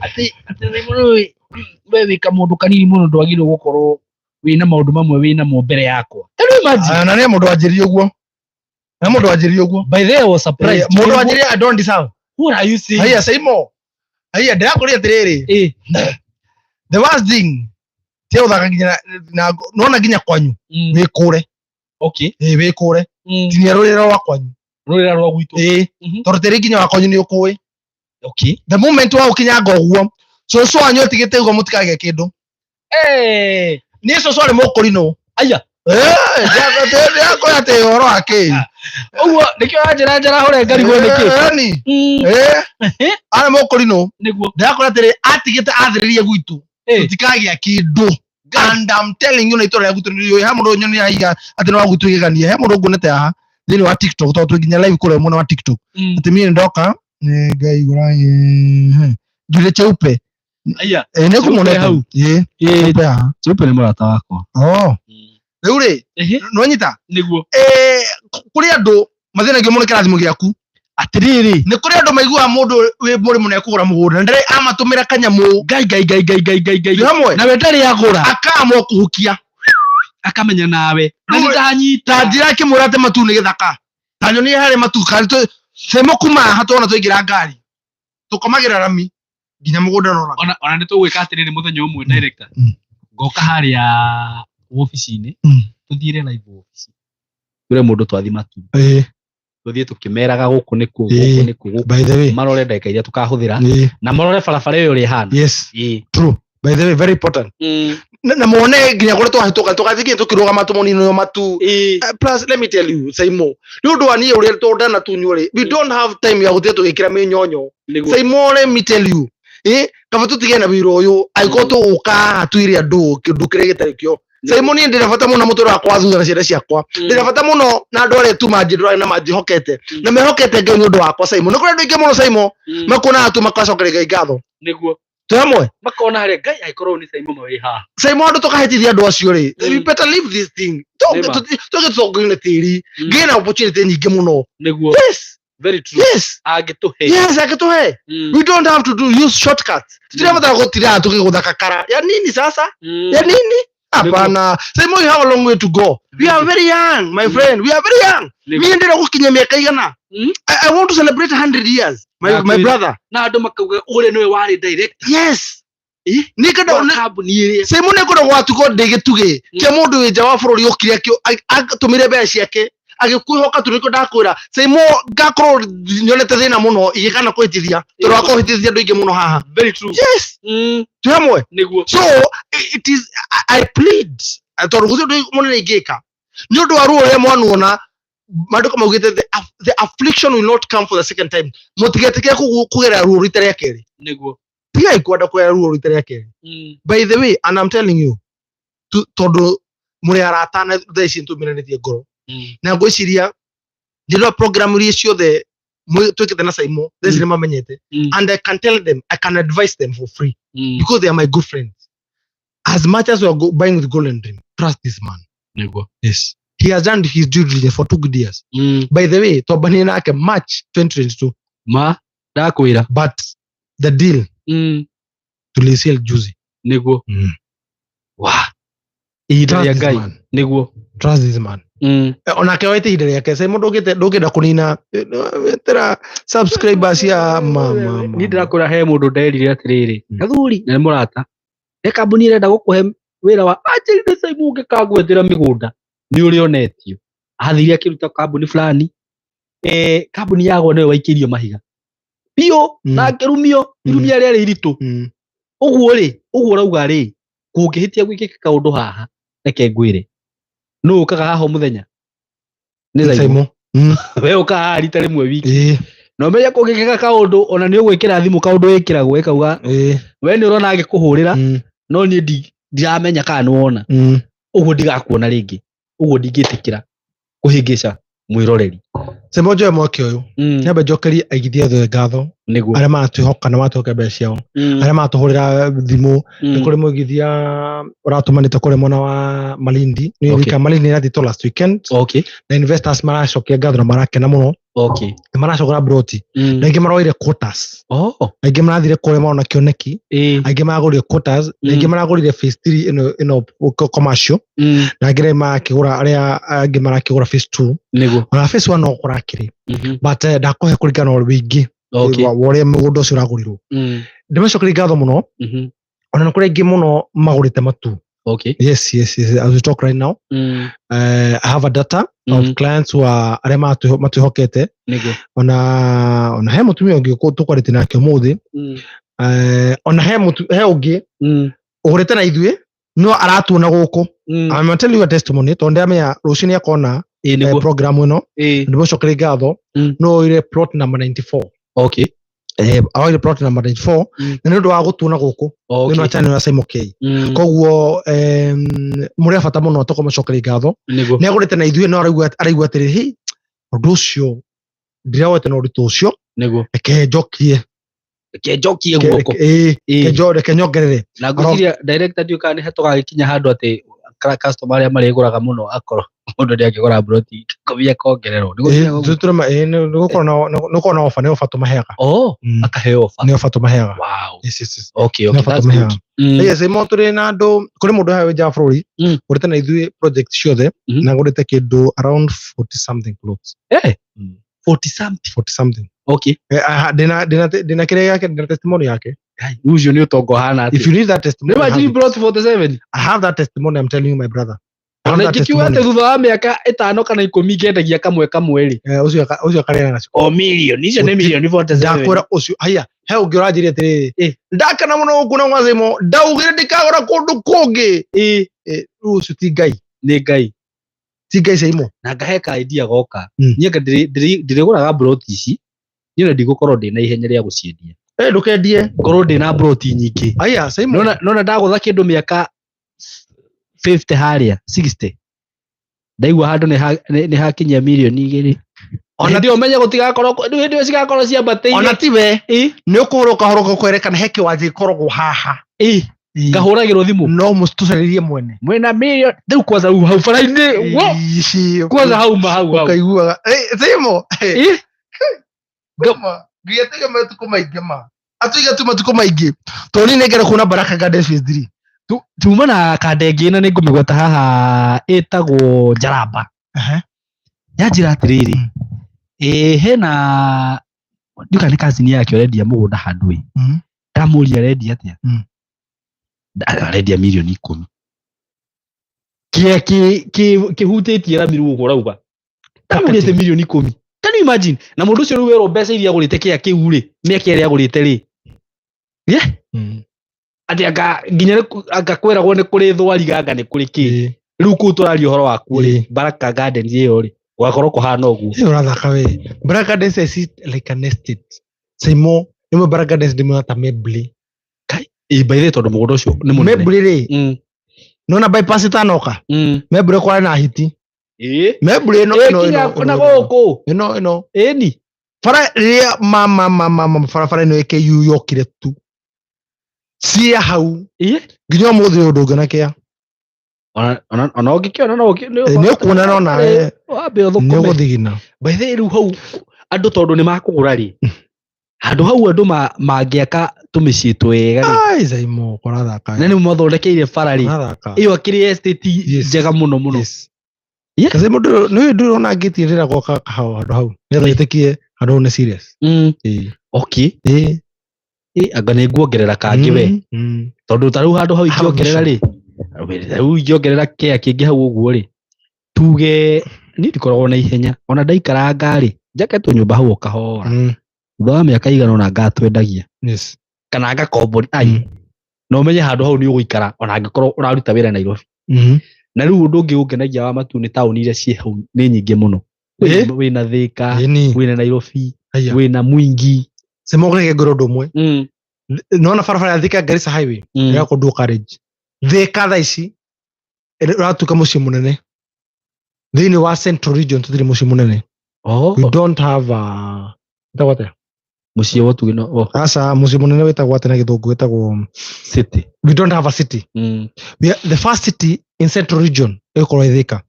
atĩ Simon ũyũ, we wĩ kamũndũ kanini mũno, ndwagĩrĩirwo gũkorwo wĩna maũndũ mamwe wĩ namo mbere yakwa. Can you imagine? Ah, na nĩ mũndũ wanjĩrire ũguo, nĩ mũndũ wanjĩrire ũguo. By the way, I was surprised. Mũndũ wanjĩrire I don't deserve. What are you saying? Haiya Simon, haiya, ndĩrakũria atĩrĩrĩ, the worst thing ti gũthaka nginya na nona nginya kwanyu. Wĩkũre. Ĩ, wĩkũre. Tinia rũrĩra rwa kwanyu. Rũrĩra rwa gwitũ. Ĩ. Tondũ tĩri nginya wa kwanyu nĩ ũkũĩ. The moment wa ũkinyanga ũguo, cũcũ wanyu atigĩte ũguo, mũtikagĩa kĩndũ. Niĩ cũcũ arĩ mũkũrinũ. Aya. Ndĩrakũria atĩ ũhoro wa kĩ. Ũguo nĩkĩo wanjĩra njarahũre ngarigwo nĩkĩ. Ĩni. Ĩ, arĩ mũkũrinũ. Ndĩrakũria atĩrĩ, atigĩte athĩrĩrie gwitũ tũtikagĩa kĩndũ. And I'm telling you, na itũra rĩa gwitũ nĩ he mũndũ nyoni haiga atĩ nĩ wa gwitũ igegania. He mũndũ nguonete haha thĩinĩ wa TikTok, tondũ twĩ nginya live kũrĩa mwena wa TikTok. Atĩ niĩ ndoka nĩ Ngai gũraĩ njuĩrĩ cheupe. Aya. Ĩ, nĩ ngũmuonete. Hau. Ĩ, cheupe haha. Cheupe nĩ mũrata wakwa. Oh, rĩu rĩ, nĩwanyita. Ĩ, kũrĩ andũ mathĩnagio mũno kĩrathimo gĩaku. Atĩrĩrĩ. Nĩ kũrĩ andũ maiguaga mũndũ wĩ mũrĩmũ nĩ ekũgũra mũgũnda na ndarĩ amatũmĩra kanyamũ. Ngai, Ngai, Ngai, Ngai, Ngai, Ngai, Ngai. Twĩ hamwe. Nawe ndarĩ agũra. Akaamua kũhukia. Akamenya nawe na Rĩu- nĩ ndanyita. Ta njĩra akĩmwĩra atĩ matu nĩ gĩthaka, ta nyonie harĩ matu kana semo kuma haha tuona twaingĩra ngari tũkomagĩra rami nginya mũgũnda no rami. Ona nĩ tũgwĩka atĩrĩrĩ, mũthenya ũmwe, director, ngoka harĩa wobici-inĩ, tũthiĩre live wobici, twĩre mũndũ twathi matu, tũthiĩ tũkĩmeraga gũkũ nĩkuo, gũkũ nĩkuo, gũkũ. By the way, Marore ndagĩka iria tũkahũthĩra na marore barabara ĩyo ũrĩa ĩhana. Yes. True, by the way, very important. Na muone nginya kũrĩa twahĩtũka, tũgathiĩ nginya tũkĩrũgama tũmonino matu. Plus, let me tell you, Saimo, nĩ ũndũ wa niĩ ũrĩa tondana tunyuo rĩ, we don't have time ya gũthiĩ tũgĩkĩra mĩnyonyo. Saimo, let me tell you, kaba tũtige na wĩra ũyũ angĩkorwo tũgũka haha twĩre andũ kĩndũ kĩrĩa gĩtarĩ kĩo. Saimo, niĩ ndĩna bata mũno na mũtũrĩre wakwa wa thutha na ciana ciakwa. Ndĩna bata mũno na andũ arĩa tu manjĩndũraga na manjĩhokete na mehokete Ngai nĩ ũndũ wakwa. Saimo, nĩ kũrĩ andũ aingĩ mũno, Saimo, makuonaga tu makacokeria Ngai ngatho. Twĩ hamwe. Makona harĩa Ngai angĩkorwo nĩ Saimo mawĩ haha. Saimo, andũ tũkahĩtithia andũ acio rĩ, we better leave this thing. Nĩma. Tũge tũtongorio tĩri ngĩe na opportunity nyingĩ mũno. Yes. Very true. Yes. Angĩtũhe. Yes, angĩtũhe. We don't have to do use shortcuts. Tutirabatara gũtira tũgĩgũtha kakara ya nini sasa. Ya nini? Hapana, Saimo, you have a long way to go. We are very young, my friend, we are very young. Niĩ ndĩrenda gũkinyia mĩaka igana. I want to celebrate 100 years, my Nakwĩra. brother. Na andũ makauga ũrĩa nĩwe warĩ director Yes. Nĩ ngenda wa kambuni ĩrĩa. Saimo, nĩ ngwenda gwatukwo ndĩ gĩtugĩ kĩa mũndũ wĩ nja wa bũrũri okire atũmire mbeca ciake agĩkwĩhoka tu. Nĩkĩo ndakwĩra, Saimo, ngakorwo nyonete thĩna mũno igĩkana kũhĩtithia, tondũ wakũhĩtithia andũ aingĩ mũno haha. Very true. Yes. Twĩ hamwe. So it is I plead, tondũ gũtirĩ ũndũ mũnene ingĩka nĩ ũndũ wa ruo rũrĩa mwanuona. Maandĩko maugĩte the affliction will not come for the second time. Mũtigetĩkĩre kũgerera ruo rita rĩa kerĩ. Tigai kwenda kũgerera ruo rita rĩa kerĩ. By the way, and I'm telling you, tondũ mũrĩ arata na thaa ici nĩtũmiranĩtie ngoro, na ngwĩciria njĩra program iria ciothe twĩkĩte na Saimo, thaa ici nĩmamenyete. And I can tell them, I can advise them for free because they are my good friends. As much as we are buying with Golden Dream, trust this man. Yes, he has done his due diligence for 2 good years. By the way, twambanie nake March 2022. Ma ndakwĩra. But the deal tuliseal juzi. Wa ihinda Trust rĩa this Ngai. man. Trust this man. Onake oete ihinda rĩake. Sai mũndũ ndũngĩenda kũnina tera subscribers ya ma ma ma. Niĩ ndĩrakwĩra, he mũndũ nderire atĩrĩrĩ, athuri, na nĩ mũrata, he kambuni ĩrenda gũkũhe wĩra wa anjĩrire, Saimu, ũngĩkangwethera mĩgũnda nĩ ũrĩ onetio. Athire akĩruta kambuni fulani, kambuni yagwo nĩwe waikĩirio mahiga biũ na akĩrumio irumia rĩarĩ iritũ. Ũguo rĩ, ũguo ũrauga rĩ, kũngĩhĩtia gwĩkĩke kaũndũ haha, reke ngwĩre nũ ũkaga haha o mũthenya nĩ Saimu. Saimo. We ũkaga haha rita rĩmwe wiki, na ũmenye kũngĩkĩka kaũndũ ona nĩ ũgwĩkĩra thimũ kaũndũ ĩkĩragwo ĩkauga we nĩ ũrona agĩkũhũrĩra, no niĩ ndiramenya kana nĩ wona. Ũguo ndigakuona rĩngĩ, ũguo ndingĩtĩkĩra kũhĩngĩca mwĩroreri. Sema njoe mweke ũyũ nyambe njokerie aigithia othe ngatho Nĩguo. arĩa maratwĩhoka na matwĩhoka mbeca ciao, arĩa maratũhũrĩra thimũ. Nĩ kũrĩ mũigithia ũratũmanĩte kũrĩa mwena wa Malindi. Nĩ wika Malindi ĩrathitwo last weekend na investors maracokia ngatho na marakena mũno. Nĩ maracagũra broti na aingĩ maroire quarters. Aingĩ marathire kũrĩa marona kĩoneki, aingĩ maragũrire quarters na aingĩ maragũrire phase 3 ĩno commercial, na angĩ rĩ marakĩgũra, arĩa angĩ marakĩgũra phase 2. Ona phase 1 no kũrakĩrĩ, but ndakũhe kũringana na ũingĩ wa ũrĩa mũgũnda ũcio ũragũrirwo. Ndĩmacokerie ngatho mũno. Ona nĩ kũrĩ aingĩ mũno magũrĩte matu. Yes, as we talk right now, I have a data of clients who are arĩa matwĩhokete. Ona he mũtumia ũngĩ tũkwarĩtie nake ũmũthĩ. Ona he he ũngĩ ũgũrĩte na ithuĩ no aratuona gũkũ. I'm telling you a testimony tondũ ndĩramenya rũciũ nĩ akona program ĩno. Ndĩmũcokerie ngatho. No oire plot number 94. Oire plot number 94 na nĩ ũndũ wa gũtuona gũkũ nĩ channel ya Simon K. Koguo mũrĩ a bata mũno, tũkũmũcokeria ngatho. Nĩ agũrĩte na ithuĩ no araigua atĩrĩ, "Hi, ũndũ ũcio ndĩrawete na ũritũ ũcio. Reke njokie." Reke njokie guoko. Reke nyongerere. Na ngwĩciria, director, ndiũĩ kana nĩ tũgagĩkinya handũ atĩ customer arĩa marĩgũraga mũno, akorwo mũndũ nĩ angĩgũra broti 10 akongererwo. Nĩ gũkinya ũguo? Nĩ gũkorwo na ofa, nĩ ofa tũmaheaga. Oh, akaheo offer. Nĩ ofa tũmaheaga. Yes. Okay, Nĩ okay, ofa that's tũmaheaga. good. Yes, mo tũrĩ na andũ, kũrĩ mũndũ haha wĩ nja wa bũrũri ũrĩte na ithuĩ project ciothe na agũrĩte kĩndũ around 40 something plots. 40 something. 40 something. Ndĩna kĩrĩa yake, ndĩna testimony yake. Ngai, ũcio nĩ ũtonga ũhana If atĩa? you need that testimony, Nĩ I have imagine it. plot 47. I have that testimony, I'm telling you, my brother. I have Ona that ingĩkiuga atĩ testimony. thutha wa mĩaka 5 kana 10 ngendagia kamwe kamwe rĩ. Ũcio akarĩana nacio. O milioni icio nĩ milioni 47. Ndakwĩra ũcio haya, he ũngĩ ũranjĩria atĩrĩrĩ, "Ndakena mũno gũkũ na Gwacimo, ndaugire ndikagũra kũndũ kũngĩ." Rĩu ũcio ti Ngai? Nĩ Ngai. Ti Ngai, Caimo? Na ngahe ka idea goka. Niĩ anga ndĩrĩgũraga broti ici, niĩ ona ndigũkorwo ndĩna ihenya rĩa gũciendia. Ndũkendie. Ngorwo ndĩna broti nyingĩ. Aya, Caimo. Nona ndagũtha kĩndũ mĩaka 50 harĩa 60, ndaigua handũ nĩ hakinyia mirioni 2. Ona hĩndĩ ĩyo ũmenye gũtigakorwo rĩu, hĩndĩ ĩyo cigakorwo ciambatĩire. Ona tiwe nĩ ũkũhũrũka hũrũka ũkwerekana he kĩwanja gĩkoragwo haha. Ngahũragĩrwo thimũ. No tũcarĩrie mwene. Mwena mirioni rĩu kwanza rĩu hau bara-inĩ wo kwanza hau ma hau hau. Ũkaiguaga Caimo. Ngiatiga matukũ maingĩ ma atuiga tu matukũ maingĩ tondũ niĩ nĩngenda kuona Baraka Gardens phase 3. Tuma na kanda ĩngĩ na nĩ ngũmĩgweta haha, ĩtagwo Njaramba. Yanjĩra atĩrĩrĩ, hena ndiũka nĩ cousin yake ũrendia mũgũnda handũ ĩ. Ndamũria arendia atĩa. Arendia mirioni 10, kĩrĩa kĩhutĩtie rami rĩu ũguo ũrauga. Ndamũrĩte mirioni 10, can you imagine? Na mũndũ ũcio rĩu werwo mbeca iria agũrĩte kĩa kĩu rĩ, mĩaka ĩrĩa agũrĩte rĩ, yeah? Atĩ anga nginya anga kwĩragwo nĩ kũrĩ thwariga, anga nĩ kũrĩ kĩ. Rĩu kũu tũraria ũhoro wakuo rĩ, Baraka Gardens ĩyo rĩ, gũgakorwo kũhana ũguo. Ĩyo ũrathaka we. Baraka Gardens, I see it like an estate. Saimo, nĩmwe Baraka Gardens ndĩmwona ta Mebli. Ĩ, by the way, tondũ mũgũnda ũcio nĩ mũnene. Mebli rĩ, nona bypass ĩtanoka, Mebli kwarĩ na hiti. Mebli ĩno ĩno Kinya ĩno na ĩno gũkũ. Ĩno Ĩni. Bara rĩrĩa ma barabara ĩno AKU yokire tu cia hau nginya ũmũthĩ ũyũ ndũngĩona kĩa. Ona ũngĩkĩona no Nĩ ũkuona no nawe wambe nĩ ũthũkũme. ũgũthigina. By the way, rĩu hau andũ tondũ nĩ makũgũra rĩ, handũ hau andũ mangĩaka tũmĩciĩ twega rĩ. Ai, Zaimo, kũrathaka. Na nĩ mathondekeire bara rĩ, Kũrathaka. ĩyo akĩrĩ estate njega mũno mũno. Kasi mũndũ nĩ ndũrona ngĩtirĩra gwaka kahawa handũ hau nĩgetha wĩtĩkie handũ hau nĩ serious. Anga nĩ nguongerera kangĩ we. Tondũ ta rĩu handũ hau Have a ingĩongerera rĩ, rĩu ingĩongerera kĩa kĩngĩ hau ũguo rĩ, tuge niĩ ndikoragwo na ihenya, ona ndaikaranga rĩ, njake tũnyũmba hau o kahora, thutha wa mĩaka igana ũna ngatwendagia kana ngakombori ai. Na ũmenye handũ hau nĩ ũgũikara ona angĩkorwo ũraruta wĩra Nairobi. Na rĩu ũndũ ũngĩ ũngenagia wa matu nĩ taũni iria ciĩ hau nĩ nyingĩ mũno. Wĩna Thĩka, wĩna Nairobi, wĩna Mwingi. Sema ngwĩre ũndũ ũmwe. Nona barabara ya Thika Garissa highway ya kũndũ carriage Thika thaa ici ĩratuĩka mũciĩ mũnene thĩinĩ wa Central Region. Tũtirĩ mũciĩ mũnene. Oh. We don't have a wĩtagwo atĩa? Mũciĩ wa ũtugi no oh. Aca, mũciĩ mũnene wĩtagwo atĩa na gĩthũngũ? Wĩtagwo City. We don't have a city. We are the first city in central region ĩgũkorwo ĩ Thika.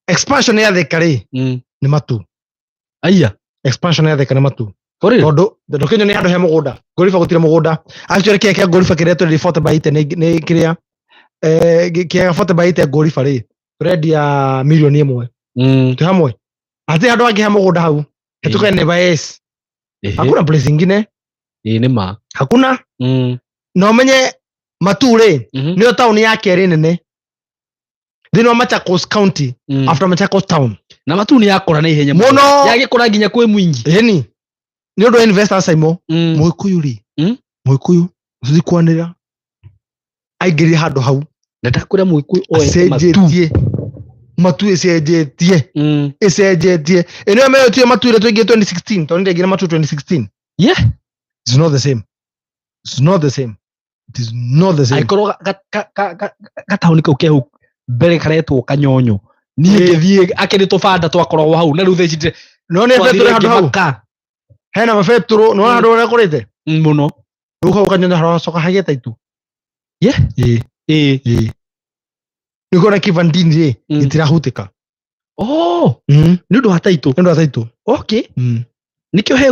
Expansion ya Thika rĩ, nĩ Matu. Aya. Expansion ya Thika nĩ Matu. For real? Tondũ ndũkĩnyone nĩ handũ he mũgũnda. Ngoriba gũtirĩ mũgũnda. Actually kĩrĩa kĩa ngoriba kĩrĩa tũrĩ 40 by 80 nĩ kĩrĩa kĩa 40 by 80 ngoriba rĩ, tũrendia 1 million. Twĩ hamwe. Hatirĩ handũ hangĩ he mũgũnda hau. Hetũka nĩ yes. Hakuna place ingine. Ĩĩ nĩ ma. Hakuna. Na ũmenye Matu rĩ, nĩyo taũni ya kerĩ nene thĩinĩ wa Machakos County after Machakos town. Na Matu nĩ yakũra na ihenya Mũno. Yagĩkũra nginya kwĩ mwingi. Ĩni nĩ ũndũ wa investors aimo. Mũgĩkũyũ rĩ, mũgĩkũyũ tũtikwanĩra aingĩrire handũ hau. Na ndakwĩra mũgĩkũyũ oete Matu. Acenjetie Matu, ĩcenjetie. Ĩcenjetie ĩno ĩyo Matu ĩrĩa twaingĩrire 2016, tondũ ndaingĩra Matu 2016. It's not the same, it's not the same, it is not the same. Angĩkorwo gataũni kau kehu mbere karetwo Kanyonyo, niĩ ngĩthiĩ akĩrĩ tũbanda twakoragwo hau, na rĩu thaa ici No nĩ twathire betũrũ handũ hau. ngĩmaka. Hena mabetũrũ, nĩ wona handũ ũrĩa kũrĩte. Mũno. Rĩu hau Kanyonyo haracoka hagĩte itu. Ĩĩ. Ĩĩ. Ĩĩ, nĩ kuona Kivandini rĩ, gĩtirahutĩka. Oh, nĩ ũndũ wa taitũ. Nĩ ũndũ wa taitũ. Okay. Nĩkĩo he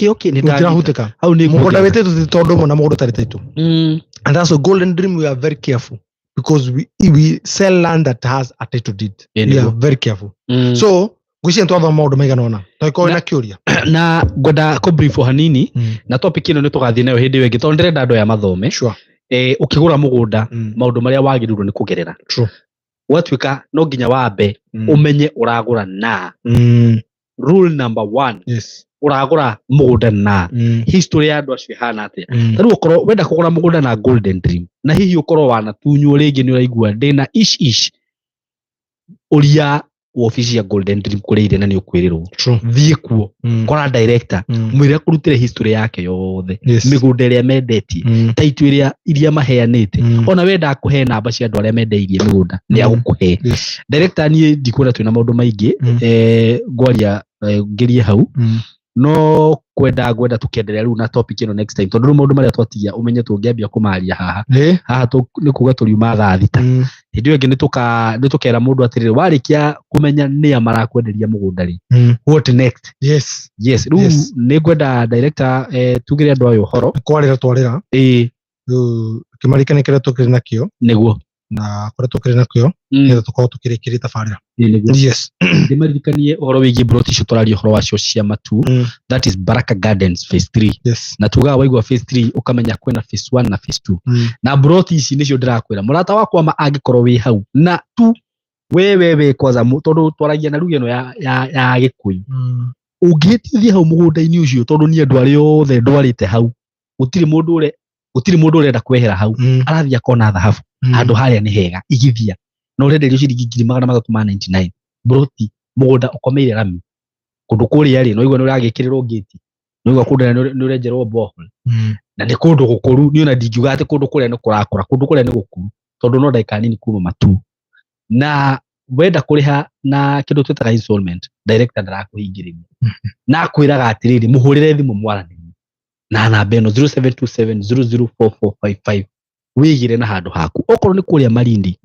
okay nĩ ndanyita. Gũtirahutĩka. Hau nĩ Mũgũnda nguongerera. wĩtĩtwo ti tondũ ũmwe na mũgũnda ũtarĩ taitũ. And that's a Golden Dream, we are very careful because we sell land that has a title deed. Ĩĩ, We are nĩguo. very careful. So ngwĩciria nĩtwathoma maũndũ maigana ũna tũngĩkorwo wĩna kĩũria. Na ngwenda kũ brief hanini na topic ĩno nĩ tũgathiĩ nayo hĩndĩ ĩyo ĩngĩ, tondũ ndĩrenda andũ aya mathome. Ũkĩgũra mũgũnda, maũndũ marĩa wagĩrĩirwo nĩ kũgerera. Gwatuĩka no nginya wambe ũmenye ũragũra na rule number one, ũragũra mũgũnda na history ya andũ acio ĩhana atĩa. Ta rĩu ũkorwo wenda kũgũra mũgũnda na Golden Dream, na hihi ũkorwo wanatunywo rĩngĩ, nĩ ũraigua ndĩna ish ish, ũria wobici ya Golden Dream kũrĩa ĩrĩ na nĩ ũkwĩrĩrwo. Thiĩ kuo, kora director, mwĩre akũrutĩre history yake yothe, mĩgũnda ĩrĩa mendetie, taitũ ĩrĩa iria maheanĩte. Ona wenda akũhe namba cia andũ arĩa mendeirie mĩgũnda, nĩ agũkũhe. Director, niĩ ndikuona twĩna maũndũ maingĩ. Ngwaria ngerie hau. No kwenda ngwenda tũkĩenderea rĩu na topic ĩno next time, tondũ rĩu maũndũ marĩa twatigia ũmenye tũngĩambia kũmaria haha haha nĩ kuga tũriuma thaa 6. Hĩndĩ ĩyo ĩngĩ nĩ tũkera mũndũ atĩrĩrĩ, warĩkia kũmenya nĩa marakwenderia mũgũnda rĩ, what next? Yes, rĩu nĩ ngwenda director, tugĩre andũ aya ũhoro. Kwarĩra twarĩra. Ĩĩ. Rĩu kĩmarikane kĩrĩa tũkĩrĩ nakĩo. Na kũrĩa tũkĩrĩ nakĩo, nĩgetha tũkorwo tũkĩrĩkĩria tabarĩra. Ĩĩ, nĩguo. Ndĩmaririkanie ũhoro wĩgiĩ broti icio tũraria ũhoro wacio cia Matu. That is Baraka Gardens phase 3. Na tugaga waigua phase 3 ũkamenya kwĩna phase 1 na phase 2. Na broti ici nĩcio ndĩrakwĩra mũrata wakwa ma, angĩkorwo wĩ hau na tu we kwanza tondũ twaragia na lugha ĩno ya Gĩkũyũ, ũngĩhĩtithia hau mũgũnda-inĩ ũcio, tondũ niĩ andũ arĩa othe ndwarĩte hau, gũtirĩ mũndũ ũrenda kwehera hau. Arathiĩ akona thahabu. Handũ harĩa nĩ hega, igithia na ũrenderio ciringi 399,000 broti, mũgũnda ũkomeire rami kũndũ kũrĩa rĩ, no igua nĩ ũragĩkĩrĩrwo ngĩti, no igua kũndũ nĩ ũrenjerwo borehole. Na nĩ kũndũ gũkũru, niĩ ona ndingiuga atĩ kũndũ kũrĩa nĩ kũrakũra, kũndũ kũrĩa nĩ gũkũru, tondũ no ndagĩka nini kuma Matu. Na wenda kũrĩha na kĩndũ twĩtaga installment, director ndarakũhingĩrĩria na akwĩraga atĩrĩrĩ, mũhũrĩre thimũ mwaranĩrie na namba ĩno 0727004455, wĩgĩre na handũ haku. Okorwo nĩ kũrĩa Malindi,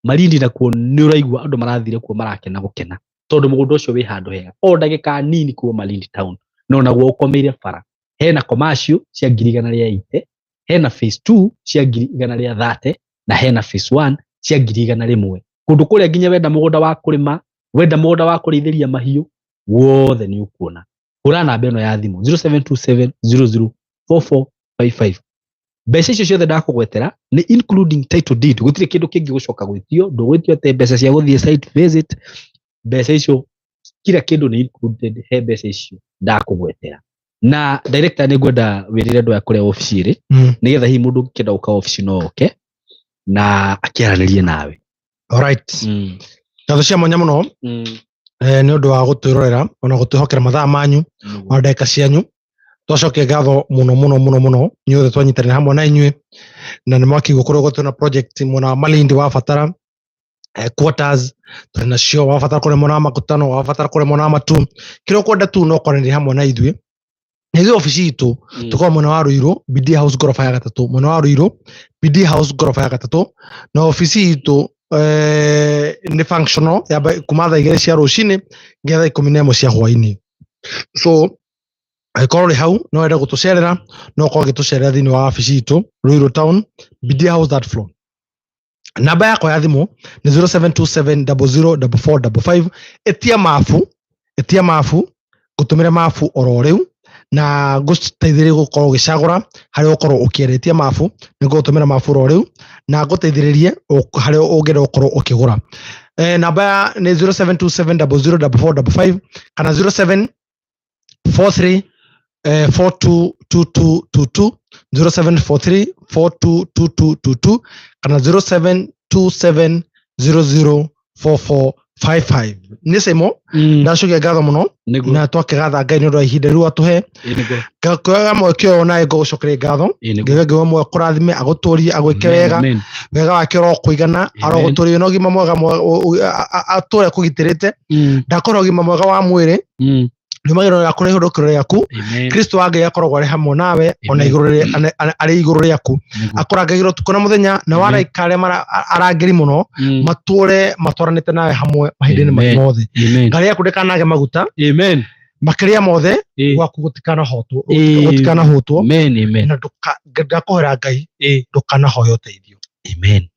Malindi nakuo nĩ ũraigua andũ marathire kuo marakena gũkena, tondũ mũgũnda ũcio wĩ handũ hega, o ndagĩka nini kuma Malindi town, no naguo ũkomeire bara. Hena commercial cia 180,000, hena phase 2 cia 130,000, na hena phase 1 cia 100,000. Kũndũ kũrĩa nginya wenda mũgũnda wa kũrĩma, wenda mũgũnda wa kũrĩithĩria mahiũ, wothe nĩ ũkuona. Hũra namba ĩno ya thimũ 0727004455. Mbeca icio ciothe ndakũgwetera nĩ including title deed. Gũtirĩ kĩndũ kĩngĩ gũcoka gwĩtio, ndũgwĩtio atĩ mbeca cia gũthiĩ site visit. Mbeca icio, kila kĩndũ nĩ included he mbeca icio ndakũgwetera. Na director, nĩ ngwenda wĩrĩre andũ aya kũrĩa obici ĩrĩ, nĩgetha hihi mũndũ ũngĩenda gũka obici no oke na akĩaranĩrie nawe. Alright. Ngatho cia mwanya mũno nĩ ũndũ wa gũtwĩrorera ona gũtwĩhokera mathaa manyu ona ndagĩka cianyu. Twacokia ngatho mũno mũno mũno mũno inyuothe twanyitanĩra hamwe na inyuĩ, na nĩ mwakĩigua kũrĩa gwitũ na project mwena wa Malindi wa batara. Quarters tũrĩ nacio. Wabatara kũrĩa mwena wa makutano, wabatara kũrĩa mwena wa matu, kĩrĩa ũkwenda tu no kwaranĩria hamwe na ithuĩ. Na ithuĩ obici itũ tũkoragwo mwena wa Ruiru, BD House ngoroba ya gatatũ, mwena wa Ruiru, BD House ngoroba ya gatatũ. Na obici itũ nĩ functional yamba kuma thaa 2 cia rũcinĩ nginya thaa 11 cia hwainĩ. So angĩkorwo ũrĩ hau no wende gũtũcerera, no ũkorwo ũgĩtũcerera thĩinĩ wa wabici itũ Ruiru Town, BD House, third floor. Namba yakwa ya thimũ nĩ 0727004455. Ĩtia mabu, ĩtia mabu, ngũtũmĩre mabu oro rĩu na ngũteithĩrĩrie gũkorwo ũgĩcagũra harĩa ũkorwo ũkĩenda. Ĩtia mabu, nĩ ngũgũtũmĩra mabu oro rĩu na ngũteithĩrĩrie harĩa ũngĩenda gũkorwo ũkĩgũra. Namba ya nĩ 0727004455 kana 0743 422222, 0743 422222 kana 0727004455. Nĩ Simo, ndacokia ngatho mũno na twakĩgatha Ngai nĩ ũndũ wa ihinda rĩu atũhe. Ngakuoya mweke ũyũ nawe ngũgũcokeria ngatho. Ngai Ngai wa akũrathime, agũtũrie, agwĩke wega, wega wake ũrokũigana, arogũtũria na ũgima mwega, atũre akũgitĩrĩte. Ndakorwo ũgima mwega wa mwĩrĩ riumagĩrĩro rĩaku na ihũndũkĩro rĩaku. Kristo wa Ngai akoragwo arĩ hamwe nawe ona igũrũ arĩ igũrũ rĩaku, akũrangagĩra ũtukũ na mũthenya, na waraika arĩa arangĩri mũno matũre matwaranĩte nawe hamwe mahinda-inĩ maya mothe. Ngari yaku ndĩkanage maguta. Makĩria mothe, gwaku gũtikanahotwo, gũtikanahũtwo, na ndakũhoera Ngai ndũkanahoe ũteithio. Amen.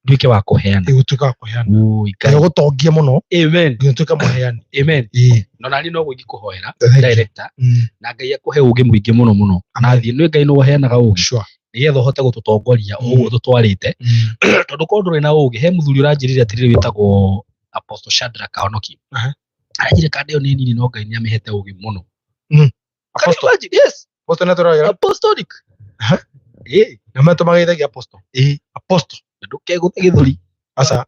Nduĩke wa kũheana. Gũtuĩka wa kũheana. Ngai ũgũtongie mũno. Amen. Nginya ũtuĩke mũheani. Amen. No nani no gwĩki kũhoera director na Ngai akũhe ũgĩ mũingĩ mũno mũno, na thiĩ nĩ Ngai nĩ ũheanaga ũgĩ nĩgetha ũhote gũtũtongoria ũguo tũtwarĩte, tondũ korwo ndũrĩ na ũgĩ. He mũthuri ũranjĩrire atĩrĩrĩ wĩtagwo Apostle Shadrach Kahonoki, aranjĩrire kanda ĩyo nĩ nini no Ngai nĩ amĩhete ũgĩ mũno. Apostle. Yes. Apostle nĩ tũragĩra. Apostolic. Na metũmageithagia apostle. Apostle. Ndũkegũthe gĩthũri. Aca,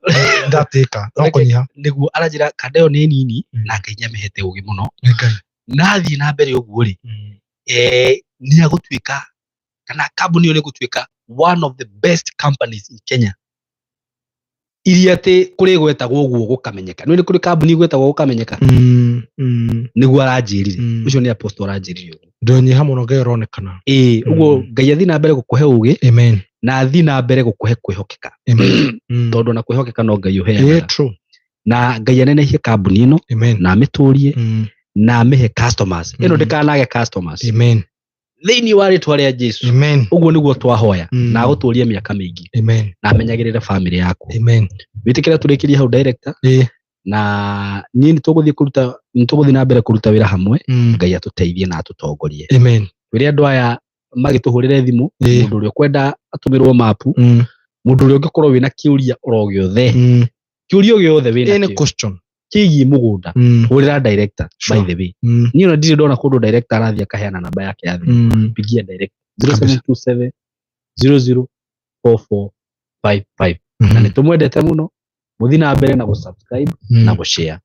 ndatĩka no kũnyiha. Nĩguo aranjĩra kanda ĩyo nĩ nini na Ngai nĩ amĩhete ũgĩ mũno, na athiĩ na mbere ũguo rĩ, nĩ agũtuĩka kana kambuni ĩyo nĩ ĩgũtuĩka one of the best companies in Kenya, iria atĩ kũrĩ gwetagwo ũguo gũkamenyeka. Nĩ kũrĩ kambuni gwetagwo gũkamenyeka. Nĩguo aranjĩrire. Ũcio nĩ apostle aranjĩrire ũguo. Ndonyiha mũno, Ngai ũronekana. Ĩĩ, ũguo Ngai athiĩ na mbere gũkũhe ũgĩ. Amen. Na athiĩ na mbere gũkũhe kwĩhokeka, tondũ ona kwĩhokeka no Ngai ũheanaga. Na Ngai anenehie kambuni ĩno na amĩtũrie na amĩhe customers ĩno, ndĩkanage customers Amen. Thĩinĩ wa rĩtwa rĩa Jesu. Amen. Ũguo nĩguo twahoya. Na agũtũrie mĩaka mĩingĩ Amen. Na amenyagĩrĩre famĩlĩ yaku. Amen. Wĩtĩkĩre tũrĩkĩrie hau, director? Na niĩ nĩ tũgũthiĩ kũruta, nĩ tũgũthiĩ na mbere kũruta wĩra hamwe. Ngai atũteithie na atũtongorie. Amen. Twĩre andũ aya magĩtũhũrĩre thimũ, mũndũ ũrĩa ũkwenda atũmĩrwo mapu, mũndũ ũrĩa ũngĩkorwo wĩna kĩũria oro gĩothe, kĩũria o gĩothe wĩna Any kĩo question kĩgiĩ mũgũnda, hũrĩra director. By the way, niĩ ona ndirĩ ndona kũndũ director arathiĩ akaheana namba yake ya thimũ. Pigia director 0727 004455. Na nĩ tũmwendete mũno. Mũthiĩ na mbere na gũ-subscribe na gũ-share.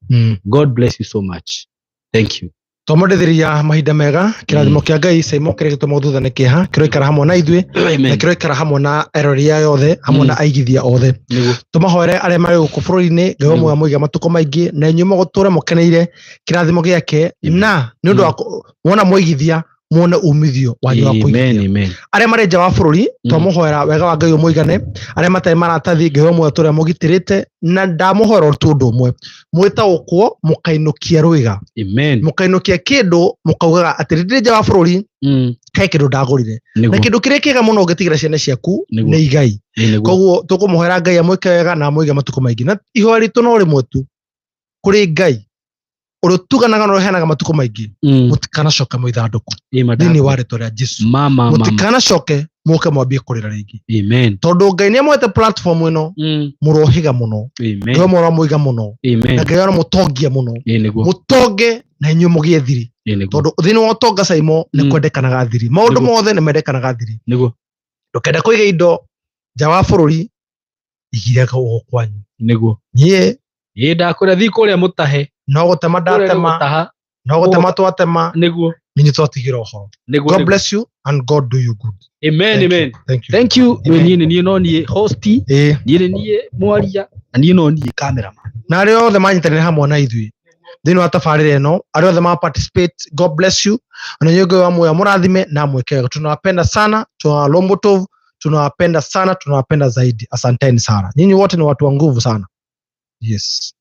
God bless you so much. Thank you. Twamwendithĩria mahinda mega, kĩrathimo kĩa Ngai. Caimo kĩrĩa gĩtũma thutha nĩ kĩeha, kĩroikara hamwe na ithuĩ na Amen. kĩroikara hamwe na eroria yothe, hamwe na aigithia othe. Tũmahoere arĩa marĩ gũkũ bũrũri-inĩ, Ngai wa mũiga matukũ maingĩ, na inyuĩ mũgũtũre mũkeneire kĩrathimo gĩake, Amen. na nĩ ũndũ wa muona mwaigithia muone umithio wanyu wa Amen. kũigithia. Amen. Arĩa marĩ nja wa bũrũri, twamũhoera wega wa Ngai ũmũigane. Arĩa matarĩ maratathi, Ngai wa muoyo tũrĩa mũgitĩrĩte. Na ndamũhoera tu ũndũ ũmwe, mwĩtaũkwo mũkainũkia rwĩga, Amen. mũkainũkia kĩndũ, mũkaugaga atĩ rĩrĩ nja wa bũrũri he kĩndũ ndagũrire, na kĩndũ kĩrĩa kĩega mũno ũngĩtigĩra ciana ciaku nĩ igai. Koguo tũkũmũhoera Ngai amwĩke wega na amũige matukũ maingĩ, na ihoya ritũ no rĩmwe tu kũrĩ Ngai ũrĩa ũtuganaga na ũheanaga matukũ maingĩ, mũtikanacoke mwĩ ithandũkũ thĩinĩ wa rĩtwa rĩa Jesu. Ma ma ma. Mũtikanacoke mũke mwambie kũrĩra rĩngĩ, Amen. tondũ Ngai nĩ amwete platform ĩno. Mũrohĩga mũno. Amen. Ngai mũramũiga mũno Amen. na Ngai aramũtongia mũno. Ĩĩ nĩguo. Mũtonge na inyuĩ mũgĩe thiri, Ĩĩ nĩguo. tondũ thĩinĩ wa ũtonga, Caimo, nĩ kwendekanaga thiri. Maũndũ mothe nĩ mendekanaga thiri. Ndũkenda kũiga indo nja wa bũrũri, igire gũkũ kwanyu. Niĩ Ĩĩ, ndakwĩra thiĩ kũrĩa mũtahe. No gũtema Kũrĩa nĩ ndatema. gũtaha. No gũtema twatema. Ninyi twatigĩra ũhoro. God bless you and God do you good. Amen. Thank you. Amen. Thank you. Thank you. Amen. Niĩ nĩ niĩ no niĩ host. Niĩ nĩ niĩ mwaria. Na niĩ no niĩ cameraman. Na arĩa othe manyitanĩire hamwe na ithuĩ thĩinĩ wa tabarĩra ĩno, arĩa othe ma participate, God bless you. Na inyuĩ Ngai wa muoyo amũrathime na amwĩke wega. Tunawapenda sana, tunawalombo, tunawapenda sana, tunawapenda zaidi. Asanteni sana, nyinyi wote ni watu wa nguvu sana. Yes.